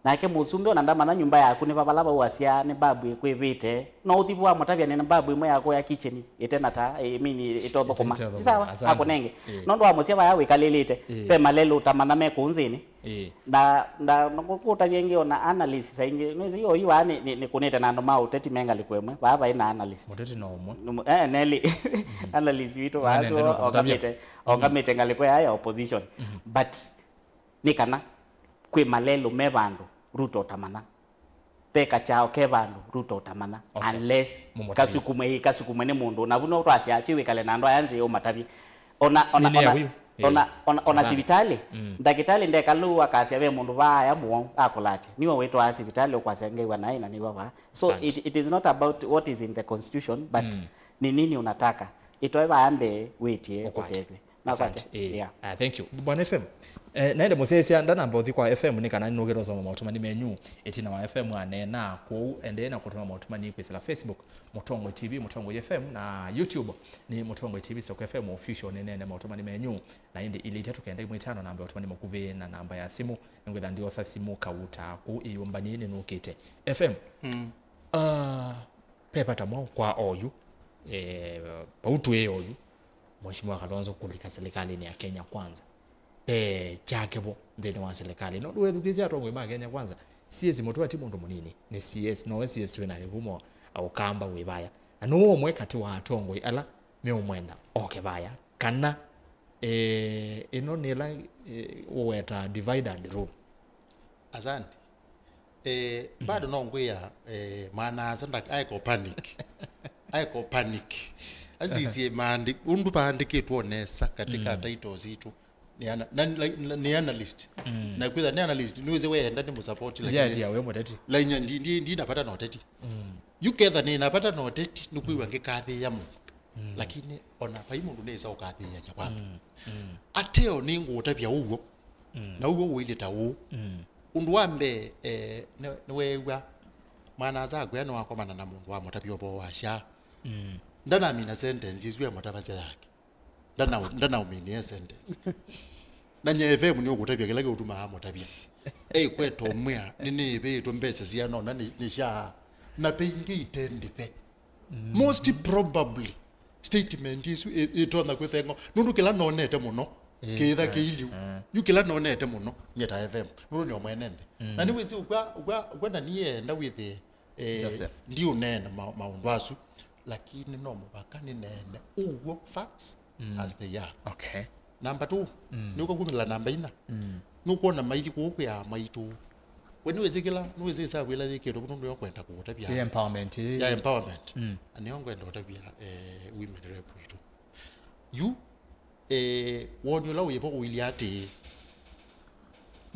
nake mũsumbĩ ona ndamanya nyũmba yaku nĩ vavala vau asya nĩ mbabu ĩkwĩvĩte. No ũthi vua mũtavya nĩ mbabu ĩmwe yakũya kitchen ĩte na taa, I mean, ĩtothũkũma. Ĩte- ĩtothũkũma. Ti sawa? Asante. Akũnenge. Ĩĩ. Nũndũ wa mũsya vaya wĩkalĩlĩte, ĩĩ, ve malelũ ta mana me kũu nthĩnĩ. Ĩĩ. Na, na, na kũ- kũtavya ĩngĩ ona analysis aingĩ. Nĩsĩ yo yu vaa nĩ, nĩ, nĩkũnĩte na andũ ma ũteti me ngalĩko ĩmwe. Vaa vai na analyst. Mũteti no ũmwe. Nĩ mũ- eh, nelĩ. Analyst witũ vaa. Nene so nũkũtavya. Ongamĩte, ongamĩte ngalĩko ya, ya opposition. Mhm. But nĩ kana kwĩ malelũ me vandũ Ruto ũtamanya. Ve kakyao ke vandũ Ruto ũtamanya. Okay. Unless mũmũtavye. Kasukumwe, ĩ, kasukumwe nĩ mũndũ. Na vu no twasya kĩ wĩkale na andũ aya nzĩ ũmatavye. Ona, ona, nĩ ona, ũyũ. Ona, ona, ona sivitalĩ. Sivitalĩ. Mm. Ndakĩtalĩ ndeka lĩu akasya ve mũndũ vaaya mũwau akũlatya. Nĩwe wĩtwaa sivitalĩ ũkwasya ngew'a naĩ na nĩw'a vaa. So, asante, it, it is not about what is in the constitution, but, mm, ni nini unataka. Ĩtwae vaa mbee wĩtie ũkwate. Ũtethwe. Asante. Nakwate. Eh, yeah. Ah, thank you. Bwana F M. Eh, naende mũsyaĩsya ndanamba ũthi kwa F M nĩ kana nũkĩte ũsoma maũtũmani menyu. Ĩtina wa F M aneena kũu, endee na kũtũma maũtũmani kwĩsĩla Facebook, Mũtongoi T V, Mũtongoi F M, na YouTube nĩ Mũtongoi T V stroke F M official, nĩneene maũtũmani menyu. Na ĩndĩ ilĩ itatũ kenda ĩmwe ĩtano namba ya ũtũmani mũkuvĩ na namba ya simũ. Nĩngwĩtha ndiosa simũ kauta kũu ĩyũmbani nĩnũkĩte. F M. Mm. Ah, Ve vata mwaũ kwa oyu, eh, vau twĩ oyu, Mheshimiwa Kalonzo kũlika serikalini ya Kenya Kwanza? Ve kyake vo nthĩnĩ wa serikalĩ? Nũndũ wethukĩĩsya atongoi ma Kenya Kwanza, C S Mutua ti mũndũ mũnini, nĩ C S, nowe C S twĩ nake kuma Ũkamba wĩ vaya. Na nũũ ũmwe katĩ wa atongoi ala meũmwenda oke vaya, kana, eh, ĩno nĩ ĩla, eh, ũwetaa divide and rule? Asante. Eh, bado no ngwĩa, eh, mwana-a-asa ndak- aeko panic. Aeko panic. Asisye maandi- ũndũ vaandĩkĩtwe nesa katika, mm, titles itũ. Nĩ ana- na- na- na- nĩ analyst. Mm. Na kwĩtha nĩ analyst, nĩwĩsĩ weenda nĩ mũsupport, lakini, yeah, yeah, we mũteti. Lakini ndi- ndi- ndinapata na ũteti. Mm. Yu ketha nĩnapata na ũteti, nĩkwĩw'a ngĩkathĩĩa mũndũ. Mm. Lakini ona vai mũndũ nĩsa ũkathĩĩa Nyakwanza. Mm. Mm. Ateo nĩngũũtavya ũw'o. Mm. Na ũw'o ũilyĩ ta ũũ. Mm. Ũndũ wa mbee, eh, nĩ- nĩweew'a Mwana-a-asa akwĩa nĩwakomana na mũndũ wamũtavya ũvoo wa SHA. Mm. Ndanamina sentence ĩsu emũtavasya yake. Ndana-, ndanaũminie sentence. Na Nyie F M nĩũkũtavya kĩla kĩũtumaa amũtavya. Eikweta ũmwĩa, nĩnĩĩvĩtwe mbesa siana ũna nĩ, nĩ SHA. Na ve ingĩ itendĩve. Mm. Most probably, statement ĩsu ĩ-, ĩtonya kwĩtheng'wa. Nũndũ kĩla nonete mũno, eh, kĩĩtha, eh, kĩiliu. Eh. Yu kĩla nonete mũno, nyie ta F M. Nũndũ nĩo mwene nthĩ. Mm. Na nĩwĩsĩ ũkw'a, ũkw'a, ũkw'a na niĩ enda wĩthĩe, eh, Joseph, ndiũneena ma-, maũndũ asu, lakini no mũvaka nĩneene ũw'o, facts, mm, as they are. Okay. Namba two, mm, nĩũkakumĩla namba inya. Mm. Nũkwona maithi kũu kwĩ aa maitũ. We nĩwĩsĩ kĩla, nĩwĩsĩ ĩsavu ĩla yĩkĩtwe nũndũ yo kwenda kũũtavya. Ĩ empowerment, ĩ. Ya empowerment. Mm. Na nĩyo ngwenda ũtavya, eh, women rep witũ. Yu, eh, woni ũla wĩvo ũilyĩ atĩĩ,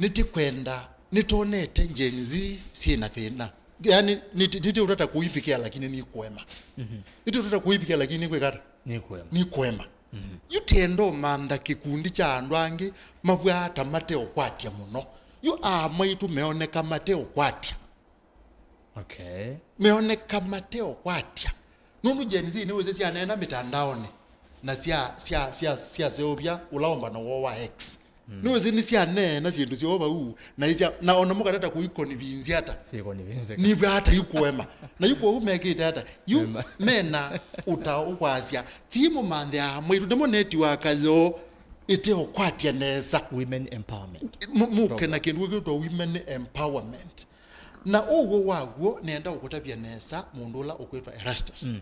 nĩtĩkwenda, nĩtwonete Gen Z syĩ na thĩna. Yaani, nĩtĩ-, nĩtĩũtata kũivikĩa lakini nĩkũema. Mhm. Nĩtĩũtata kũivikĩa lakini nĩkwĩka ata? Nĩkũema. Nĩkũema. Mhm. Yu tĩenda ũmantha kĩkundi kya andũ angĩ mavw'aa ta mateũkwatya mũno. Yu aa maitũ meoneka mateũkwatya. Okay. Meoneka mateũkwatya. Nũndũ Gen Z nĩwĩsĩ syaneena mĩtandaonĩ na sya, sya, sya, syaseũvya ũla ũmbano woo wa X. Mm. Nĩwĩsĩ nĩsyaneena syĩndũ syoo vau, na isya, na ona mũkatata kũiconvince ata. Siconvince. Nĩvw'aa ata ikũema. Na yu kwoou mekĩte ata? Yu mema, mena ũtao ũkwasya, thimũ manthĩaa mwaitũ, nĩmo netiwaka yoo ĩteũkwatya nesa. Women empowerment. Mu-, mũke na kĩndũ kĩtwa women empowerment. Na ũw'o waw'o nĩenda ũkũtavya nesa mũndũ ũla ũkwĩtwa Erastus. Mm.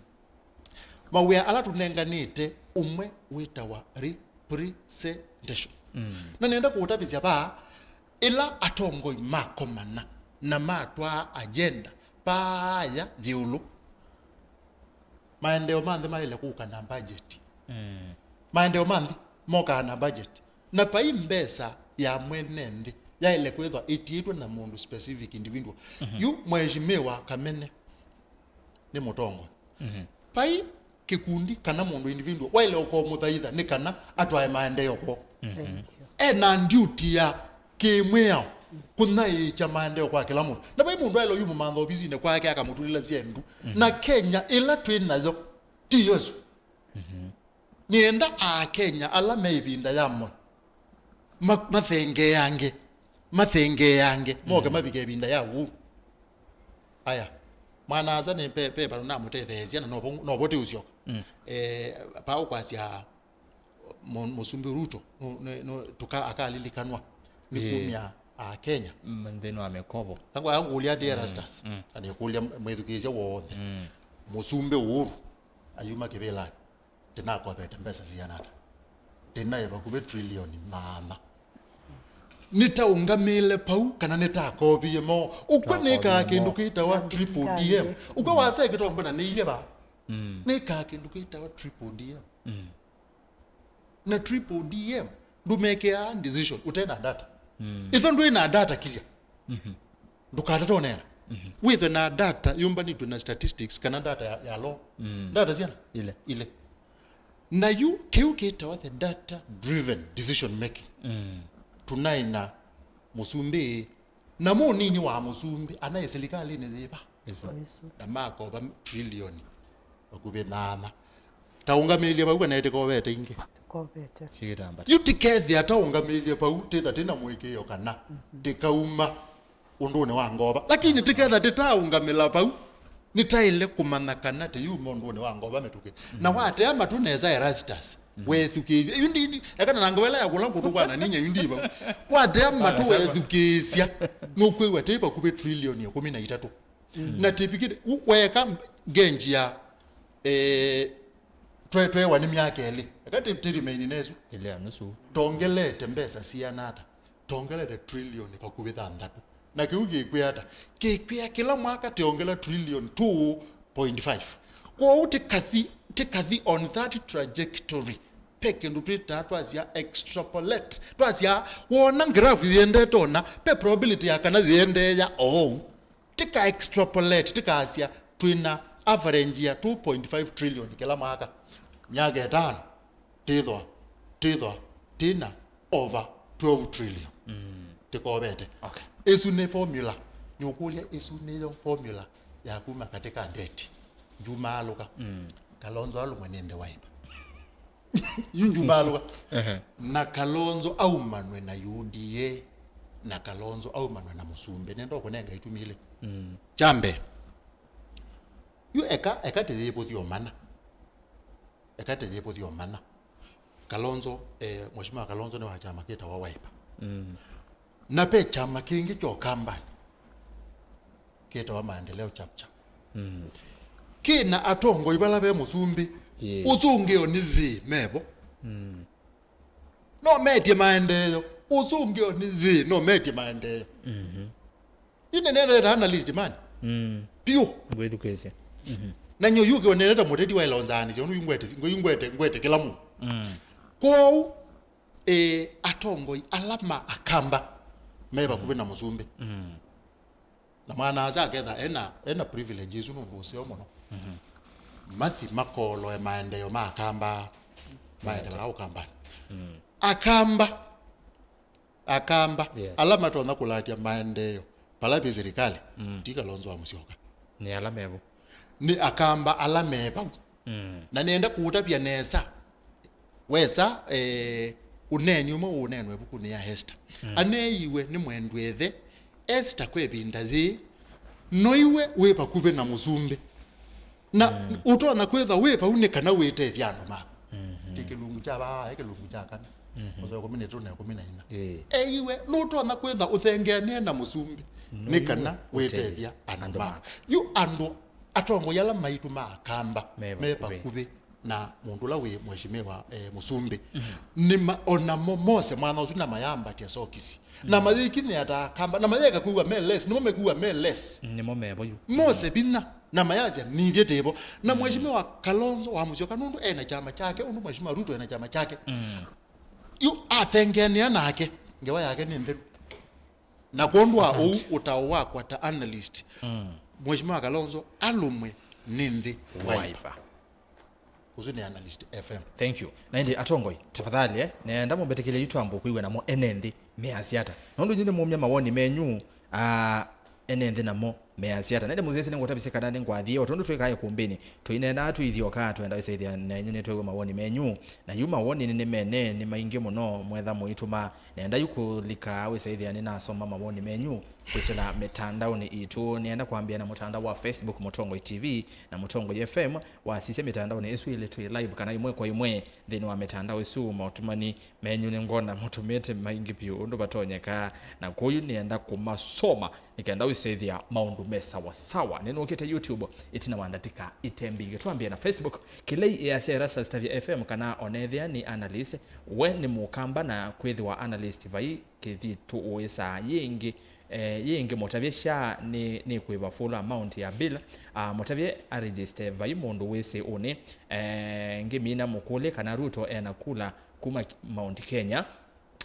Mawĩa ala tũnenganĩte, ũmwe wĩtawa representation. Mm. Na nĩenda kũũtavĩsya vaa, ĩla atongoi makomana na matwaa agenda vaaya yĩũlũ, maendeeo ma nthĩ maĩle kũka na budget. Mm. Maendeeo ma nthĩ mokaa na budget. Na vai mbesa ya mwene nthĩ yaĩle kwĩthwa ĩtiĩtwe na mũndũ specific individual. Mhm. Yu Mheshimiwa Kamene nĩ mũtongoi. Mhm. Vai kĩkundi kana mũndũ individual waĩle ũkomũthaitha nĩ kana atwae maendeeo kwoo. Mhm. Thank you. E na duty ya kĩmwĩao kũnyaĩĩkya maendeeo kwa kĩla mũndũ. Na vai mũndũ aĩle ũyumũmantha ovisinĩ kwake akamũtulĩla syendu. Mhm. Na Kenya ĩla twĩ nayo ti yo ĩsu. Mhm. Nĩenda Akenya ala me ĩvinda ya mo ma-, mathengeeange, mathengeeange, moke, mm, mavike ĩvinda ya ũu. Aya, mwana-a-asa nĩ pe, pe vandũ namũtetheesya na novo, novo tĩũsyoka. Mm. Eh, pa ũkwasya mũ-, Mũsumbĩ Ruto, nũ-, nũ-, nũ-, tũka-, akalilikanwa nĩ, ĩĩ, kumya Akenya. Mm, nthĩnĩ wa mĩkovo. Angwa angũlya atĩ, mm, Erastus, mm, na nĩkũlya mwĩthukĩĩsya w'onthe. Mm. Mũsumbĩ Uhuru ayuma kĩvĩlanĩ, ndĩnakovete mbesa siana ata? Ndĩnaĩ vakuvĩ trilioni nyaanya. Nĩtaũngamĩle vau kana nĩtakovie mo? Ũkw'a nĩkaa kĩndũ kĩtawa triple D M. Ũkw'a wasya kĩtongo na nĩilye va? Mm. Nĩkaa kĩndũ kĩtawa triple D M. Mm. Na triple D M ndũmekĩaa decision ũte na data. Mm. Ĩtho ndwĩ na data clear. Mhm. Ndũkatate ũneena. Mhm. Wĩthwe na data yũmbanĩtw'e na statistics kana data ya, ya law. Mm. Data syana? Ile. Ile. Na yu kĩu kĩtawa the data driven decision making. Mm. Tũnaĩ na mũsumbĩ na mũnini wa mũsumbĩ anaĩ silikalĩnĩ yĩva? Ĩsu. O ĩsu. Na makova trilioni vakuvĩ nyaanya. Ta ũngamĩlye vau kana ĩtĩkovete ingĩ? Tũkovete. Syĩtambata. Yu tikethĩa ta ũngamĩlye vau, tĩtha tĩna mũĩkĩĩo kana, mhm, tĩkauma ũndũnĩ wa ngova. Lakini tiketha tĩtaũngamĩla vau, nĩtaĩle kũmanya kana tĩyuma ũndũnĩ wa ngova mĩtũkĩ. Na, mhm, watea matũ nesa Erastus, mhm, wethukĩĩsya. Yu ndi, ndi, ekana na ngova ĩla ya kũla kũtũ kwa na ninya yu ndi vau. Watea matũ wethukĩĩsya, nũkwĩw'a tĩ vakuvĩ trilioni ĩkũmi na itatũ. Mm. Na tivikiri, u-, weka ngenji ya, eh, twe-, twewa nĩ myaka ĩlĩ. Eka ti-, tĩrimeini nesu. Ĩlĩ ya nusu. Tongelete mbesa siana ata? Tongelete trilioni vakuvĩ thanthatũ. Na kĩu kĩkwĩa ata? Kĩkwĩa kĩla mwaka tĩongela trilioni two point five. Kwoou tĩkathi, tĩkathi on that trajectory. Pe kĩndũ twĩtaa twasya extrapolate. Twasya wona graph yĩendete ona, pe probability ya kana yĩendeea oou. Tĩka extrapolate, tĩkasya twĩna average ya two point five trillion kĩla mwaka. Myaka ĩtano, tĩthwa, tĩthwa, twĩna over twelve trillion. Mm. Tĩkovete. Okay. Ĩsu nĩ formula. Nĩũkũlya ĩsu nĩyo formula ya kuma katĩ ka ndeti. Njumaalũka. Mm. Kalonzo alũmwe nĩ nthĩ Wiper. Yu njumaalũka. Ehe. Na Kalonzo aumanwe na U D A, na Kalonzo aumanwe na Mũsumbĩ. Nenda ũkũnenga itumi ilĩ. Mm. Kya mbee, yu eka, eka tĩyĩvũthyo mana. Eka tĩyĩvũthyo mana. Kalonzo, eh, Mheshimiwa Kalonzo nĩ wa kyama kĩtawa Wiper. Mm. Na ve kyama kĩngĩ kya Ũkambanĩ kĩtawa Maendeleo Chapchap. Mm. Kĩna atongoi vala ve Mũsumbĩ. Yeah. Ũsũngĩo nĩ thĩ mevo. Mm. No metye maendeeo. Ũsũngĩo nĩ thĩ, no metye maendeeo. Mhm. Yu nĩnenete ta analyst man. Mm. Piũ. Ngwĩthukĩĩsya. Mhm. Na nyie yu kĩo nenete mũteti wa ilonzaanĩsya, ũndũ yu ngwete, yu ngwete, ngwete kĩla mũndũ. Mm. Kwoou, eh, atongoi ala ma Akamba me vakuvĩ na Mũsumbĩ. Mm. Na mwana-a-asa aketha ena, ena privilege ĩsu nũndũ ũseo mũno. Mhm. Mathi makoloe maendeeo ma Akamba, maendeeo ma Ũkambanĩ. Mm. Akamba, Akamba, yes, ala matonya kũlatya maendeeo vala ve silikalĩ, mm, ti Kalonzo wa Musyoka. Nĩ ala me vau. Nĩ Akamba ala me vau. Mm. Na nenda kũũtavya nesa, wesa, eh, ũneeni ũmwe ũũneenwa ĩvukunĩ ya Esther. Mm. Aneeiwe nĩ mwendwa ĩthe, Esther kwa ĩvinda yĩĩ, noiwe wĩ vakuvĩ na Mũsumbĩ. Na, mm, ũtonya kwĩthwa wĩ vau nĩ kana wĩtethya andũ maku. Mhm. Ti kĩlungu kya vaa, e kĩlungu kya kana. Mhm. Mũsoa ĩkũmi na ĩtatũ na ĩkũmi na inya. Ĩĩ. Eiwe, nũtonya kwĩthwa ũthengeanĩe na Mũsumbĩ nĩ kana wĩtethya andũ maku. Yu andũ, atongoi ala maitũ ma Akamba me vakuvĩ na mũndũ ũla wĩ Mheshimiwa, eh, Mũsumbĩ. Mhm. Nĩma, onamo mose mwana ũsu na mayambatya sokisi. Na mayĩkinyĩa ta Akamba, na mayeka kwĩw'a me less, nĩmo mekwĩw'a me less. Nĩmo mevo yu. Mose vinya, na mayasya, "Nithyĩ tĩvo." Na Mheshimiwa Kalonzo wa Musyoka, nũndũ ena kyama kyake, ũndũ Mheshimiwa Ruto ena kyama kyake. Mm. Yu athengeanĩa nake, ngewa yake nĩ ntheru. Na kwondũ wa ũu, ũtao wakwa ta analyst, mm, Mheshimiwa Kalonzo alũmwe nĩ nthĩ Wiper. Wiper. Ũsu nĩ Analyst F M. Thank you. Na ĩndĩ atongoi, tafadhali, eh, nenda mũmbetĩkĩlye yu twambe kwĩw'a namo ene nthĩ measya ata. Nũndũ inyu nĩmumya mawoni menyu, ah, ene nthĩ namo measya ata. Na ĩndĩ mũsyaĩĩsye nĩngũtavisye kana nĩngwathie, o tondũ twĩkaa ĩkũmbĩnĩ, tũineenaa twĩithyoka, twenda ĩsaĩthya nenyu nĩtwĩw'a mawoni menyu. Na yu mawoni nĩ, nĩ mene, nĩ maingĩ mũno, mwetha mũitũma. Nenda yu kũlika wĩsaĩthya nĩnasoma mawoni menyu kwĩsĩla mĩtandaonĩ itũ. Nĩenda kwambĩa na mũtandao wa Facebook Mũtongoi T V na Mũtongoi F M. Wasisya mĩtandaonĩ ĩsu ĩlĩ twĩ live kana ĩmwe kwa ĩmwe nthĩnĩ wa mĩtandao ĩsu. Maũtũmani menyu nĩngwona mũtũmĩte maingĩ vyũ ũndũ vatonyeka, na kwoou nĩenda kũmasoma nĩ kenda wĩsĩthĩa maũndũ me sawa sawa. Nĩnũkĩte YouTube ĩtina wa ndatĩka ite mbingĩ. Twambĩe na Facebook. Kĩlei easya Erastus Tavia F M kana onethĩa nĩ analyst, we nĩ mũkamba na kwĩthĩwa analyst vai kĩthitũ ũĩsaa yĩngĩ. Eh, yĩngĩ mũtavye sha nĩ, nĩ kwĩva full amount ya bill. Ah, mũtavye aregister vai mũndũ wĩsĩ ũnĩ. Eh, ngĩmina mũkũlye kana Ruto ena kula kuma Mount Kenya.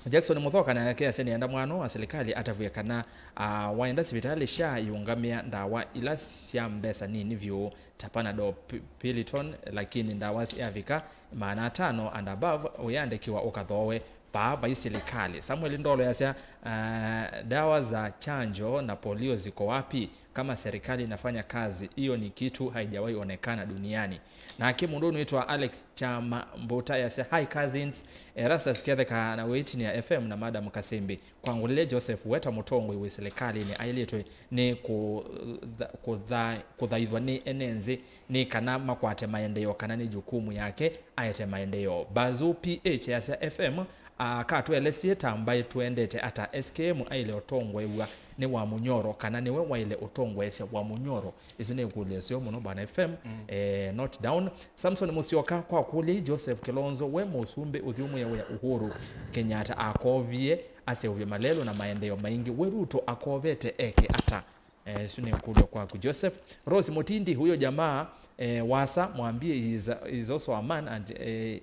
Jackson Mũthoka nake asya nĩenda mwana wa silikalĩ atavw'e kana, ah, waenda sivitalĩ sha iũngamĩa ndawa ila sya mbesa nini vyũ ta Panadol, P-, Piriton, lakini ndawa syavika maana atano and above ũyandĩkĩwa ũkathoowe. Vaa vai silikalĩ. Samuel Ndolo yasya, ah, dawa za chanjo na polio ziko wapi? Kama serikali inafanya kazi, hiyo ni kitu haijawahi onekana duniani. Nake mũndũ ũnĩtwa Alex Chama Mbuta yasya, "Hi cousins, Erastus Ketheka na wĩtini ya F M na Madam Kasembi. Kwangũlĩle Joseph Weta mũtongoi wĩ silikalĩnĩ aĩlĩtwe nĩ kũtha-, kũtha-, kũthaithwa nĩ ene nthĩ nĩ kana makwate maendeeo kana nĩ jukumu yake aete maendeeo." Bazu P H yasya, F M, akatũelesye ta mbaĩ tũendete ata? S K M aĩle ũtongoew'a nĩ Wamunyoro kana nĩwe waĩle ũtongoesya Wamunyoro? Ĩsu nĩ ĩkũlyo ĩseo mũno, Bwana F M. Mm. Eh, note down. Samson Musyoka, kwa kũlya Joseph Kilonzo, we mũsumbĩ ũthyũmũe wĩa Uhuru Kenyatta akovie aseũvye malelũ na maendeeo maingĩ, we Ruto akovete eke ata? Eh, ĩsu nĩ ĩkũlyo kwaku, Joseph. Rose Mutindi, huyo jamaa, eh, Wasa, mwambie he is, he is also a man and, eh,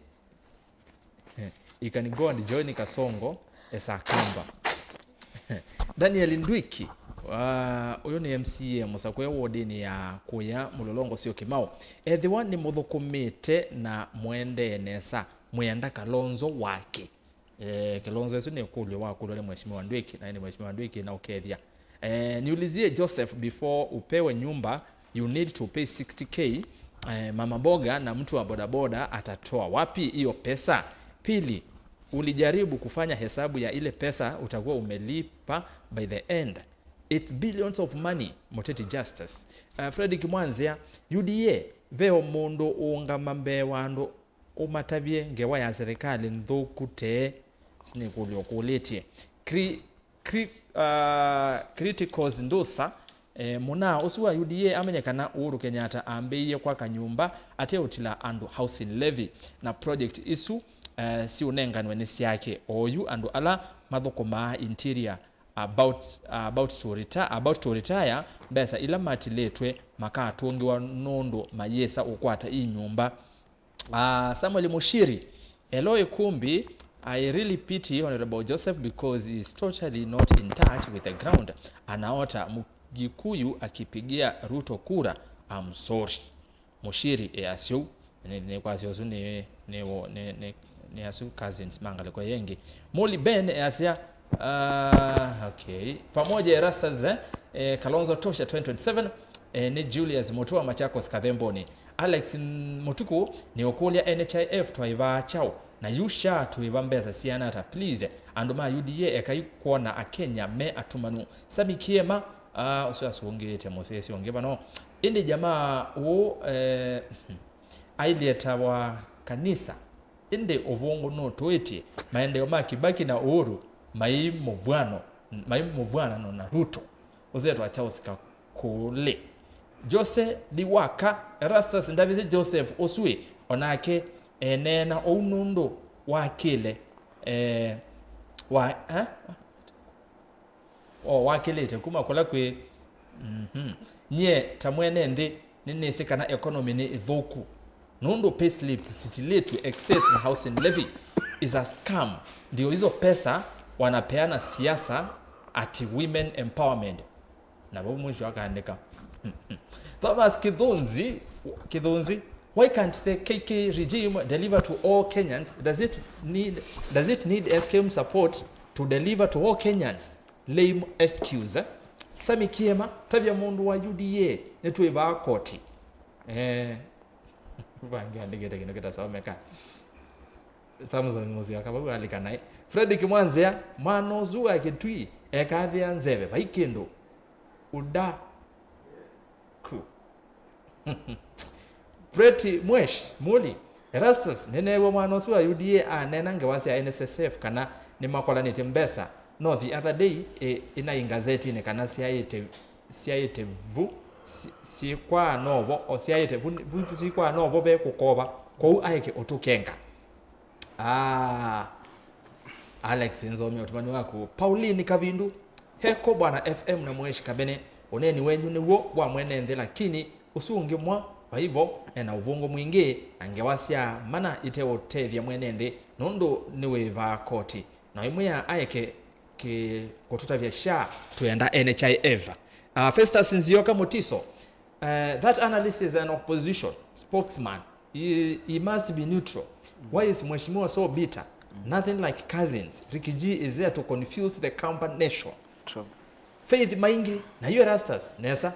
Eh, he can go and join Kasongo as a Kamba. Daniel Ndwiki, ah, ũyũ nĩ M C A mũsakũe wodinĩ ya kũya Mũlolongo Syokimau. Ethĩwa nĩmũthũkũmĩte na mũendee nesa, mwĩenda Kalonzo wake? Eh, Kalonzo, ĩsu nĩ ĩkũlyo wakũlw'a nĩ Mheshimiwa Ndwiki, na nĩ Mheshimiwa Ndwiki na ũkethya. Eh, niulizie Joseph, before upewe nyumba, you need to pay sixty K, eh, mama mboga na mtu wa bodaboda atatoa wapi hiyo pesa? Pili, ulijaribu kufanya hesabu ya ile pesa utakuwa umelipa by the end? It's billions of money, Muteti Justus. Uh, Fredrick Mwanzia, U D A, ve o mũndũ ũũngama mbee wa andũ ũmatavye ngewa ya serikali nthũku tee? Sinĩkũlyo kũlĩtye. Cri-, cri-, uh, Criticals Ndusa, eh, mũnaa ũsu wa U D A amenye kana Uhuru Kenyatta ambĩĩie kwaka nyũmba ateũtila andũ housing levy, na project isu, eh, siũnenganwe nĩ syake. Oyu andũ ala mathũkũmaa interior about, about to retire, about to retire, mbesa ila matilĩtwe makatũngĩwa nũndũ mayĩsa ũkwata ii nyũmba. Ah, Samuel Mushiri, hello Ikumbi, I really pity Honorable Joseph because he is totally not in touch with the ground. Anaota Mgikuyu akipigia Ruto kura. I'm sorry. Mushiri easya ũu, nĩ, nĩ kwasya ũsu nĩ, nĩ, wo- nĩ, nĩ, nĩ asu cousins ma ngalĩko yĩngĩ. Muli Ben easya, uh, okay. Pamoja Erastas, eh, eh, Kalonzo Tosha twenty twenty-seven, eh, nĩ Julius Mutua Machakos Kathemboni. Alex Mutuku nĩ ũkũlya N H I F twaĩvaa kyaũ? Na yu SHA tũĩva mbesa siana ata? Please, andũ ma U D A ekai kwona Akenya me atumanu. Sami Kiema, ah, ũsu asũngĩĩte mũsyaĩĩsya ũngĩ vano. Ĩndĩ jamaa ũũ, eh, ailye ta wa kanisa, ĩndĩ ũvũngũ nũtũĩtye. Maendeeo ma Kibaki na Uhuru mai mũvwano, mai mũvw'anano na Ruto. Ũzetwa Charles Kakũlĩ. Jose Liwaka, Erastus Ndavisi Joseph ũsu ĩ, onake eneena ũu nũndũ wakĩle, eh, wa, eh? O, wakĩlĩte kuma kũla kwĩ, mhm. Nyie ta mwene nthĩ nĩnĩsĩ kana economy nĩ ĩthũku nũndũ payslip sitilĩtw'e, excess na housing levy is a scam. Ndio hizo pesa wanapeana siasa ati women empowerment. Na vau mwisho akaandĩka. Thomas Kithunzi, Kithunzi, why can't the K K regime deliver to all Kenyans? Does it need, does it need S K M support to deliver to all Kenyans? Lame excuse, eh? Sami Kiema, tavya mũndũ wa U D A, nĩtwĩvaa koti. Eh, vangĩ andĩkĩte kĩndũ kĩtasomeka. Samson Musyoka vau alika naĩ. Fredrick Mwanzĩa, mwana ũsu wa Kitui ekathĩa nzeve, vai kĩndũ. Udaku. Pretty Mwesh, Muli, Erastus, nĩneew'a mwana ũsu wa U D A aneena ngewa sya N S S F kana nĩmakolanĩtye mbesa. No the other day, ĩ, ĩnaĩ ngazetinĩ kana syaĩte, syaĩte vu, si-, sikwaa novo, o syaĩte vu, vu sikwaa novo ve kũkova, kwoou aeke ũtũkenga. Ah, Alex, nzomie ũtũmani waku. Pauline Kavindu, heko Bwana F M na Mweshi Kabene, ũneeni wenyu nĩw'o wa mwene nthĩ, lakini ũsu ũngĩ mwa, vaivo, ena ũvũngũ mwingĩ, na ngewa sya mana iteũtethya mwene nthĩ, nũndũ nĩwĩvaa koti. Na imwe ya aeke kĩ-, kũtũtavya SHA, twenda N H I F. Ah, Festus Nzioka Mutiso, eh, that analyst is an opposition spokesman. He, he must be neutral. Why is Mheshimiwa so bitter? Nothing like cousins. Ricky G is there to confuse the Kamba nation. True. Faith Maingi, na yu Erastus, nesa.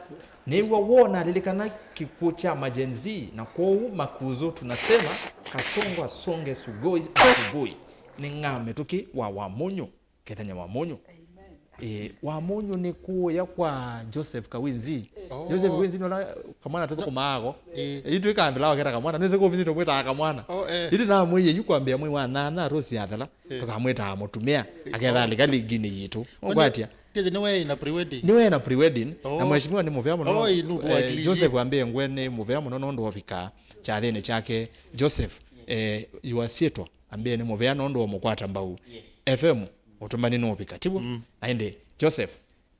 Nĩw'a wona alilikana kĩkw'ũ kya ma Gen Z, na kwoou makuzu tunasema, kasongo asonge sugoi asubuhi. Nĩ ng'a mĩtũkĩ wa Wamunyu. Kethanya Wamunyu. Amen. Eh, Wamunyu nĩ kũya kwa Joseph Kawinzi. Oh. Joseph Kawinzi nĩ ũla kamwana tũthũkũmaa ako. Eh. Itũ ĩkambĩla waketa kamwana, nĩsĩ kũvisi tũmwĩtaa kamwana. Oh, eh. Itũ namwĩie yu kwambĩa mwei wa nana Rose yathela, eh, tũkamwĩtaa mũtumĩa, eh, aketha alika linginĩ yitũ. Ũkwatya? Kĩthĩ nĩwe na pre-wedding. Nĩwe na pre-wedding, oh, na mheshimiwa nĩ mũvea mũno. Oh, inu, eh, Joseph ambĩe ngwe nĩ mũvea mũno nũndũ ovika kyathĩnĩ kyake. Joseph, eh, yuasitwa. Ambĩe nĩ mũvea nũndũ wa mũkwata mbau. Yes. F M, ũtũmani nũvika, tiw'o? Mm. Na ĩndĩ, Joseph,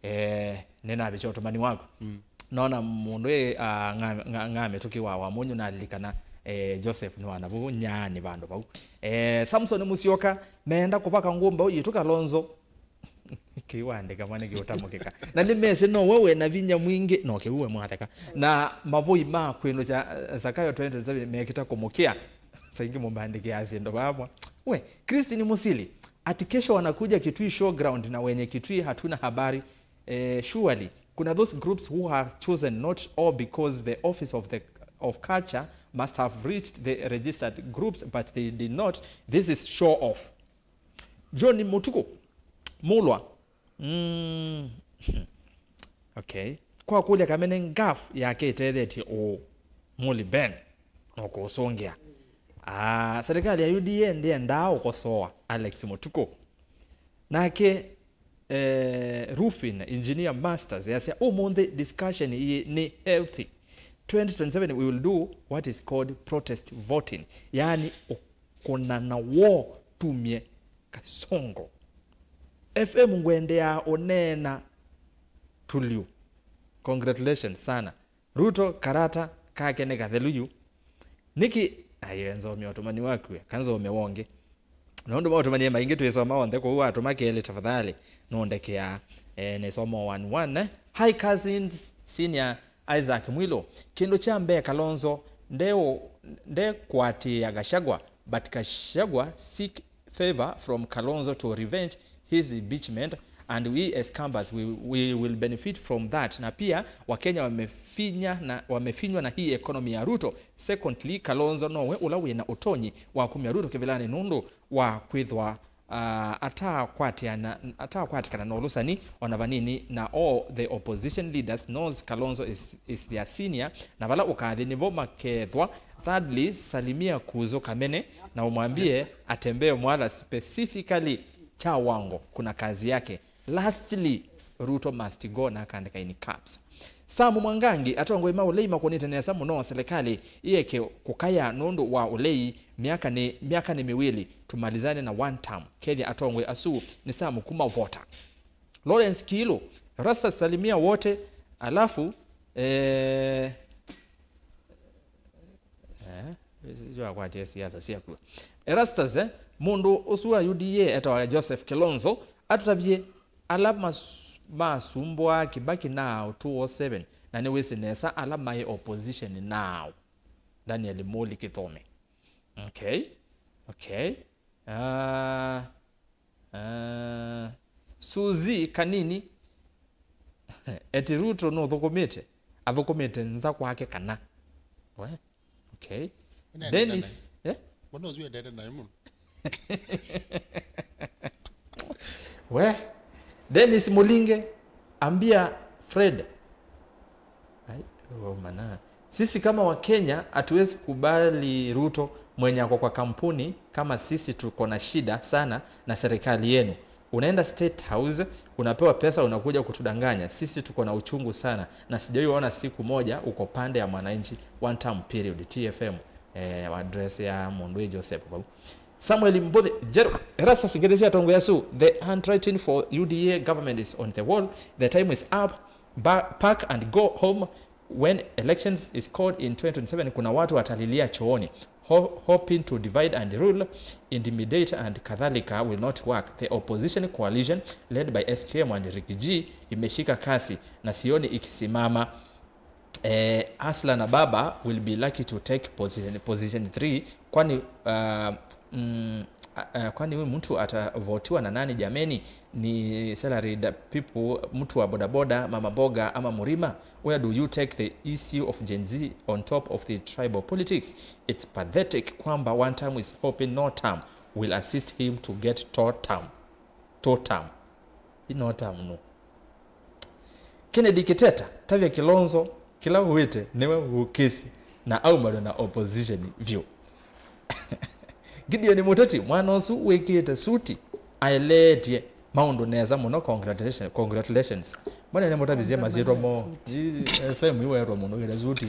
eh, nĩnavikya ũtũmani waku. Mm. Nona mũndũ ĩ, ah, ng'a-, ng'a-, ng'a mĩtũkĩ wa Wamunyu nalilikana, eh, Joseph nĩ wa navu nyaani vandũ vau. Eh, Samson Musyoka, meenda kũvaka ngũmbaũ yitũ Kalonzo. Kĩu waandĩka mwana kĩũtamũkĩka. Na nĩmesĩ nowe wĩ na vinya mwingĩ, no kĩu we mwatheka. Na mavũi ma kwĩnũkya, eh, Zakayo twenty twenty-seven mekĩta kũmũkĩa. Saingĩ mũmbandĩkĩa syĩndũ vamwe. We, Christine Musili, ati kesho wanakuja Kitui showground na wenye Kitui hatuna habari. Eh, surely, Kuna those groups who are chosen not all because the office of the of culture must have reached the registered groups, but they did not. This is show off. John Mutuku, Mulwa. Mm. Okay. Kwa kũlya Kamene, ngaf yake ĩtethetye ũũ? Muli Ben, nũkũsũngĩa. Ah, serikali ya U D A ndĩendaa ũkosoa Alex Mutuku. Nake eh, Rufin, Engineer Masters, yasya, "Ũmũnthĩ discussion ĩĩ nĩ healthy. Twenty twenty-seven we will do what is called protest voting." Yaani, ũkũnana woo tumye Kasongo. F M ngwendeaa ũneena tũlyu. Congratulations sana. Ruto karata kake nĩ kathelu yu. Nĩkĩ? Aiwe, nzomie ũtũmani waku, kanzome wonge. Nũndũ maũtũmanie maingĩ twĩsoma onthe, kwoou watũma kelĩ tafadhali nũndekeaa. Eh, nĩsoma one one, eh. Hi cousins, senior Isaac Mwilo. Kĩndũ kya mbee, Kalonzo nde ndekwatĩĩa Gachagua, but Gachagua seek favor from Kalonzo to revenge his impeachment, and we as Kambas, we, we will benefit from that. Na pia Wakenya wamefinya na, wamefinywa na hii economy ya Ruto. Secondly, Kalonzo nowe ũla wĩna ũtonyi wa kumya Ruto kĩvĩlanĩ nũndũ wa kwĩthwa, ah, atakwatĩana, atakwatĩkana na ũlũsani ona vanini, na all the opposition leaders knows Kalonzo is, is their senior, na vala ũkathi nĩvo makethwa. Thirdly, salimia Kuzo Kamene na umwambie atembee mwala specifically Chawango, kuna kazi yake. Lastly, Ruto must go, na akaandĩka in caps. Samu Mwangangi, atongoi ma ũlei makũnĩte nesa mũno, serikali ĩeke kũkaya nũndũ wa ũlei, myaka nĩ, myaka nĩ mĩwĩlĩ, tumalizane na one term. Kethya atongoi asu nĩ Samu kuma Vota. Lawrence Kiilu, Rasta salimia wote, alafu, eh, eh, sijui akwatie siasa siaku. Erastus, eh, mũndũ ũsu wa U D A etawa Joseph Kilonzo, atũtavye ala mas-, masumbũaa Kibaki now two oh seven, na nĩwĩsĩ nesa ala maĩ opposition now. Daniel Muli Kithome. Okay. Okay. Ah, ah, Suzi Kanini, eti Ruto nũthũkũmĩte, athũkũmĩte nza kwake kana? We? Okay. Nene Dennis, eh? Mbona ũsu endete naye mũno? We? Dennis Mulinge, ambia Fred. Ai, oh, mana. Sisi kama Wakenya hatuwezi kubali Ruto mwenye ako kwa kampuni kama sisi, tuko na shida sana na serikali yenu. Unaenda State House, unapewa pesa, unakuja kutudanganya. Sisi tuko na uchungu sana na sijawahi ona siku moja uko pande ya mwananchi. One term period, T F M, eh, address ya mũndũ Joseph vau. Samuel Mbuthi, Jer-, Erastus, ngethi sya atongoĩ asu, the handwriting for U D A government is on the wall. The time is up. Ba-, pack and go home. When elections is called in twenty twenty-seven, kuna watu watalilia chooni. Ho-, hoping to divide and rule, intimidate and kadhalika will not work. The opposition coalition led by S Q M and Ricky G imeshika kasi na sioni ikisimama. Eh, Asla na Baba will be lucky to take position, position three, kwani, uh, mm, uh, uh, kwani huyu mtu atavotiwa na nani jameni? Ni salaried people, mtu wa bodaboda, mama boga ama murima? Where do you take the issue of Gen Z on top of the tribal politics? It's pathetic kwamba one term is hoping no term will assist him to get two term. Two term. Ino term no. Kennedy Kiteta, tavya Kilonzo, kĩla ũĩte nĩwe wũkĩsye na aumanwe na opposition vyũ. Gideon Mũteti, mwana ũsu wĩkĩĩte suti, aeleetye maũndũ nesa mũno, congratulations, congratulations. Mbona nĩmũtavisye masyĩtwa moo? Ĩ, F M ĩwetwa mũndũ wĩkĩĩte suti.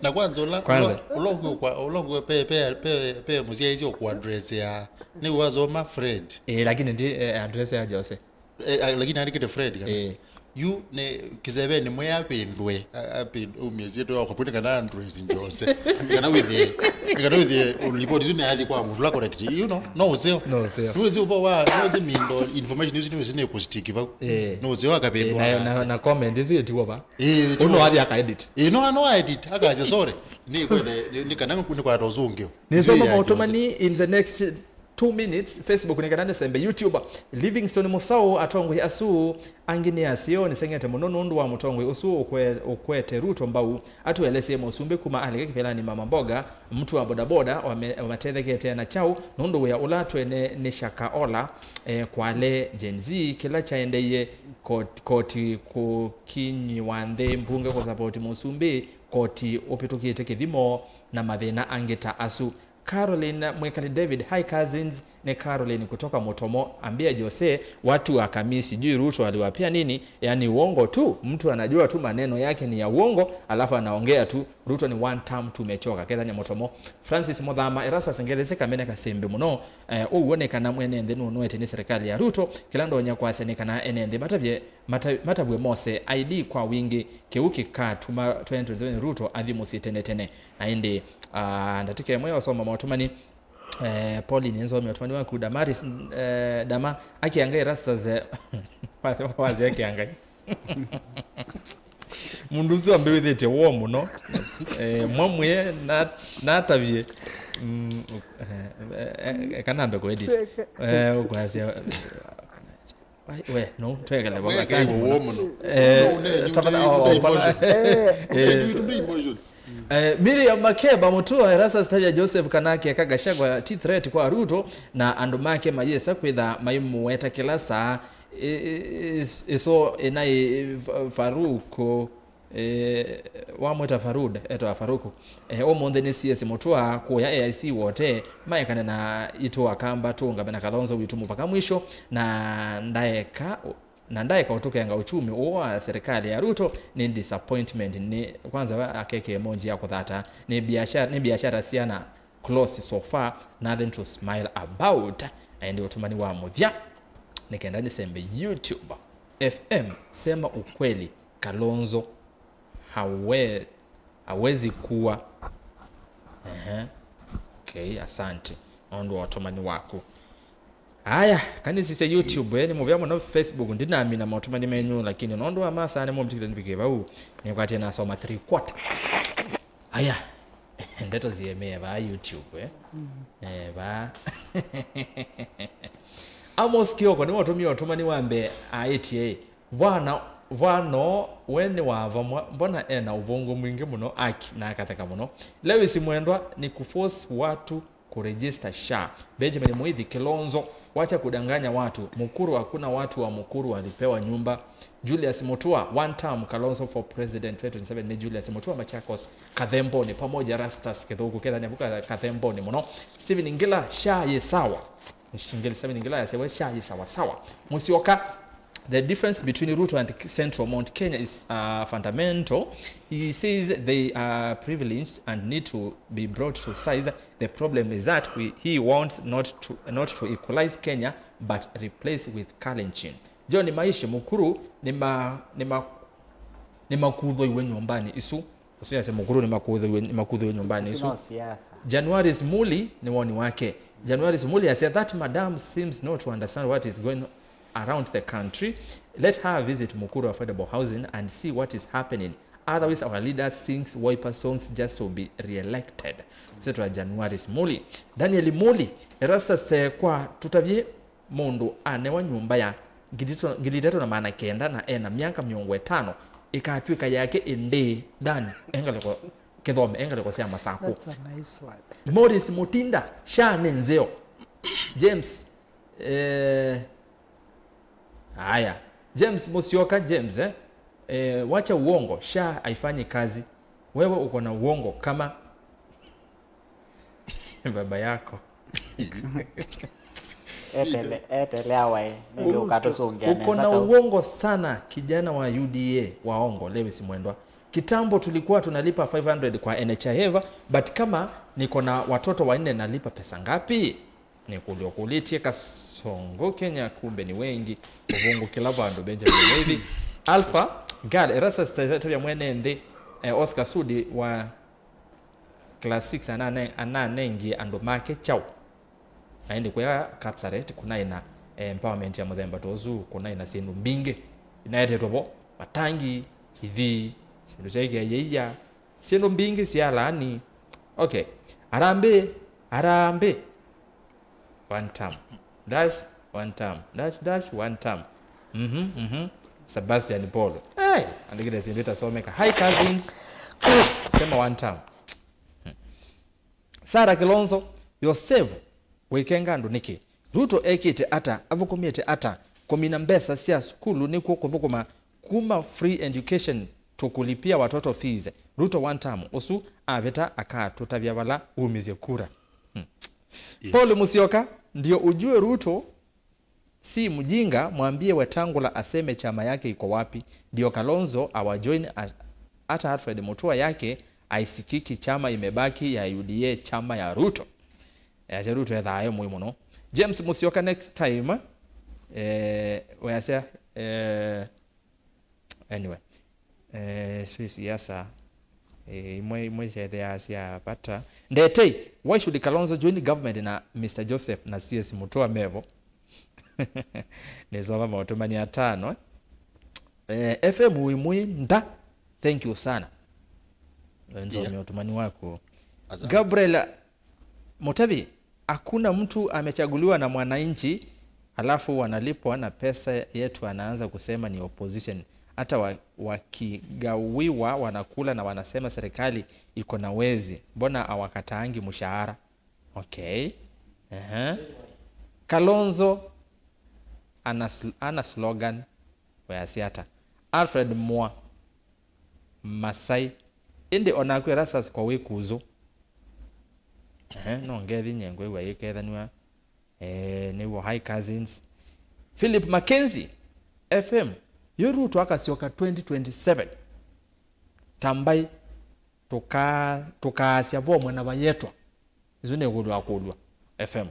Na kwanza ũla, Kwanza. Ũla, ũla ũngĩ ũkwa-, ũla ũngĩ pe, pe, pe, pe mũsyaĩĩsya ũkũadressea, nĩ wasoma Fred. Ĩ, lakini ndi, eh, address ya Jose. Eh, ah, lakini andĩkĩte Fred kana? Eh. Yu nĩ kĩsevenĩ mwĩa apĩndwe, a-, apĩnd-, umie syĩtwa yako pwene kana Andres Njose. Kana wĩthĩe, kana wĩthĩe, report isu nĩyathi kwa mũndũ la correct. You know, no ũseo. No ũseo. Nĩ ũseo ũvoo wa, nĩ ũseo mindo, information isu nĩ ũseo nĩ kũstick vau. Eh. Nĩ ũseo akapĩndwa. Eh, na, na, na comment isu yetiwa va? Eh, Ũno athi aka edit. Eh, no, no edit, akasya sorry. Nĩ kwende, nĩ, nĩ kana nĩ kwata ũsũngĩo. Nisoma Ndio ya maũtũmani Jose. In the next Two minutes, Facebook nĩ kana nĩsembe YouTube. Livingstone Musau, atongoi asu angĩ nĩ aseo, nĩseng'ete mũno nũndũ wa mũtongoi ũsu ũkwe-, ũkwete Ruto mbau. Atũelesie mũsumbĩ kuma alika kĩvelanĩ mama mboga, mtu wa bodaboda wame-, wamatethekete na chau nũndũ wĩa ũla twene nĩ shaka ola, eh, kwale Gen Z, kĩla kyaendeie kot-, koti kũkinyiwa nthĩ, mbunge kũsapoti mũsumbĩ, koti ũpĩtũkĩte kĩthimo na mathĩna angĩ ta asu. Caroline Mwikali David, hi cousins, ni Caroline kutoka Mutomo. Ambia Jose, watu wa Kamisi, sijui Ruto aliwapea nini, yani uongo tu. Mtu anajua tu maneno yake ni ya uongo, alafu anaongea tu. Ruto ni one term, tumechoka. Kethania Mutomo. Francis Muthama, Erastus Ngethesye kamene kasembe muno. Eh, ũw'o nĩ kana mwene nthĩ nũnũete nĩ serikali ya Ruto. Kĩla ndonya kwasya nĩ kana ene nthĩ matavye, mata-, matavw'e mose I D kwa wingĩ. Kĩu kĩkatuma twenty twenty-seven Ruto athi mũsyĩ tene tene. Na ĩndĩ, ah, ndatĩka ĩmwe ya ũsoma maũtũmani, eh, Pauline, nĩnzomie ũtũmani waku, Damaris, eh, Dama, akĩa Ngai Erastus, eh, wasya akĩa Ngai. Mũndũ ũsu ambĩwĩthĩtye woo mũno. Eh, mwamwĩe na, natavye, mm, eh, eh, eh, eka nambe kũedit. Eh, ũkwasya, Ai, we, no, twekele vau asante mũno. Woo mũno. Eh, tafadhali, oh, oh, pala. Eh. Eh, Miriam Makeba Mutua, Erastus Tavia, Joseph Kanake, ka Gachagua ti threat kwa Ruto, na andũ make mayĩsa kwĩtha maimũweta kĩla saa. Eh, eh, is-, iso ĩnaĩ Fa-, Faruku. Eh, wamwĩta Farud, etwa Faruku. Eh, ũmũnthĩ nĩ C S Mutua kũya A I C wote, maekane na itũ Akamba, tũũngame na Kalonzo witũ mũvaka mwisho, na ndaeka, na ndaeka ũtũkenga uchumi ũũ wa serikali ya Ruto, nĩ disappointment, nĩ, kwanza we akeke emoji ya kũthata, nĩ biashara, nĩ biashara syana close so far, nothing to smile about. Na ĩndĩ ũtũmani wa mũthya, nĩ kenda nĩsembe YouTube F M, sema ukweli, Kalonzo. Hawe-, hawezi kuwa. Ehe. Okay, asante. Nũndũ wa ũtũmani waku. Aya, kanisisya YouTube, eh, nĩ mũvea mũno Facebook, ndinamina maũtũmani menyu, lakini nũndũ wa masaa nĩ mũmtikile nivike vau, nĩkwatie nasoma three quarter. Aya, ndeto ziemee vaa YouTube, eh. Eh, vaa. Amos Kioko, nĩ watũmie ũtũmani wa mbee, aĩtie, Vwana, vwana we nĩ wa vamwa, mbona ena ũvũngũ mwingĩ mũno aki, na akatheka mũno. Lewis Mwendwa, ni kuforce watu kuregister SHA. Benjamin Muithi, Kilonzo, wacha kudanganya watu. Mukuru, hakuna watu wa Mukuru walipewa nyumba. Julius Mutua, one term, Kalonzo for president twenty twenty-seven ni Julius Mutua, Machakos, Kathemboni, pamoja Rastus Kithuku, kethania vuka Kathemboni mũno. Steven Ngila, SHA yĩ sawa. Ngila, Steven Ngila yasewe, SHA yĩ sawa sawa. Musyoka, The difference between Ruto and Central Mount Kenya is, uh, fundamental. He says they are privileged and need to be brought to size. The problem is that we, he wants not to, not to equalize Kenya, but replace with Kalenjin. John Maishi, Mukuru nĩ ma-, nĩ ma-, nĩ makuthoiwe nyũmbanĩ isu. Ũsu yasya Mukuru nĩ makuthoiwe, nĩ makuthoiwe nyũmbanĩ isu. Isu no siasa. Januaris Muli nĩ woni wake. Januaris Muli asya, that madam seems not to understand what is going around the country. Let her visit Mukuru Affordable Housing and see what is happening. Otherwise, our leader sings Wiper songs just to be re-elected. Setwa Januaris Muli. Daniel Muli, Erastus, eh, kwa tutavye mũndũ anewa nyũmba ya ngili itatũ na maana kenda na ena myaka mĩongo ĩtano, ĩkatw'ĩka yake ĩndĩĩ? Dan, engalĩko kĩthome, engalĩko sya Masakũ. That's a nice one. Morris Mutinda, SHA nĩ nzeo. James, eh, haya. James Musyoka, James, eh? Eh, wacha uongo, SHA haifanyi kazi. Wewe uko na uongo kama baba yako. Etele, etele awae, nĩngĩ ũkatũsũngĩa nesa. Uko na uongo sana, kijana wa U D A, waongo, Lewis Mwendwa. Kitambo tulikuwa tunalipa five hundred kwa N H I F, but kama niko na watoto wanne nalipa pesa ngapi? Nĩkũlyo kũlĩtye Kasongo Kenya, kumbe ni wengi, ũvũngũ kĩla vandũ, Benjamin Mwithi. Alpha, Gal, Erastus Tavia mwene nthĩ, eh, Oscar Sudi wa Class six anane-, ananengie andũ make kyaũ? Na ĩndĩ kũya Kapsaret kũnaĩ na, eh, empowerment ya mũthemba ta ũsu, kũnaĩ na syĩndũ mbingĩ inaetetwe vo, matangi, ithii, syĩndũ sya ĩkĩa yĩia, syĩndũ mbingĩ sya laani. Okay. Harambee, harambee. One term. Dash, one term. Dash, dash, one term. Mhm, mhm. Sebastian Paul. Hey, andikite sindu itasomeka. Hi cousins. Sema one term. Sarah Kilonzo, Yosef, wĩkenga andũ nĩkĩ? Ruto ekĩte ata? Athũkũmĩte ata? Kũmina mbesa sya sukulu nĩkw'o kũthũkũma? Kuma free education to kulipia watoto fees. Ruto one term, ũsu avĩta akatũtavya vala umĩsye kura. Hmm. Yeah. Paul Musyoka, ndio ujue Ruto si mjinga, mwambie Wetangula aseme chama yake iko wapi. Ndio Kalonzo awajoin at-, hata Alfred Mutua yake aisikiki, chama imebaki ya U D A, chama ya Ruto. Easya Ruto ethaa e mũi mũno. James Musyoka, next time, eh, weasya, eh, anyway, eh, swi siasa, eh, imwe, imwe syethĩaa sya vata. Ndetei, why should Kalonzo join government na Mister Joseph na C S Mutua mevo? Nĩsoma maũtũmani atano, eh? Eh, F M wĩ mwĩ nda. Thank you sana. Nzomie ũtũmani waku. Asante. Gabriel Mutevi, hakuna mtu amechaguliwa na mwananchi alafu wanalipwa na pesa yetu, anaanza kusema ni opposition. Hata wa-, wakigawiwa wanakula na wanasema serikali iko na wezi. Mbona hawakataangi mshahara? Okay. Ehe. Kalonzo ana sl-, ana slogan, weasya ata? Alfred Mwa Masai. Ĩndĩ onaku Erastus kwa wĩ kuzũ. Ehe, no ngethi nye ngwĩw'a yĩkethanw'a. Eh, nĩw'o, hi cousins. Philip Mackenzie, F M, yu Ruto akasyoka twenty twenty-seven. Tambai, tũka-, tũkaasya vo mwana vayetwa. Isu nĩ ĩkũlyo ya kũlw'a F M.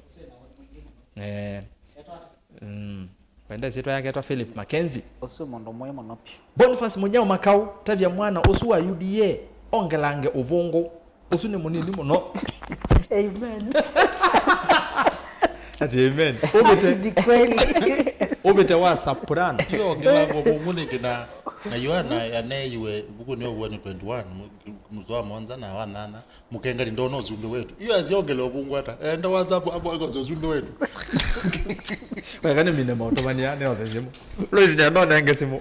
Eh, mm. Wenda ĩsyĩtwa yake etwa Philip Mackenzie. Ũsu mũndũ mwĩ mũno piũ. Boniface Mũnyao Makau, tavya mwana ũsu wa U D A ongelange ũvũngũ. Ũsu nĩ mũnini mũno. Amen. Ati amen. Ũvĩte, ati kweli. Ũvĩte wa soprano. Yo ngilango vũngũ nĩkĩ na, na Yohana aneiwe vuku nĩ ũvuanĩ twenty-one, mu-, mũso wa mũonza na wa nyanya. Mũkengani ndona ũsumbĩ wetu. Iyo asiongele ũvũngũ ata. Enda WhatsApp hapo akose ũsumbĩ wetu. Weka nĩmine maũtũmania, nĩose simũ. Lois nĩenda ũnenge simũ.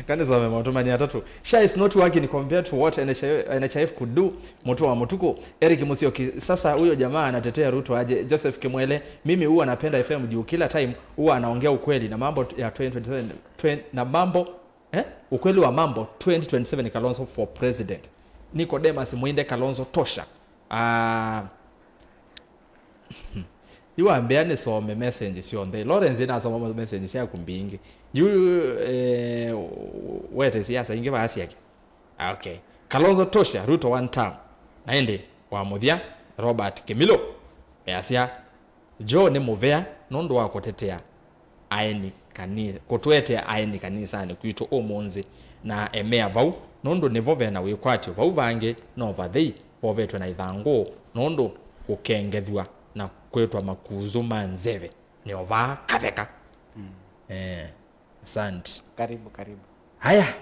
Kana some maũtũmania atatũ. SHA is not working compared to what N H I F, N H I F could do. Mũtwe wa mũtuku. Eric Musyoki, sasa huyo jamaa anatetea Ruto aje? Joseph Kimwele, mimi huwa napenda F M juu kila time huwa anaongea ukweli na mambo ya twenty twenty-seven, twen-, na mambo Eh? Ukweli wa mambo, twenty twenty-seven Kalonzo for president. Nicodemus Mwinde, Kalonzo tosha. Ah, yu wambĩa nĩsome message syonthe. Lawrence nasoma message syaku mbingĩ. Yu, eh, wete siasa ingĩ vaa syake. Ah, okay. Kalonzo tosha, Ruto one term. Na ĩndĩ wa mũthya, Robert Kimilo. Easya, Joe nĩ mũvea nũndũ wa kũtetea aeni kani-, kũtũetea aeni kanisanĩ kwitũ ũmũnthĩ, na emea vau nũndũ nĩvo vena wĩkwatyo. Vau vangĩ no vathei vovetwe na ithangũ nũndũ kũkengethw'a na kwĩtwa makuzu ma nzeve nĩ o vaa kaveka. Mm. Eh, asante. Karibu, karibu. Haya.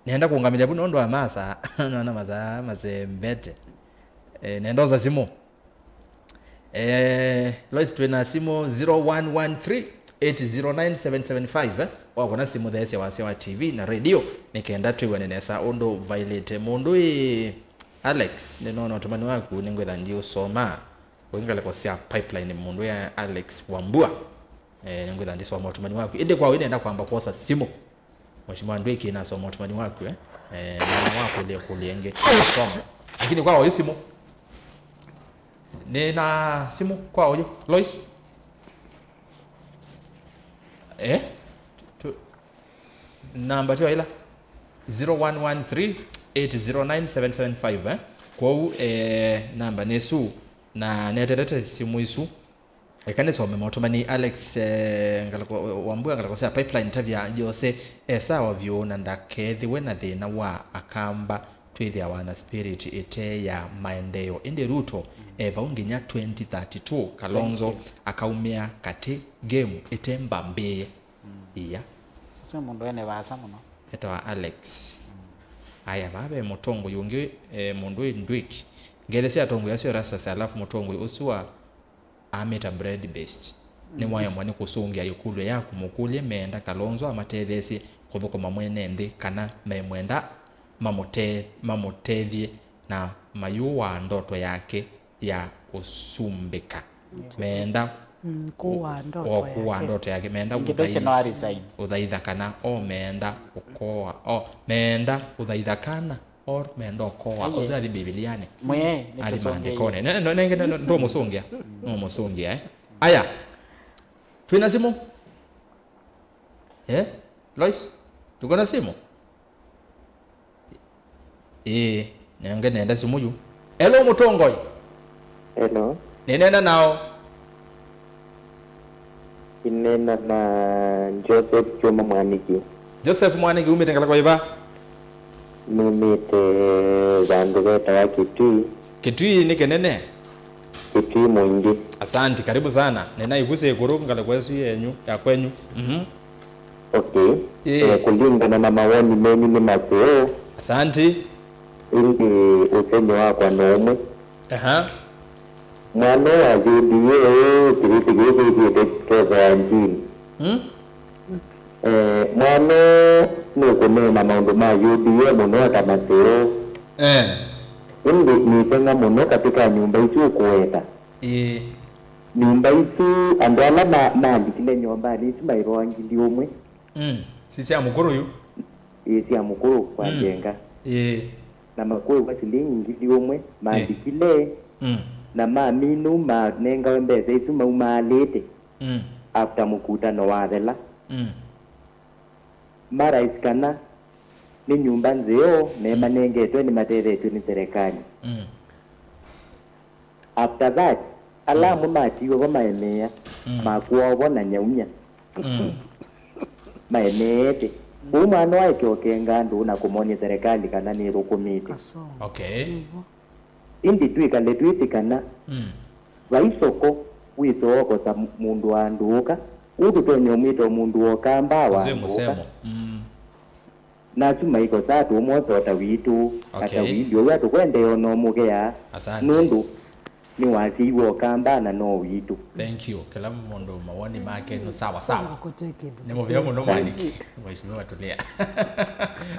Nenda kũũngamĩlya vu nũndũ wa masaa. Nona masaa masembete. Eh, nenda osa simũ. Eh, Lois, twĩ na simũ zero one one three, eight zero nine, seven seven five, eh. Wakona simũ, theesya wasya wa T V na radio, nĩ kenda twĩw'ane nesa ũndũ vailĩte. Mũndũ ĩ Alex, nĩnona ũtũmani waku, nĩngwĩtha ndiũsoma. Wĩ ngalĩko sya pipeline, mũndũ ĩ Alex Wambua. Eh, nĩngwĩtha ndisoma ũtũmani waku. Ĩndĩ kwa ũyũ nenda kwamba kwosa simũ. Mheshimiwa Ndwiki, nasoma ũtũmani waku, eh? Eh, na wakũlya ĩkũlyo ĩngĩ. Soma. Lakini kwa ũyũ simũ. Nĩna simũ kwa ũyũ. Lois? Eh? Tu-, namba tyo ĩla? Zero one one three, eight zero nine, seven seven five, eh? Kwoou, eh, namba nĩsu, na neterete simũ isu. Eka nĩsome maũtũmani. Alex, eh, Ngalĩko, Wambua, Ngalĩko sya Pipeline, tavya Jose e sawa vyũ na ndakethĩwe na thĩna wa Akamba, twĩthĩawa na spirit ĩte ya maendeeo. Ĩndĩ Ruto e vau nginya twenty thirty-two, Kalonzo akaumĩa katĩ, game ĩte mbambĩĩe. Iya. Sasa mũndũ ene vaasa mũno. Etawa Alex. Aya, vaa ve mũtongoi ũngĩ, eh, mũndũ ĩ Ndwiki. Ngelesya atongoi asu Erastus, alafu mũtongoi ũsu wa amĩta bread based. Nĩwaemwa nĩ kũsũngĩa ĩkũlyo ya kũmũkũlya meenda Kalonzo amatetheesye kũthũkũma mwene nthĩ kana memwenda mamũte-, mamũtethye na mayũaa ndoto yake ya ũsumbĩka. Meenda Mm, kũaa ndoto o kũaa yake. Ndoto yake. Meenda Ingĩ ndũsĩ no a resign. Ũthaitha kana o meenda ũkoa. O meenda ũthaitha kana or meenda ũkoa. Aye. Ũsĩ athi Mbivilianĩ. Mwĩe, athi nĩtũsũngĩe. Maandĩkonĩ. Ne-, no, nenge, no, no, ndũmũsũngĩa. Ndũmũsũngĩa, eh? Aya. Twĩna simũ? Eh? Lois? Tuko na simũ? Ĩĩ, nenge nenda simũ yu. Hello, mũtongoi. Hello. Nĩneena nao? Nĩneena na Joseph Kyũma Mwaniki. Joseph Mwaniki, umĩte ngalĩko yĩva? Numĩte vandũ vetawa Kitui. Kitui nĩ kĩnene? Kitui Mwingi. Asanti, karibu sana. Nĩna ĩvusi ĩkũrũ ngalĩko ĩsu yenyu, ya kwenyu. Mhm. Okay. Ĩĩ. Eh, kũlingana na mawoni menyu nĩ maseo. Asanti. Ĩndĩ ũsemi wakwa no ũmwe. Aha. Mwana wa U D A ũyũ kĩvĩtĩ kĩu kĩitĩte kethwa njini. Hmm? Eh, mwana ũyũ nũkũneena maũndũ ma U D A mũno ata maseo. Eh. Ĩndĩ nĩteng'a mũno katĩ ka nyũmba isu ũkũweta. Ĩĩ. Nyũmba isu, andũ ala ma-, maandĩkile nyũmbanĩ isu maĩvawa ngili ũmwe. Mm. Si sya mũkũrũ yu? Ĩĩ, sya mũkũrũ kwa Mm. njenga. Ĩĩ. Na makũĩwa silingi ngili ũmwe, maandĩkile, Mm. na maminu manengawe mbesa isu maumaalĩte Mm. after mũkutano wathela. Mm. Marais kana nĩ nyũmba nzeo, memanengetwe nĩmatethetw'e nĩ serikali. Mm. After that, ala amwe matiiwe vo maemeea, Mm. makw'awa vo na nyaumya. Mm. Maemeete. Ũu mwana waĩke ũkenga andũ na kũmony'a serikali kana nĩthũkũmĩte. Kasongo. Okay. Nĩw'o. Ĩndĩ twĩkale twĩsĩ kana Mm. vai soko wĩsookosa mũndũ wa ndũũka, ũu tũtonya ũmwĩta o mũndũ wa ũkamba wa Ũsĩ ndũũka. Mũsemo. Mm. Na asu maikosaa tũmwosa o ta witũ, Okay. ata wĩlĩ ũu atũkwendee o na ũmũkea, Asante. nũndũ nĩwasyiiwe ũkamba na no witũ. Thank you. Kĩla mũndũ mawoni make nĩ sawa sawa. Soma kũte kĩndũ. Nĩ mũvea mũno Asante. Mwaniki. Mheshimiwa tulia.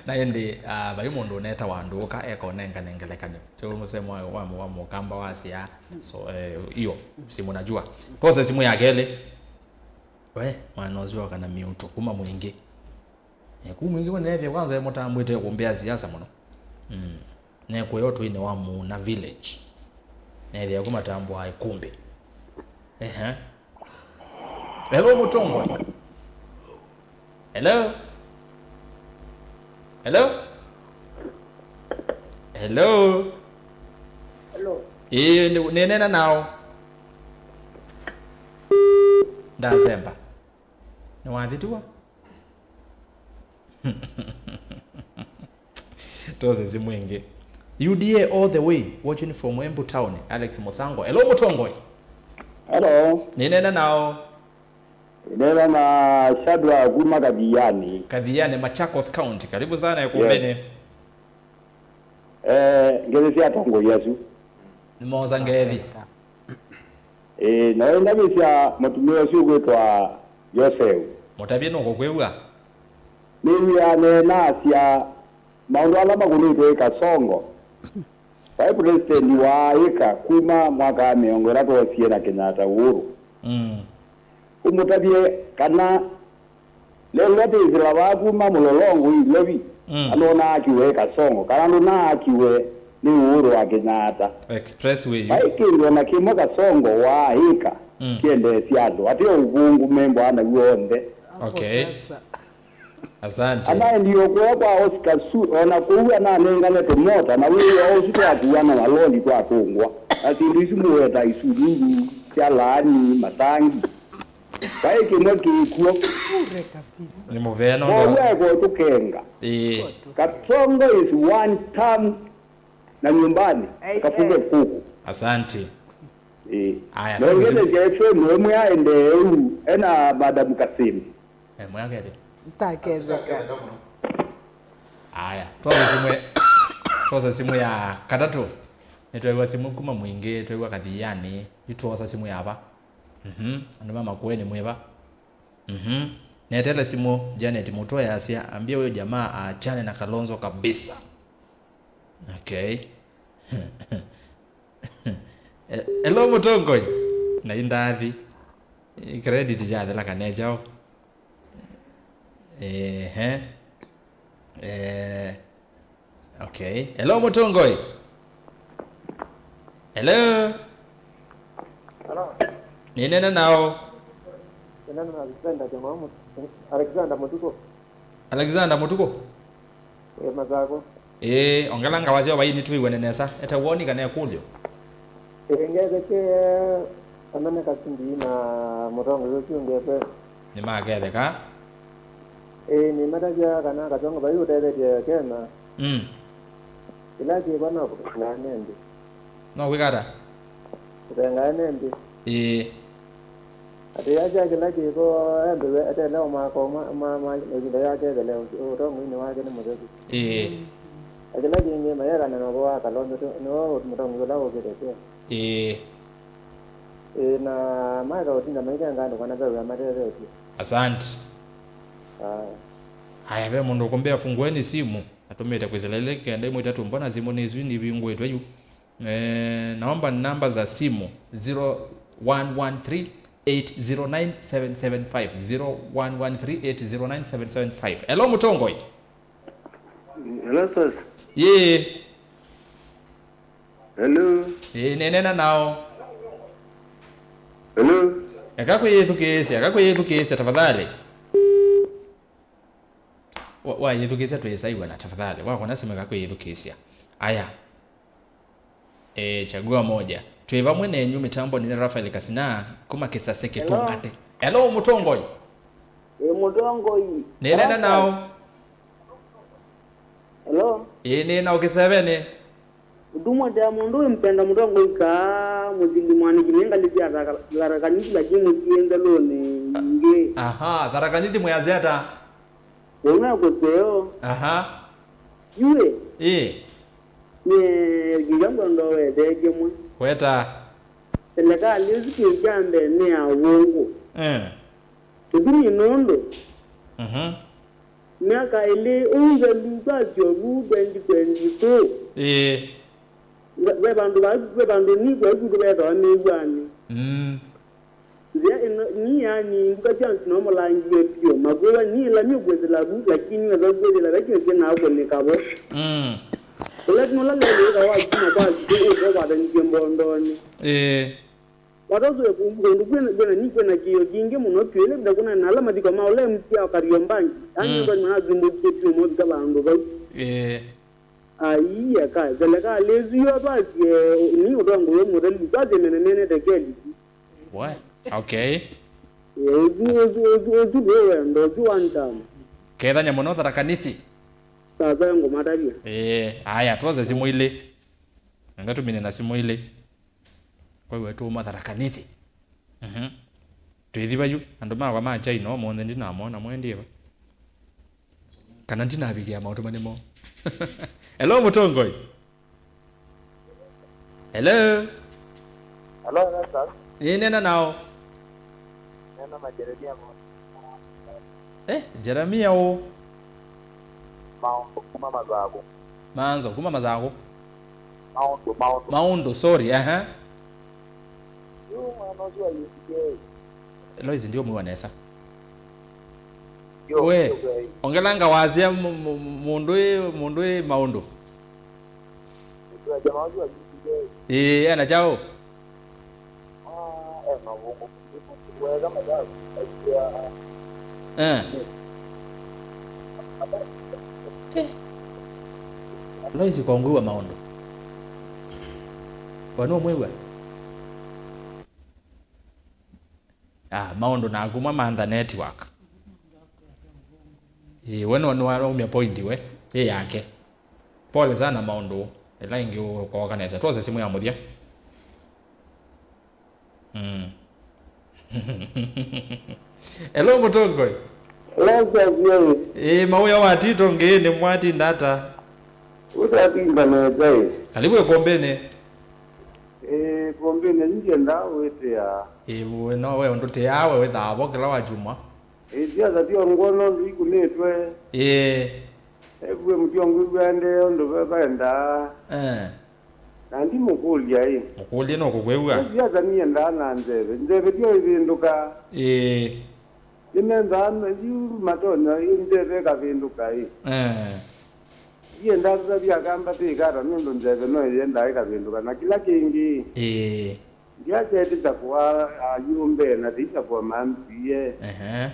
Na ĩndĩ, ah, vai mũndũ ũnetawa ndũũka ekonengane ngelekany'o. Tyo mũsemo wa, wa, wa mũkamba wa siaa. So, eh, iyo, si mnajua. Process simu ya kelĩ. We, mwana ũsu oka na miuto kuma Mwingi. Eh, kuma Mwingi kũneethĩa kwanza emũtambwĩte kũmbĩa siasa mũno. Mm. Nekwĩa ũtũinĩ wa Muuna Village. Neethĩa kuma tambwa ĩkũmbĩ. Ehe. Hello, mũtongoi. Hello? Hello? Hello? Hello. Ĩĩ, nĩ, nĩneena nao. Ndasemba. Nĩwathitiwa? Tose simu ĩngĩ. U D A all the way, watching from Embu Town, Alex Musango. Hello, mũtongoi. Hello. Nĩneena nao. Nĩneena na Shadrack kuma Kathiani. Kathiani, Machakos County. Karibu sana ĩkũmbĩnĩ. Yes. Eh, ngethi sya atongoi asu. Nĩmosa ngethi. Ĩĩ, na ũyũ ndavĩsya mũtumĩa ũsu ũkwĩtwa Yoseu. Mũtavye nũkũkwĩw'a. Nĩw'aa neenaasya maũndũ ala makũnĩtwe ĩ Kasongo. Vai president wa ĩka kuma mwaka wa mĩongo ĩla twosie na Kenyatta Uhuru. Mm. Ũmũtavye kana lelwa twĩsĩla vaa kuma Mũlolongo Ilovi, mm, andũ naakiwe ĩ Kasongo, kana andũ naakiwe nĩ Uhuru wa Kenyatta. Expressway yu. Vai kĩndũ o na kĩmwe Kasongo wa ĩka, mm, kyendeesya andũ, atĩ o ũvũngũ membwa naw'o onthe. Okay. Hapo sasa. Asante. Anaendie ũkũya kwa Oscar Su, o na kũu ananengane tũmota, na wĩw'a ũsu twakua na maloli twatũngwa, na syĩndũ isu mũweta isululu sya laani, matangi. Vai kĩmwe kĩkw'o. Bure kabisa. Nĩ mũvea no. Kwoou eko tũkenga. Ĩĩ. Kasongo is one term na nyumbani. Ai, kafuge, eh, kuku. Asante. Ĩĩ. Aya, no ngelesya F M ĩmwe aendee ũu, ena Madam Kasindi. Eh, mwakethĩa. Ntaketheka. Aya, twosa simu, twosa simu ya katatũ. Nĩtwew'a simu kuma Mwingĩ, twew'a Kathiani. Yu twosa simu ya va? Mhm. Andũ ma Makueni mwĩva? Mhm. Netele simũ Janet Mutua yasya, "Ambia huyo jamaa aachane na Kalonzo kabisa." Okay. E-, hello, Mũtongoi. Na indathi. Credit yathela kana nĩ kyaũ? Ehe. Eh, okay. Hello, Mũtongoi. Hello. Hello. Nĩneena naũ? Nĩneena na Alexander Jang'o Mut-, Alexander Mũtuku. Alexander Mũtuku? Ĩĩ, Masaku. Ĩĩ, ongela ngawasya vai nĩtwĩw'ane nesa. Ete woni kana ĩkũlyo? Ĩĩ, ngetheke amene Kasindi na mũtongoi ũsu ũngĩ ete. Nĩmaketheka? Ĩĩ, nĩmatavya kana Kasongo vai ũtethetye Kenya. Mm. Kĩla kĩvo no kũvengaa nĩ nthĩ. No kwĩka ata? Kũvengaa nĩ nthĩ. Ĩĩ. Atĩ asya kĩla kĩko, embĩwe etele o mwaka ũmwe, ma, ma, ĩvinda yake ĩthele, ũtongoinĩ wake nĩ mũthelu. Ĩĩ. Na kĩla kĩngĩ, mayekana na ũvoo wa Kalonzo, nĩwe mũtongoi ũla ũkĩte teo. Ĩĩ. Ĩĩ, na maka ũtinda maitenga andũ kana ve wĩa matethetye. Asante. Aya. Haya, ve mũndũ ũkũmbĩa fungueni simu, atũmĩte kwĩsĩla ilĩ kenda ĩmwe itatũ, mbona simu nĩ isu nivingũĩtwe yu? Eh, naomba namba za simu, zero one one three, eight zero nine, seven seven five, zero one one three, eight zero nine, seven seven five. Hello, Mũtongoi. Hello, sir. Yee. Hello. Ĩĩ, nĩneena naũ? Hello. Eka kwĩyĩthukĩĩsya, eka kwĩyĩthukĩĩsya, tafadhali. Wa-, wayĩthukĩĩsya twĩsaiw'ana, tafadhali. Wakona simu, eka kwĩyĩthukĩĩsya. Aya. Eh, chagua moja. Twĩ vamwe nenyu mĩtambonĩ nĩ Rafael Kasina, kuma Kĩsase. Hello. Kĩtũngate. Hello, Mũtongoi. Ĩ, Mũtongoi. Nĩneena naũ? Hello? Ĩĩ, nĩ na ũkĩsevenĩ. Ũtumwa ndea mũndũ wĩmpenda mũtongoi kaa mũthili mwanĩki nĩ ngalĩthi ya Thara-, Tharaka Nithi lakini mũsiĩ nzelũnĩ ingĩ. Aha, Tharaka Nithi mwĩasya ata? Ũmwe kũseo. Aha. Yuĩ. Ĩĩ. Nye kĩka ngwendo wethe kĩmwe. Weta. Selekalĩ ĩsu kĩu kya mbee nĩ ya ũvũngũ. Eh. Kĩtumi nũndũ. Mhm. Myaka ĩlĩ ũu nzelu twasyovu twenty twenty-two. Ĩĩ. Ve, ve vandũ va, ve vandũ ni kwa ĩkutũ vetawa mĩw'anĩ. Mm. Nzĩa ĩno, ni yani, nduka sya nzino mũlangie pyũ, makuwa ni ĩla nĩũkwĩsĩla vu, lakini wesa kwĩsĩla ve kĩndũ kĩnaakũnĩka vo. Mm. Ũla nũla lelĩ wĩka wa kuma kwa nzikũ ũko kwathanĩthye mbondonĩ. Ĩĩ. Watoso kũndũ kwĩna, kwĩna, ni kwĩna kĩio kingĩ mũno twĩlĩ, nda kuna na ala mathiko ma ũla M C a Kariobangi. Yaani, mm, andũ nĩmanathumbũkie pyũ mavika vandũ vau. Ĩĩ. Ai, eka, selekalĩ ĩsu yo twasie, ni ũtongoĩ mũthelu, twasie menemenete keliki. What? Okay. Ĩĩ, ũsu, ũsu, ũsu, ũsu nĩ wendo, ũsu one time. Kethanya mũno Tharaka Nithi. Sasa ngũmatavya. Ĩĩ, aya, twoze simũ ilĩ. Nenda tũmine na simũ ilĩ. Kwa hiyo tũũma Tharaka Nithi. Mhm. Twĩthi vayu, andũ makwa ma China ũmũnthĩ ndinamona, mwendie va? Kana ndinavikĩa maũtũmani moo? Hello, Mũtongoi. Hello. Hello, Erastus. Nĩneena naũ? Neena na Jeremia Mo-, eh, Jeremia ũ? Maũndũ kuma Mathangũ. Maanzo, kuma Mathangũ. Maũndũ, maũndũ. Maũndũ, sorry, aha. Yu mwana ũsu wa U C K. Lois, ndiũmwĩwa nesa. Yo, we, yo, we. Ongelanga wasya mu-, mu-, mu-, mũndũ ĩ, mũndũ ĩ maũndũ. Mũndũ wa jamaa ũsu wa U C K. Ĩĩ, ena kyaũ? Ah, ena ũvũngũ. Wega mathabu, aisya. Eh. Eh. Lois, kongwĩwa maũndũ. We nũmwĩw'a? Ah, maũndũ naku ma mantha network. Ĩĩ, we no nĩwaumya point we, ĩ yake. Pole sana maũndũ, ĩla ĩngĩ ũkooka nesa. Twose simũ ya mũthya. Mm. Hello, Mũtongoi. Hello, Xavier. Ĩĩ, mawĩa wa tito ngĩĩnĩ mwatinda ata? Ũtatinda nesa ĩ. Karibu ĩkũmbĩnĩ. Ĩĩ, ĩkũmbĩnĩ, nĩngyendaa wĩtĩa. Ĩĩ, we no we ũndũ tĩaa we wĩthaa vo kĩla wa kyumwa. Ĩĩ, siasa syo ngwona ũndũ ikunĩtwe. Ĩĩ. Ĩvue mũtyo ngwĩw'a ndee ũndũ ve-, vaendaa. Eh. Na ndimũkũlya ĩ. Mũkũlye no kũkwĩw'a. Ĩ siasa niendaa na nzeve. Nzeve syo ivĩndũkaa. Ĩĩ. Nĩmendaa me-, yu matonya ĩ nzeve ĩkavĩndũka ĩ. Eh. Ndiendaa tũtavya kamba tĩkata nũndũ nzeve no ĩyendaa ĩkavĩndũka na kĩla kĩngĩ. Ĩĩ. Ndiasya ĩtĩsakũa ayũmbe na tĩisakũa manzie. Ehe.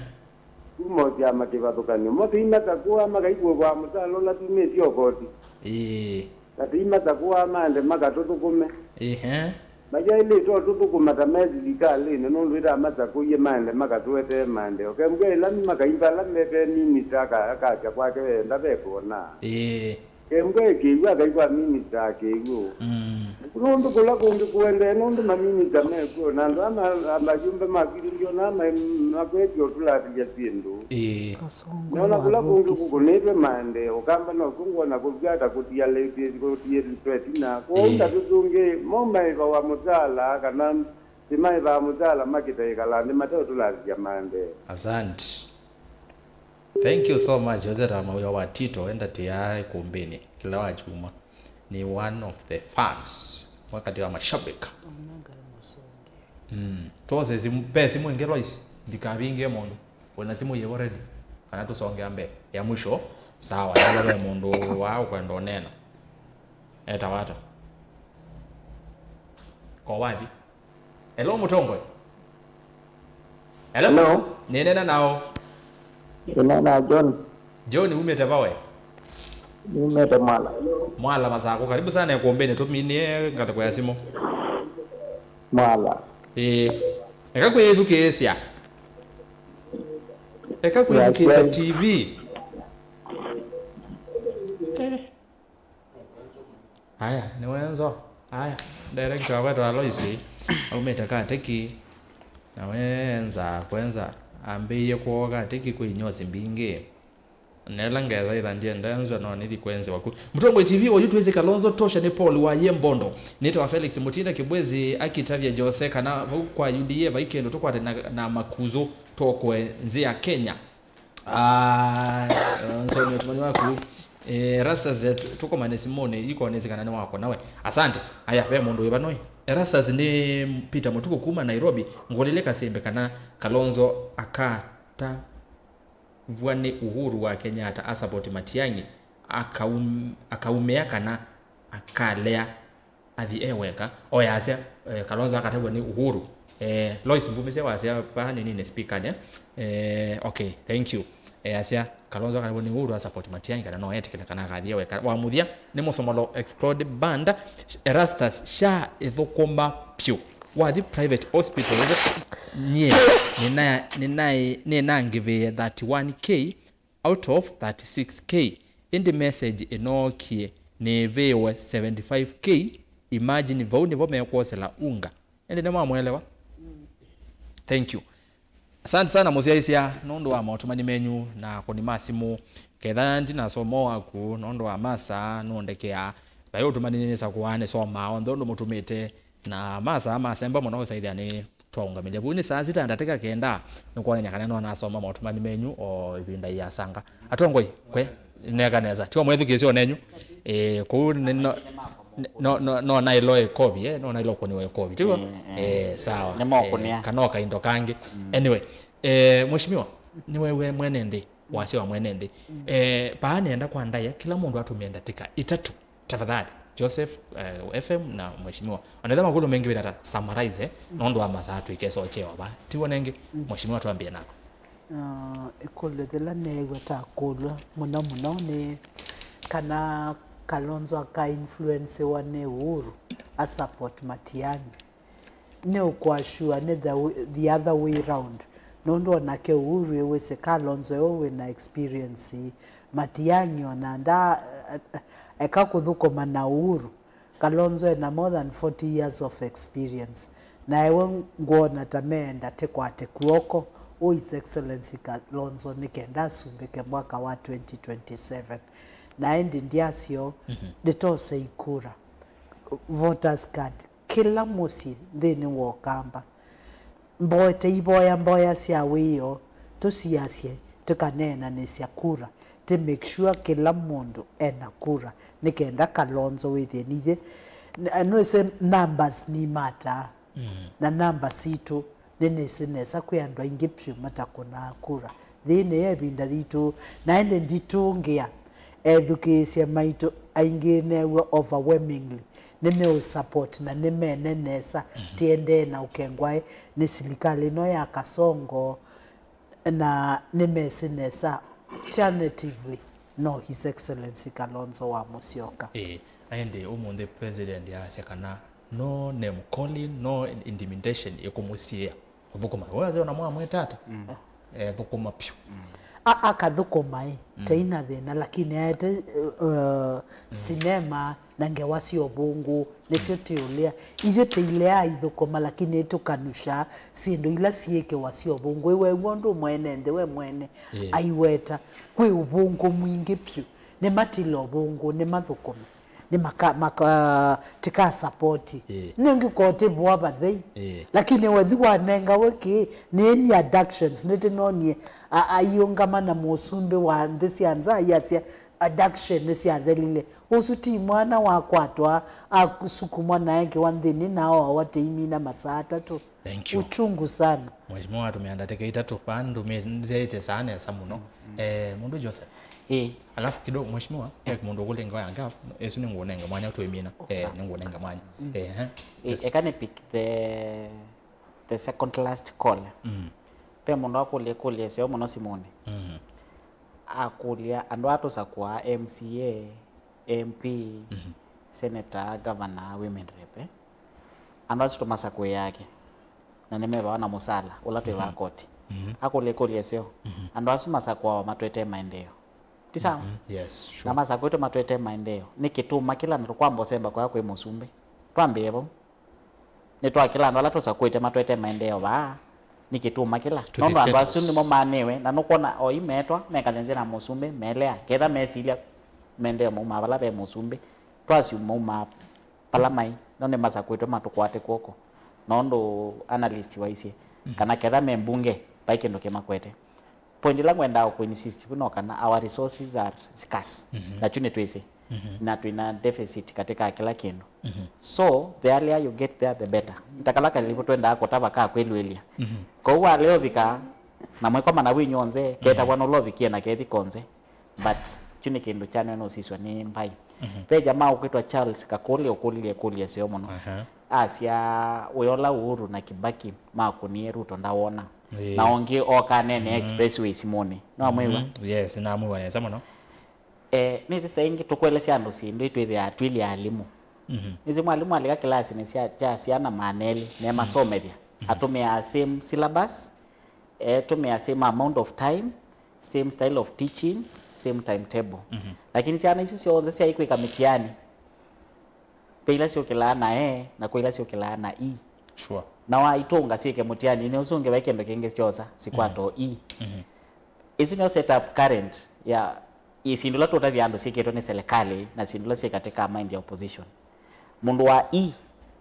Kuma o syama kĩvathũkany'o. Mo tĩimatakũa makaikũvaa mũsala ũla tumĩtye o koti. Ĩĩ. Na tĩimatakũa maende makatũthũkũme. Ĩhe. Mayaĩlĩte o tũthũkũma ta me silikalĩnĩ nũndũ ĩtamatakũie maende makatũetee maendeeo. Kembwa ĩla nĩ makaimba ala mete minista aka-, akasya kwake enda vekwona. Ĩĩ. Kembwa ĩkĩw'a akaikwa minista akĩw'ũ. Mm. Nũndũ kũla kũngĩ kũendee nũndũ maminista mekw'o na andũ ama amayũmbe ma kĩlungi ona makwetye ũtũlatĩlya syĩndũ. Ĩĩ. Kasongo nona kũla kũngĩ wathũkisye. Kũkũnĩtwe maendeeo, kamba no kũngwona kũvyata kũtialĩtye kũtiĩtwe ĩtina. Kwoou ĩĩ. Ndatũ tũngĩ mo maĩvawa mũsala kana tĩmaĩvaa mũsala makĩtaĩkala nthĩ mateũtũlasya maendeeo. Asante. Thank you so much. Jose Tama, wĩa wa Tito, enda tĩaa ĩkũmbĩnĩ kĩla wa kyumwa. Nĩ one of the fans. Mwa kati wa mashabiki. Ona ngai masonge. Mm. Tose simu, pe simu ĩngĩ Lois, ndikavingie mũndũ. Wĩna simu yĩvo ready? Kana tũsongea mbee? Ya mwisho. Sawa, yala ve mũndũ wa ũkwenda ũnena. Eta wata. Ko wathi. Hello, mũtongoi. Hello. Hello. Nĩnena nao. Nĩnena John. John, umĩte vawe? Umĩte Mwala. Mwala Masakũ. Karibu sana ĩkũmbĩnĩ, tũminie ngatĩko ya simũ. Mwala. Ĩĩ. Eka kwĩthukĩĩsya. Eka kwĩthukĩĩsya T V. Eh. Aya, nĩ wenzo. Aya, director wakwa etwa Aloisi, aumĩte Kateki, na wenza, kwenza, ambĩie kwoo Kateki kwĩ inyosi mbingĩ. Nela ngetha itha ndienda nzwa no nithi kwenzĩwa ku. Mũtongoi T V, oyu twĩsĩ Kalonzo tosha nĩ Paul wa Yembondo. Nĩtawa Felix Mutinda Kibwezi akitavya Jose kana vau kwa U D A vai kĩndũ tũkwate na, na makuzo tokwe nzĩa Kenya. Ah, nsoni ũtũmani waku. Eh, Erastus, eh, tu- tũkomane simũnĩ, ikonĩsĩ kana nĩ wakwa nawe. Asante. Aya, ve mũndũ wĩva noi? Erastus nĩ Peter Mũtuku kuma Nairobi. Ngũlĩle Kasembe kana Kalonzo akatavw'a nĩ Uhuru wa Kenyatta asapoti Matiang'i, akaum- akaumĩa kana akalea. Athi e weka, oyasya, eh, Kalonzo akatavw'a nĩ Uhuru. Eh, Lois Mbumisye wasya vaa nĩnĩnĩ speaker nĩ. Eh, okay, thank you. Eh, asya, Kalonzo akatavw'a nĩ Uhuru a support Matiang'i kana no etĩkĩle kana akathi e weka. Wa mũthya, nĩ Mũsomolo Explode Band, Erastus, sha ĩthũkũma pyũ. Wathi private hospital, nyie, nĩna, nĩna, nĩnangĩvĩe thirty-one K out of thirty-six K, ĩndĩ message ĩnookie nĩĩvĩĩwe seventy-five K. Imagine, vau nĩvo mekwosela unga. Ĩndĩ nĩmwamwelewa? Thank you. Asante sana mũsyaĩĩsya nũndũ wa maũtũmani menyu na kũnima simũ. Ketha ndinasoma waku nũndũ wa masaa nũndekeaa. Vai ũtũmani nĩnĩsakũaa nĩsomaa onthe ũndũ mũtũmĩte, na masaa masemba mũno ũsaĩthĩa nĩ twaũngamĩlya. Vu nĩ saa sita ndatĩka kenda, nĩkwonany'a kana no nasoma maũtũmani menyu o ĩvinda yĩasanga. Atongoi, kwe, neka nesa. Tiwa mwĩthukĩĩsya onenyu. Eh, kũu nĩ no, no, no, no nailo ĩkovi, eh, no nailo kũniwa ĩkovi. Tiwa? Mm, mm. Eh, sawa. Nĩ mokũnĩa. Eh, kana o kaindo kangĩ. Mm. Anyway, eh, mheshimiwa, nĩwewe mwene nthĩ, wasya wa mwene nthĩ. Mm. Eh, paa nenda kwa ndaĩa, kĩla mũndũ atũmĩe ndatĩka itatũ. Tafadhali, Joseph, eh, F M na mheshimiwa. Onetha makũlyo mengĩ wĩna ta summarize, eh, nũndũ wa masaa twĩkesa ũkyewa va. Tiw'o nengĩ, mm, mheshimiwa twambie naku. Ah, ĩkũlyo yĩla neew'a ta kũlwa mũno mũno nĩ kana Kalonzo aka influencewa nĩ Uhuru a support Matiang'i. Nĩ ũkwasua nĩ the, w- the other way round. Nũndũ onake Uhuru ĩwĩsĩ Kalonzo ĩwe wĩna experience. Matiang'i ona nda eka kũthũkũma na Uhuru. Kalonzo ena more than forty years of experience. Na ewe ngwona ta meenda tĩkwate kw'oko ũ His Excellency Kalonzo nĩ kenda asumbĩke mwaka wa twenty twenty-seven. Na ĩndĩ ndyasyo, mhm, ndĩtose ikura. Voters card. Kĩla mũsyĩ nthĩnĩ wa Ũkamba. Mboe, tũivoya mboya sya wĩoo, tũsiasye, tũkaneenanĩsya kura, tũ make sure kĩla mũndũ ena kura, nĩ kenda Kalonzo wĩthĩe nithyĩ, n-, nũĩsĩ numbers nimataa, na namba sitũ nĩnĩsĩ nesa kwĩ andũ aingĩ vyũ matakũnaa kura nthĩnĩ ya ĩvinda yitũ, na ĩndĩ nditũngĩa ethukĩĩsya maitũ aingĩ neew'a overwhelmingly nĩmeũsupport na nĩmene nesa. Tiendee na ũkengwae nĩ silikalĩ ĩno ya Kasongo, na nĩmesĩ nesa, alternatively, no His Excellency Kalonzo wa Musyoka. Ĩĩ, na ĩndĩ ũmũnthĩ president aasya kana no name calling, no intimidation ĩkũmũsiĩĩa kũthũkũma. We wazee ona mwamwĩta ata? Eh, thũkũma pyũ. A- akathũkũma ĩ, teina thĩna, lakini aete uh, sinema na ngewa sya ũvũngũ, nĩsyo tĩũlea. Ithyĩ tĩileaa ithũkũma, lakini tũkanushaa syĩndũ ila syĩkĩwa sya ũvũngũ. Ĩwew'a ũndũ mwene nthĩ we mwene aiweta, kwĩ ũvũngũ mwingĩ vyũ. Nĩmatile ũvũngũ, nĩmathũkũme, nĩ maka, maka, tĩkasapoti. Nĩngĩkotĩvũa vathei. Lakini wethi wanengawe kĩĩ, nĩni abductions, nĩtĩnonie a- aiũngama na mũsumbĩ wa nthĩ sya nza, iasya abduction nĩsyathelile. Ũsu ti mwana wakwatwa, asukumwa na ekĩwa nthĩnĩ na oawa tĩimina masaa atatũ. Thank you. Uchungu sana. Mheshimiwa atumia ndatĩka itatũ, vandũ nzyaĩte saa nesa mũno. Eh, mũndũ Joseph. Ĩĩ. Alafu kidogo, Mheshimiwa, eh, mũndũ ũkũlĩ ngewa ya ngafu, ĩsu nĩngũnenga mwanya twĩmina. Eh, nĩngũnenga mwanya. Eh, eh. Ĩĩ, eka nĩ pick the, the second last call. Ve mũndũ akũlya ĩkũlyo ĩseo mũno simũnĩ. Akũlya andũ aa tũsakũaa M C A, M P, senator, governor, women rep, eh? Andũ asu tũmasakũĩaa kĩ? Na nĩmevawa na mũsala ũla twĩvaa koti. Akũlya ĩkũlyo ĩseo, andũ asu masakũawa matwetee maendeeo, ti sawa? Yes, sure. Na masakũĩtwe matwetee maendeeo, nĩkĩ tũũmakĩla na tũkwamba ũsemba kũya kwĩ mũsumbĩ? Twambĩĩe vau. Nĩtwakĩla andũ ala tũsakũĩte matwete maendeeo vaa, nĩkĩ tũũmakĩla? Nũndũ andũ asu nĩmo maanĩwe, na nũkwona oyu meetwa mekale nzĩ na mũsumbĩ, meelea, ketha mesilya maendeeo maumaa vala ve mũsumbĩ, twasyu maumaa vala maĩ, no nĩmasakũĩtwe matũkwate kw'oko. Na ũndũ analyst waisye, kana ketha me mbunge, vai kĩndũ kĩmakwete. Point ĩla ngwendaa kũ insist vu no kana our resources are scarce. Na kyu nĩtwĩsĩ. Na twĩna deficit katika kĩla kĩndũ. So the earlier you get there, the better. Nĩ ta kala kalĩvu twendaa kũtava ka kwĩluĩlya. Kwoou walea ũvika na mwĩkomana wĩ nyonthe, ketavwa nũla ũvikie na kethi konze. But kyu nĩ kĩndũ kyanwe nũsiswa nĩ mbai. Ve jamaa ũkwĩtwa Charles Kakũlĩ ũkũlilye ĩkũlyo ĩseo mũno. Asya, wĩ ola Uhuru na Kibaki makũnie Ruto ndawona. Ĩĩ. Na ũngĩ oka nene expressway simũnĩ. No amwĩw'a? Yes, namwĩw'a nesa mũno. Eh, nĩsĩ saa ingĩ tũkũelesya andũ syĩndũ itwĩthĩaa twĩlĩ alimũ. Nĩsĩ mwalimũ alika kĩlasinĩ sya, kya syana maana elĩ, nemasomethya. Atũmĩaa same syllabus, etũmĩa same amount of time, same style of teaching, same timetable. Lakini syana isu syonthe syaĩ kwĩka mĩtiani, ve ila syũkĩlaa na A na kwĩ ila syũkĩlaa na E. Sure. Na waitũnga syĩke mũtiani, nĩ ũsu ũngĩ vai kĩndũ kĩngĩ syosa, sikwata o E. Ĩsu nĩyo setup current ya syĩndũ ila tũtavya andũ syĩkĩtwe nĩ serikali na syĩndũ ila syĩ katika mind ya opposition. Mũndũ wa E,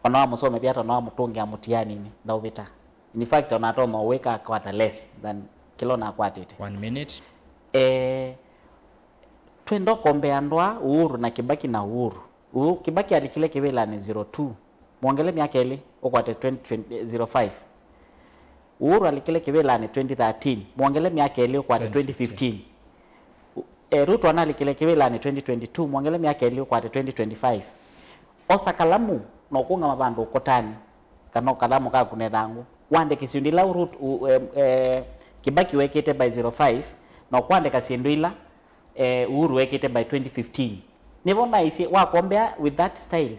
ona wamũsomethya ata, ona wamũtũngĩa mũtianinĩ, ndaũvĩta. In fact, ona atoma ũwĩka akwata less than kĩla ũnakwatĩte. One minute. Eh, twenda ũkombea andũ aa, Uhuru na Kibaki na Uhuru. Uhuru, Kibaki alikile kĩvĩlanĩ zero two, mwongele myaka ĩlĩ, ũkwate twenty twenty, zero five. Uhuru alikile kĩvĩlanĩ twenty thirteen, mwongele myaka ĩlĩ, ũkwate twenty fifteen. U-, eh, Ruto analikile kĩvĩlanĩ twenty twenty-two, mwongele myaka ĩlĩ, ũkwate twenty twenty-five. Osa kalamu na ũkũngama vandũ ũkũtanĩ, kana o kathamũ kaku ne thangũ, wandĩke syĩndũ ila Ruto, u-, em, eh, Kibaki wekĩte by zero five, na ũkwandĩka syĩndũ ila, eh, Uhuru wekĩte by twenty fifteen. Nĩvo naisye, wakombea with that style,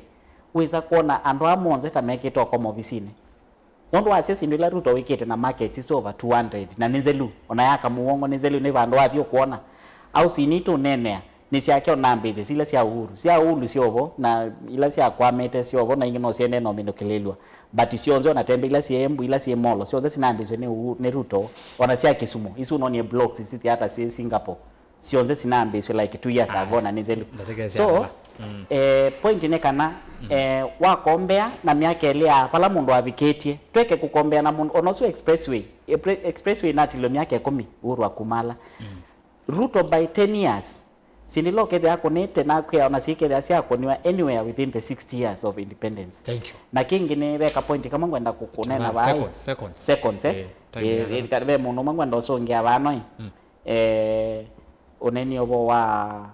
wĩsa kwona andũ aa monthe ta mekĩte ũkoma ovisinĩ. Nũndũ wasya syĩndũ ila Ruto wĩkĩte na market is over two hundred, na nĩ nzelu, ona yaka mũongo nĩ nzelu, nĩ vandũ wathi ũkwona. Au sini tũneenea, nĩ syake ona mbĩsĩ sila sya Uhuru. Sya Uhuru syovo, na ila syakwamĩte syovo, na ingĩ no syendee na ũminũkĩlĩlw'a. But syonthe ona tembe ila syĩ Embu, ila syĩ Molo, syonthe sinambĩswe nĩ Uhuru, nĩ Ruto, ona sya Kisumu. Isu nonie blocks, isi theater syĩ Singapore. Syonthe sinambĩswe like two years ago na nĩ nzelu. Ndatĩka ĩsya so, ala. Mm. Eh, point nĩ kana, mm, eh, wakombea na myaka ĩlĩ ya vala mũndũ avikĩtye, tweke kũkombea na mũndũ ona ũsu expressway. Epre- expressway natilwe myaka ĩkũmi Uhuru akumala. Mm. Ruto by ten years, sindila ũkethĩa akũnĩte na kwĩa ona sikethĩa syakũniwa anywhere within the sixty years of independence. Thank you. Na kĩngĩ nĩ veka point kamwe ngwenda kũkũnena. Tafadhali, vai seconds, seconds. Seconds, eh? Eh, time. Eh, ya eh, ve mũndũ ũmwe ngwenda ũsũngĩa vano, eh? Mm. Eh, ũneni ũvo wa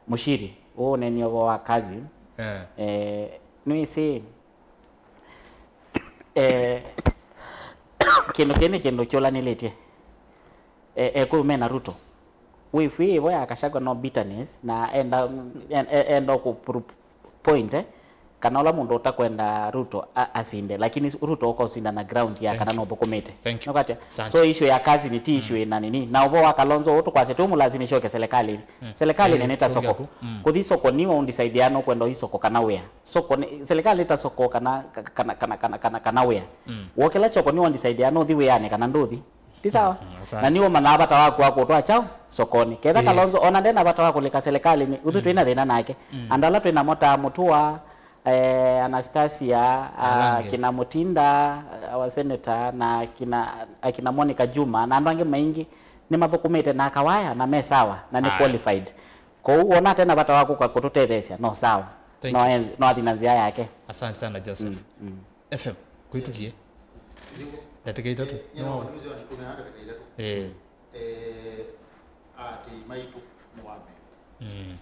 Mushiri, ũũ ũneni ũvo wa kazi. Eh. Eh, nĩwĩsĩ, eh, kĩndũ kĩĩ nĩ kĩndũ kyũlanĩlĩtye. Eh, eh, kwĩ me na Ruto. Wĩfwĩ ĩvo ya Gachagua no bitterness, na enda, en- en- enda kũ prove point, eh, kana ũla mũndũ ũtakwenda Ruto a- asinde, lakini Ruto ũkaũsinda na ground ya kana nũthũkũmĩte. Thank you. Nũkwatya? Asante. So issue ya kazi nĩ ti issue ĩna nini. Na ũvo wa Kalonzo ũũ tũkwasya tũmũlazimisha oke serikali. Mm. Serikali nĩ ta soko. Mm. Kũthi soko nĩ ũndecide nũkwenda ũthi soko kana wĩa. Soko nĩ, serikali nĩ ta soko kana, kana, kana, kana, kana, kana wĩa. Mm. Wokĩla soko nĩ ũndecide nũthi wĩanĩ kana ndũthi. Ti sawa? Mm, asante. Na nĩ ũmanyaa vata waku wa kũtwaa kyaũ sokonĩ. Ketha Kalonzo ona ndena vata wa kũlika serikali nĩ, ũthu twĩ na thĩna nake. Mm. Andũ ala twĩ namo ta Mũtua, eh, Anastasia, ah, Alange. Kina Mutinda, ah, wa senator, na kina, akina Monica Juma, na andũ angĩ maingĩ nĩ mathũkũmĩte na akawaya na me sawa na nĩ qualified. Kwoou wona atena vata wa kũka kũtũtetheesya, no sawa. Thank you. No athi na nzĩa yake. Asante sana, Joseph. Mm, mm. F M, kwĩtũkie. Ndatĩka itatũ. Eh. Eh, aatĩĩi maitũ nĩwamew'a. Mm. Mm,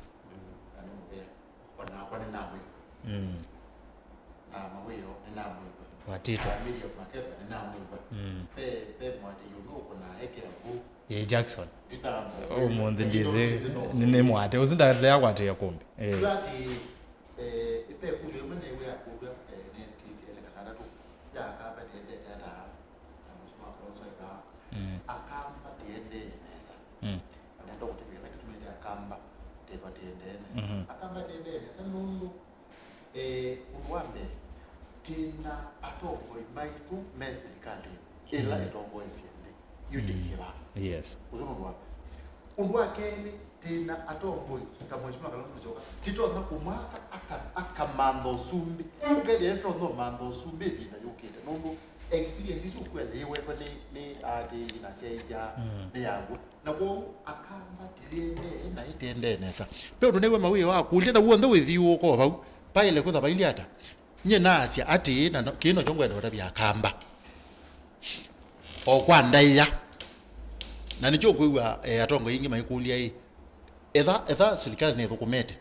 na nĩ mũvea. O nakwa nĩnamwĩw'a. Mm. Na mawĩoo nĩnamwĩw'a. Watĩtwe. Na Miriam Makeba nĩnamwĩw'a. Mm. Ve, ve mũatĩĩi ũmwe ũkũnaa ekĩa vu. Ĩĩ, Jackson. Nditambo. Ũmũnthĩ ndĩsĩ nĩ, nĩ mwate. Ũsu ndaendelea kwatĩĩa kũmbe. Ĩĩ. Ĩla atĩ, eh, ĩve ĩkũlyo ĩmwe nĩwĩa kũlw'a, eh, nĩ kĩsi ele katandatũ ya Akamba tĩendete ata, na mũsuma Kalonzo ĩkaa. Mm. Akamba tĩendee nesa. Mm. Na nenda kũtavya kĩla kĩtumĩte Akamba tĩthwa tĩendee nesa. Mhm. Akamba tĩendee nesa nũndũ, eh, ũndũ wa mbee, twĩ na atongoi maitũ me silikalĩnĩ ĩla ĩtongoesye nthĩ yu tĩkĩvaa. Yes. Ũsu nĩ ũndũ wa mbee. Ũndũ wa kelĩ, twĩ na atongoi ta Mheshimiwa Kalonzo Musyoka, titonya kũmwatha aka-, akamantha ũsumbĩ. Ũkethĩa nĩtonya ũmantha ũsumbĩ ĩvinda yũkĩte, nũndũ experience isu kweli yĩwetwe nĩ, nĩ aatĩĩi na syaisya nĩ yaw'o. Na kwoou Akamba tĩendee na ĩtendee nesa. Ve ũndũ nĩw'e mawĩa wa kũlya na w'onthe wĩthiũũka o vau, vaĩle kwĩtha vailyĩ ata? Nyie naasya atĩĩ, na no- kĩĩ nokyo ngwenda ũtavya Akamba. O kwa ndaĩa. Na nĩkyo ũkwĩw'a, eh, atongoi aingĩ maikũlya ĩ, etha, etha silikalĩ nĩthũkũmĩte,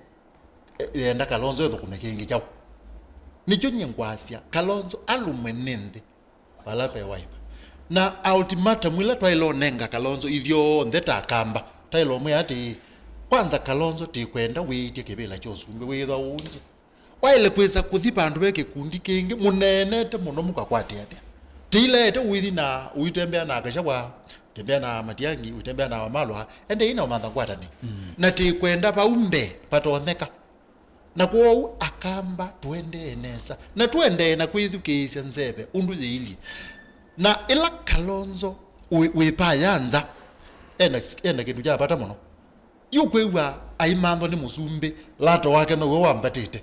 e- yenda Kalonzo ĩthũkũme kĩngĩ kyaũ? Nĩkyo nyie ngwasya, Kalonzo alũmwe nĩ nthĩ. Vala ve Wiper. Na ultimatum ila twaĩle ũnenga Kalonzo ithyonthe ta Akamba, twaĩle ũmwĩa atĩĩ, kwanza Kalonzo tĩkwenda wĩĩtye kĩvĩla kya ũsumbĩ wĩĩthwa ũũngye. Waĩle kwĩsa kũthi vandũ ve kĩkundi kĩngĩ, mũneenete mũno mũkakwatĩanĩa. Tĩileete ũithi na ũitembea na Gachagua, tembea na Matiang'i, ũitembea na Wamalwa, endei na ũmantha ngwatanĩo. Mm. Na tĩkwenda vau mbee vatonyeka. Na kwoou Akamba tũendee nesa. Na tũendee na kwĩthukĩĩsya nzeve ũndũ yĩilyĩ. Na ĩla Kalonzo wĩ, wĩ pa ya nza, ena, ena kĩndũ kya vata mũno. Yu kwĩw'a aimanthwa nĩ mũsumbĩ, lato wake now'o wambatĩte.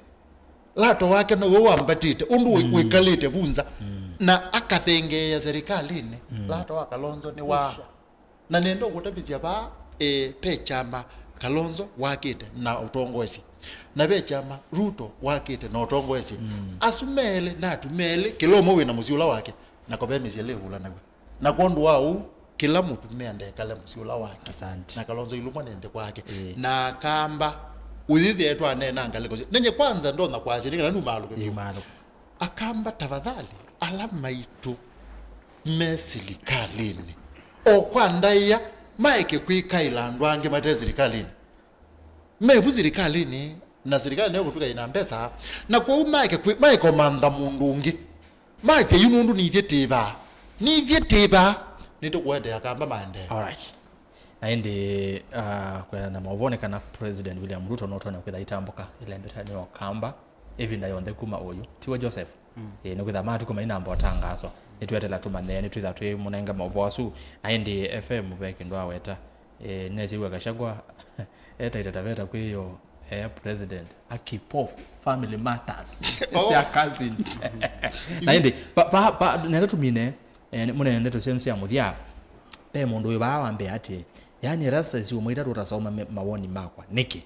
Lato wake now'o wambatĩte, ũndũ wĩ- wĩkalĩte vu nza. Mm. Na akathengeea serikalĩnĩ, lato wa Kalonzo nĩ wa. Na nenda ũkũtavĩsya vaa, e, ve kyama Kalonzo wakĩte na ũtongoesye, na ve kyama Ruto wakĩte na ũtongoesye. Mm. Asu melĩ na atu melĩ, kĩla ũmwe wĩ na mũsyĩ ũla wake, na ko ve mĩsyĩ ĩla ĩvũlanaw'a. Na kwondũ wa ũu, kĩla mũtumĩa ndekale mũsyĩ ũla wake. Asante. Na Kalonzo ilumwa nĩ nthĩ kwake. Ĩĩ. Na Akamba, ũyĩthĩa twanena ngalĩko sya. Nenye kwanza ndonya kwasya, nĩ kana numaalũke vyũ. Ĩĩ, umaalũke. Akamba tafadhali, ala maitũ me silikalĩnĩ, o kwa ndaĩa, maeke kwĩkaĩla andũ angĩ mate silikalĩnĩ. Mevu silikalĩnĩ, na silikalĩ nĩyo kũtwĩka ĩna mbesa, na kwoou maeke kwĩ-, maeke ũmantha mũndũ ũngĩ. Masya yu nũndũ nithyĩ tĩ vaa. Nithyĩ tĩ vaa. Nĩtũkũetea Akamba maendee. Alright. Na ĩndĩ, ah, kwĩana na maũvoo nĩ kana President William Ruto nũtonya kwĩtha itambũka ĩlembeta nĩ Akamba ĩvinda yonthe kuma ũyu. Tiw'o, Joseph? Mm. Ĩĩ, nĩkwĩtha matukũ mainamba ũtangaso. Nĩtwetela tũmanye, nĩtwĩtha twĩ mũnenge maũvoo asu. Na ĩndĩ F M ve kĩndũ aweta. Ĩĩ, nĩnesiw'a Gachagua etaita taveta kwĩyo Eh, president a keep off family matters. Oh. Sya cousins. Na ĩndĩ pa pa pa nenda tũmine, eh, mũnene ndeto syenyu sya mũthya. Pe mũndũ ũyũ vaa wambĩa atĩ, yani, ĩla size ũmwe itatũ ũtasoma me- mawoni makwa nĩkĩ?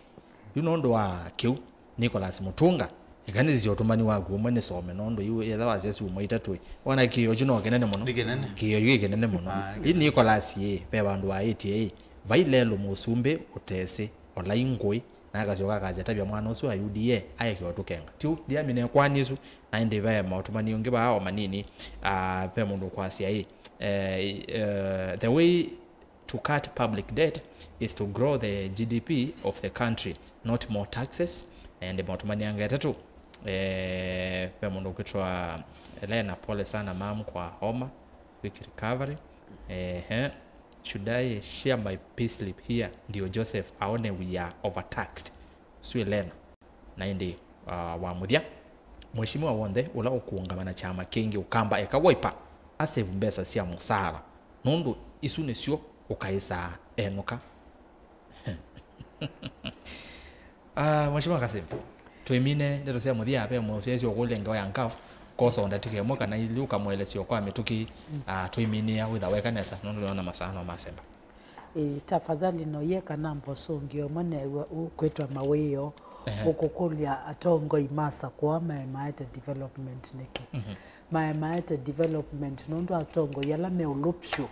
Yu nũndũ wa kĩu, Nicholas Mutunga, ĩkanĩsisya ũtũmani waku ũmwe nĩsome, nũndũ yu etha wasya syumwa itatũ ĩ. Wona kĩĩo kyu no kĩnene mũno. Nĩ kĩnene. Kĩĩo kyu kĩ kĩnene mũno. Ah, nĩ ĩ kĩnene. Nicholas ĩ, ve vandũ waĩtye ĩ, vai lelũ mũsumbĩ ũtesĩ, olai ngũĩ, na akasyoka akasya tavya mwana ũsu wa U D A aeke ũtũkenga. Ti ũu, ndiamine kwani ĩsu, na ĩndĩ ve maũtũmani ũngĩ vaa o manini, ah, ve mũndũ ũkwasya ĩ, eh, eh, the way to cut public debt is to grow the G D P of the country, not more taxes. Na ĩndĩ maũtũmani anga ĩtatũ, eh, ve mũndũ ũkwĩtwa Elena, pole sana mam kwa homa, quick recovery. Ehe. Should I share my payslip here ndio Joseph aone we are overtaxed? Sue Lena. Na ĩndĩ, ah, wa mũthya, mheshimiwa w'onthe ũla ũkũũngama na kyama kĩngĩ ũkamba eka Wiper asave mbesa sya mũsaala, nũndũ isu nĩsyo ũkaĩsaa enũka. Ah, Mheshimiwa Kasim, twĩmine ndeto sya mũthya, ve mũsyaĩĩsya ũkũlya ngewa ya NGAAF, kosa o ndatĩka ĩmwe kana ilĩ ũkamũelesya kwa mĩtũkĩ, ah, twĩminĩa wĩtha weka nesa, nũndũ nĩona masaa no masemba. Ĩĩ, tafadhali no yeka namba ũsũngĩo ũmwe neew'a ũkwĩtwa mawĩoo, ehe, ũkũkũlya atongoi ma Sakũa maemaete development nĩkĩ? Mhm. Maemaete development nũndũ atongoi ala me ũlũ vyũ,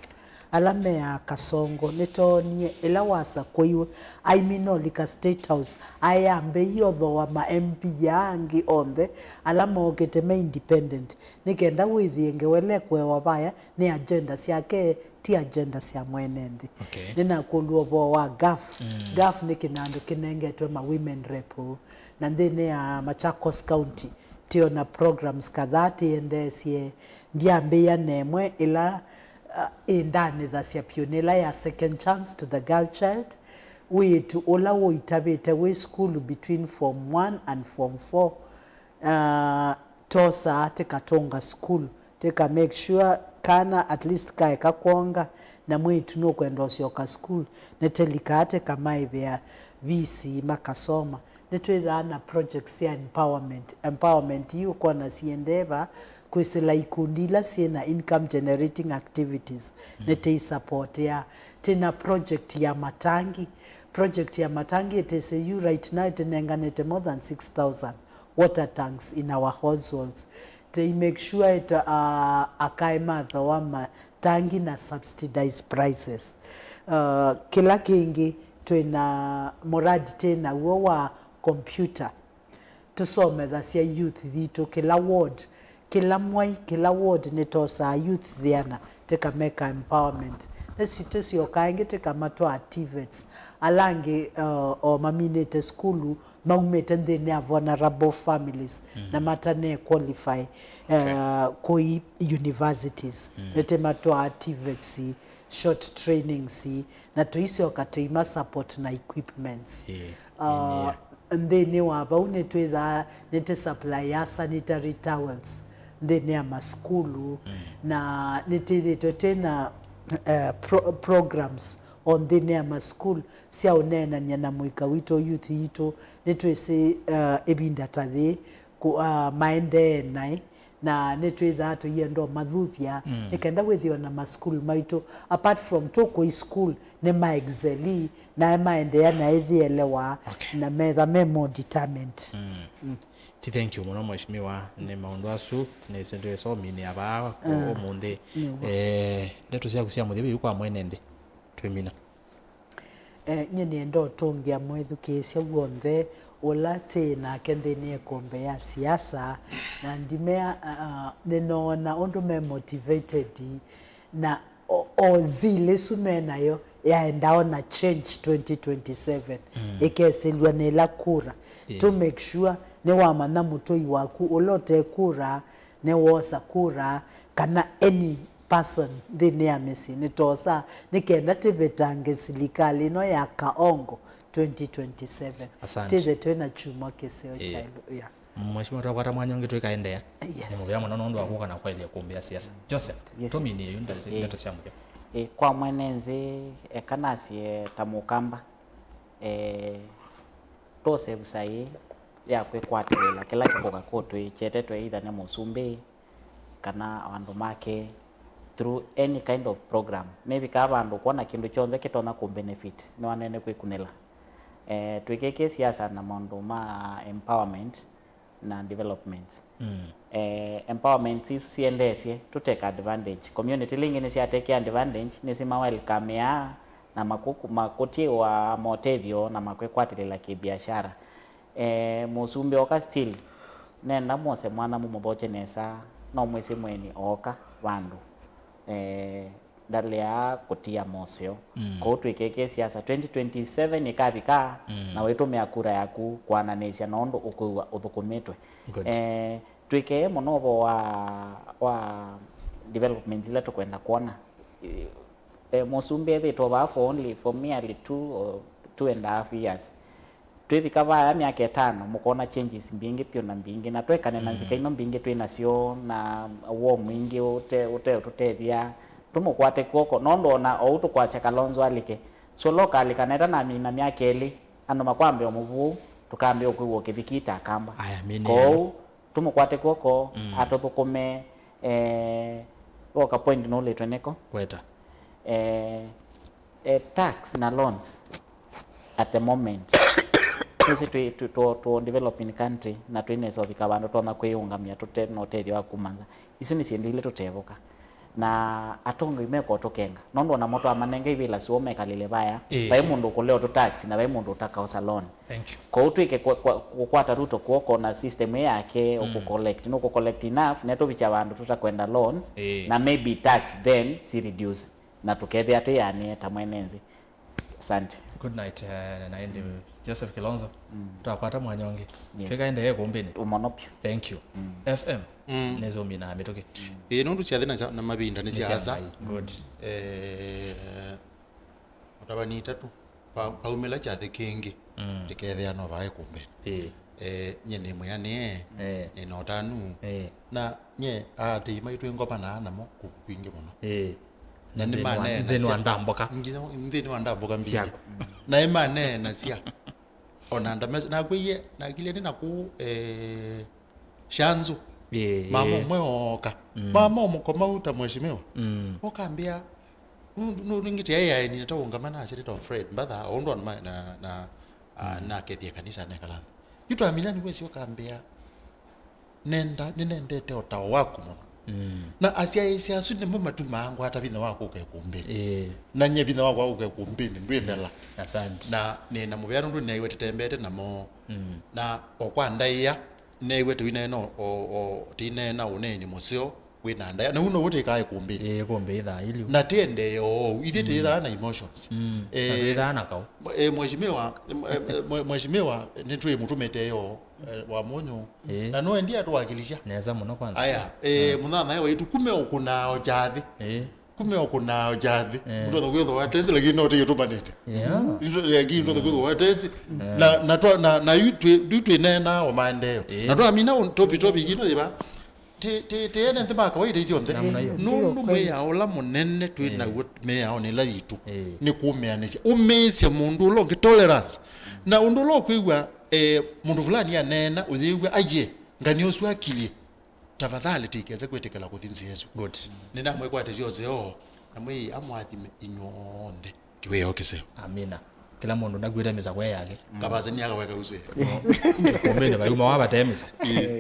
ala meaa kasongo, nĩtoonie ĩla wasakũiwe, aimina ũlika State House, aĩ ambĩie ũthooa ma M P aa angĩ onthe ala mookĩte me independent, nĩ kenda wĩthĩe ngewa ĩla ĩkũewa vaya nĩ agenda syake, ti agenda sya mwene nthĩ. Okay. Nĩnakũlw'a ũvoo wa NGAAF. Mm. NGAAF nĩ kĩnandũ kĩnengetwe ma women rep ũũ. Na nthĩnĩ ya Machakos County, twĩ o na programs kadhaa tĩendeesye. Ndyambĩĩa na ĩmwe ĩla, uh, ĩndanĩthasya vyũ nĩ ĩla ya Second Chance to the Girl Child. Wĩĩtu ũla ũitavĩte wĩ sukulu between form one and form four, uh, tosaa tĩkatũnga sukulu, tĩka make sure kana at least kaeka kwonga, na mwĩĩtu nũkwenda ũsyoka sukulu, nĩtĩlikaa tĩkamaĩvĩa visi makasoma. Nĩtwĩthaa na projects sya empowerment. Empowerment ii ũkwona siendee va kwĩsĩla ikundi ila syĩ na income generating activities, mm, nĩtĩisupportĩaa. Twĩ na project ya matangi. Project ya matangi ĩtĩsĩ yu right now ĩtĩnenganĩte more than six thousand water tanks in our households. They make sure it, uh, akae mathoa matangi na subsidized prices. Uh, kĩla kĩngĩ twĩ na mũradi twĩ naw'o wa computer. Tũsomethasya youth yitũ kĩla ward, kĩla mwai, kĩla ward nĩtosaa youth thĩana, tĩkameka empowerment. Nĩsitũsyokaa ĩngĩ tĩkamatwaa TVETs. Ala angĩ, uh, o maminĩte sukulu, maumĩte nthĩnĩ ya vulnerable families, mm, na matane qualify, uh, okay, kũi universities. Mm. Nĩtĩmatwaa TVETs, short trainings, na tũisyoka tũima support na equipments. Ĩĩ, uh, ĩĩ, ĩĩ. Nthĩnĩ wa vau nĩtwĩthaa nĩtĩ supply ya sanitary towels nthĩnĩ ya masukulu, mm, na nĩtĩthĩtwe twĩ na, eh, pro-, programs o nthĩnĩ ya masukulu sya ũneenany'a na mũika witũ, youth yitũ. Nĩtwĩsĩ, eh, ĩvinda ta yĩĩ kũ-, ah, maendee naĩ, na nĩtwĩthaa tũienda ũmathuthya, mm, nĩ kenda wĩthĩwe na masukulu maitũ, apart from tũkũi school, nĩ ma excel, na maendeea na ĩthĩelewa, okay, na metha me more determined. Mm. Mm. Ti thank you mũno mheshimiwa, nĩ maũndũ asu nĩsĩ ndĩsominĩa vaa, ah, ũmũnthĩ. Nĩw'o. Eh, ndeto syaku sya mũthya yu kwa mwene nthĩ twĩmina. Eh, nyie nĩenda ũtũngĩa mwĩthukĩĩsya w'onthe ũla tĩ nake nthĩnĩ ya ĩkombe ya siasa, na ndimea, ah, nĩnoona ũndũ me motivated, na o, o zeal ĩsu me nayo yaendawa na change twenty twenty-seven, mm, ĩkesĩlw'a nĩ ĩla kura. Yeah. To make sure nĩwamanya mũtũi waku ũla ũte kura, nĩwosa kura, kana any person nthĩnĩ ya mĩsyĩ nĩtosa, nĩ kenda tĩvetange silikalĩ ĩno ya kaongo twenty twenty-seven. Asante. Tĩthe twĩ na kyumwa kĩseo, ĩĩ, kya ĩlũ. Yeah. Mheshimiwa, twakwata mwanya ũngĩ tũikaendeea. Yes. Nĩ mũvea mũno nũndũ wa kũka na kwaĩlya kũmbĩa siasa. Joseph, yes, tũminie yu ndeto, ĩĩ, ndeto sya mũthya. Ĩĩ, kwa mwene nthĩ, eka nasye ta mũkamba. Eh, tũ save saĩ ya kwĩkwatĩlĩla kĩla kĩkũka kũtwĩ kyetetwe either nĩ mũsumbĩ kana andũ make through any kind of program. Nĩvikaa vandũ kwona kĩndũ kyonthe kĩtonya kũ benefit nĩwanene kwĩkunĩla. Eh, twĩkĩkie siasa na maũndũ ma empowerment na development. Mm. Eh, empowerment isu siendeesye tũteka advantage. Community lingĩ nĩsyateke advantage, nĩsima welcomeaa na makũ-, makũtiĩwa motethyo na makwĩkwatĩlĩla kĩbiashara. Eh, mũsumbĩ oka still, nenda mwose mwana mũmũthokye nesa, no mwĩsĩ mweni ooka vandũ. Eh, ndaleaa kũtia moseo. Mm. Kwoou twĩkĩke siasa twenty twenty-seven ĩkavika, mm, na wĩtũmĩa kura yaku kwananĩsya na ũndũ ũkwĩw'a ũthũkũmĩtwe. Good. Eh, twĩkee mũno ũvoo wa, wa development ila tũkwenda kwona. Eh, eh, mũsumbĩ ethĩtwe vaa for only, for merely two or two and a half years. Twĩvika vaya myaka ĩtano, mũkona changes mbingĩ vyũ na mbingĩ, na twekane na, mm, nzika ino mbingĩ twĩ nasyo, na woo mwingĩ ũte-, ũteũtũtethya, tũmũkwate kw'oko, nũndũ ona oou tũkwasya Kalonzo alike, solo ũkalika, na ĩtanamina myaka ĩlĩ, andũ makwambĩa mũvuu, tũkambĩa ũkwĩw'a ũkĩvikita akamba. Aya, mĩnĩ. Kwoou, tũmũkwate kw'oko, mm, atũthũkũme, eh, woka point nũlĩtwe nĩko. Weta. Eh, eh, tax na loans at the moment. Nĩsĩ twĩ, tũ, tũ, tũ developing country na twĩ nesa ũvika vandũ tũtonya kwĩyũngamĩa tũte na ũtethyo wa kuma nza. Isu nĩ syĩndũ ilĩ tũtevoka. Na atongoi meko tũkenga. Nũndũ onamo twamanenga ivĩla sũo mekalĩle vaya. Ĩĩ. Vai mũndũ ũkũlea ũtũ tax na vai mũndũ ũtakaosa loan. Thank you. Kwoou twĩke kwa, kwa, kũkwata Ruto kw'oko na system ĩ yake, mm, ũkũ collect. Nũkũ collect enough, netũvikya vandũ tũtakwenda loans, ĩĩ, na maybe tax then si reduce. Na tũkethĩa twĩanĩe ta mwene nzĩ. Asante. Good night, eh, na ĩndĩ Joseph Kilonzo. Mm. Twakwata mwanya ũngĩ. Yes. Twĩkaendee kũmbĩnĩ. Ũmono pyũ. Thank you. Mm. F M. Mm. Nĩzũmi na mĩtũkĩ. Ĩĩ, nũndũ syathĩ na sya-, na mavinda nĩ sya asa. Good. Eh, mũtavani itatũ. Pa-, paumĩla kyathĩ kĩngĩ. Mm. Ndĩkethĩa no vae kũmbĩnĩ. Ĩĩ. Eh, nyie nĩ mwĩanĩe, eh, nĩ na ũtanu. Eh. Na nyie aatĩĩi maitũ ĩngomanaa namo kũndũ kwingĩ mũno. Eh. Na nĩ nthĩnĩ wa, maneena nthĩnĩ wa ndamboka. Nginya nthĩnĩ wa ndamboka mbingĩ. Syaku. Na ĩ maneenasya. Ona ndamesa, nakwĩie, nakilye nĩ nakũu, eh, Shanzu. Eh, mama, eh, ũmwe ooka. Mm. Mama ũmũkomau ta mheshimiwa. Mm. Ũkambĩa, nũ-, nũ-, nũningĩtĩa ĩ aeni nataũngama na asyĩtĩtwa Fred, mbatha, o ũndũ andũ ma-, na, na, a, mm, nakethie kanisa nekala nthĩ. Yu twamina nĩwesi ũkambĩa, nenda, nĩnendete ũtao waku mũno. Mm. Na asyaĩĩsya asu nĩmo matumaa ngwata vinya wa kũka ĩkũmbĩnĩ. Ĩĩ. Na nyie vinya wakwa wa kũka ĩkũmbĩnĩ ndwĩthela. Asante. Na nĩ na mũvea nũndũ nĩnaiwe tĩtembete namo. Mm. Na o kwa ndaĩa, nĩnaiwe tũineena o, o, tũineena ũneeni mũseo wĩ na ndaĩa. Na ũu now'o tĩkaa ĩkũmbĩnĩ. Ĩĩ, ĩkũmbĩ ĩthaa ĩlĩ. Na tĩendee oou. Ithyĩ, mm, tĩthaa na emotions. Mm. Eh, na twĩthaa na kaũ. Eh, mheshimiwa, eh, eh, mheshimiwa, nĩtwĩmũtũmĩte yo. Eh, wa mũnyũ. Ĩĩ. Na no endie atũwakilisha. Nesa mũno kwanza. Aya, eh, mm, mũnyanyae waitũ kume ũkũnaa o kyathĩ. Ĩĩ. Kume ũkũnaa o kyathĩ. Eh. Mũndũ atha kwĩthwa watesi, lakini no tĩyũtũmanĩte. Yeah. Nito, lakini no kwĩthwa watesi. Eh. Na, na twa, na, na yu twĩ, yu twĩneenaa o maendeeo. Ĩĩ. Na twamina ũ-, topi, topi ingĩ no yĩva. Ti, ti, ti ene nthĩ ma kawaida ithyonthe. Namna hiyo. Nũndũ mwĩao ũla mũnene twĩ, eh, naw'o mĩaonĩ ĩla yitũ. Eh. Nĩ kũmĩanĩsya. Ũmĩĩsye mũndũ ũla ũngĩ tolerance. Na ũndũ ũla ũkwĩw'a, eh, mũndũ fulani aneena, ũyĩw'a, aiye, ngani ũsu akilyĩ. Tafadhali tikese kwĩtĩkĩla kũthi nzĩa ĩsu. Good. Nĩnamwĩkwatĩsya ũseo, na mwĩĩ amwathime inyw'onthe. Kĩwĩoo kĩseo. Amina. Kĩla mũndũ ndakuĩte mĩsakwe yake. Kavaseni akaweka use. Kũmbĩnĩ vaiuma wa vatee mĩsa.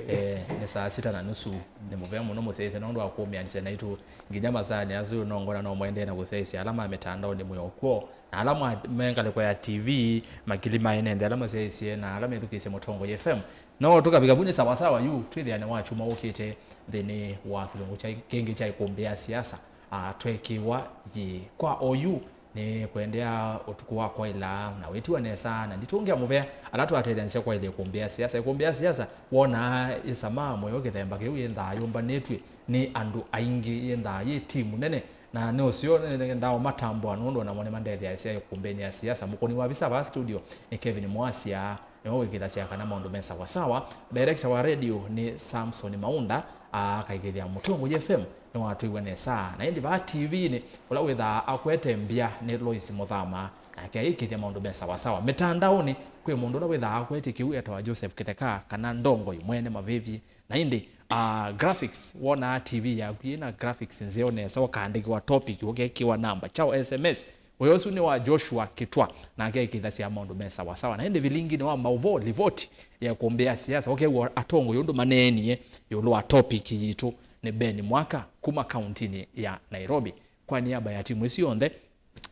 Eh, nĩ saa sita na nusu. Nĩ mũvea mũno mũsyaĩĩsya nũndũ wa kũmĩanĩsya naitũ nginya masaanĩ asu. No ngona no mwaendee na kũsyaĩĩsya ala ma mĩtandaonĩ mwĩ o kw'o, na ala mwa-, me ngalĩko ya T V, makili ma ene nthĩ ala masyaĩĩsye, na ala methukĩĩsye Mũtongoi F M. No tũkavika vu nĩ sawasawa yu, twĩthĩane wa kyumwa ũkĩte nthĩnĩ wa kĩlungu kya, kĩngĩ kya ĩkũmbĩ ya siasa. Ah, tweekĩwa yĩ kwa oyu, nĩ kũendeea ũtukũ wa kwaĩla na wĩtiwa nesa na nditũngĩa mũvea ala twatetheanĩsya kwaĩlya ĩkũmbĩ ya siasa. Ĩkũmbĩ ya siasa wonaa ĩsamaa mũyo kĩthemba kĩu yĩnthaa yũmbanĩtw'e nĩ andũ aingĩ, yĩnthaa yĩ timu nene, na nĩ ũseo nĩendaa ũmatambũa nũndũ onamo nĩmandetheasya ĩkũmbĩnĩ ya siasa. Mũkũni wa visa vaa studio nĩ Kevin Mwasya. Nĩwe wĩkĩlasya kana maũndũ me sawasawa. Director wa radio nĩ Samson Maunda, akaĩkĩĩthya Mũtongoi F M nĩwatwĩw'a nesa. Na ĩndĩ vaa T V-inĩ, ũla wĩthaa akwete mbya nĩ Lois Mũthama. nake ayĩkĩthya maũndũ me sawasawa. Mĩtandaonĩ kwĩ mũndũ ũla wĩthaa akwetye kĩu etawa Joseph Kĩtheka, kana Ndongoi mwene Mavĩvye. Na ĩndĩ, uh, graphics, wonaa T V yaku yĩna graphics nzeo nesa, ũkaandĩkĩwa topic, ũkekĩwa namba, chao S M S. Ũyo ũsu nĩ wa Joshua Kitwa, nake ekĩthasya maũndũ me sawasawa. Na ĩndĩ vilinginĩ wa maũvoo, livoti ya ĩkũmbĩ ya siasa, ũkew'a atongoi ũndũ maneenie ĩũlũ wa topic yitũ nĩ Ben Mwaka kuma kauntinĩ ya Nairobi. Kwa niaba ya timu ĩsu yonthe,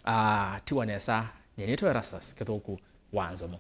ah, tiwa nesa, nyie nĩtwa Erastus Kĩthũku wa Nzomo.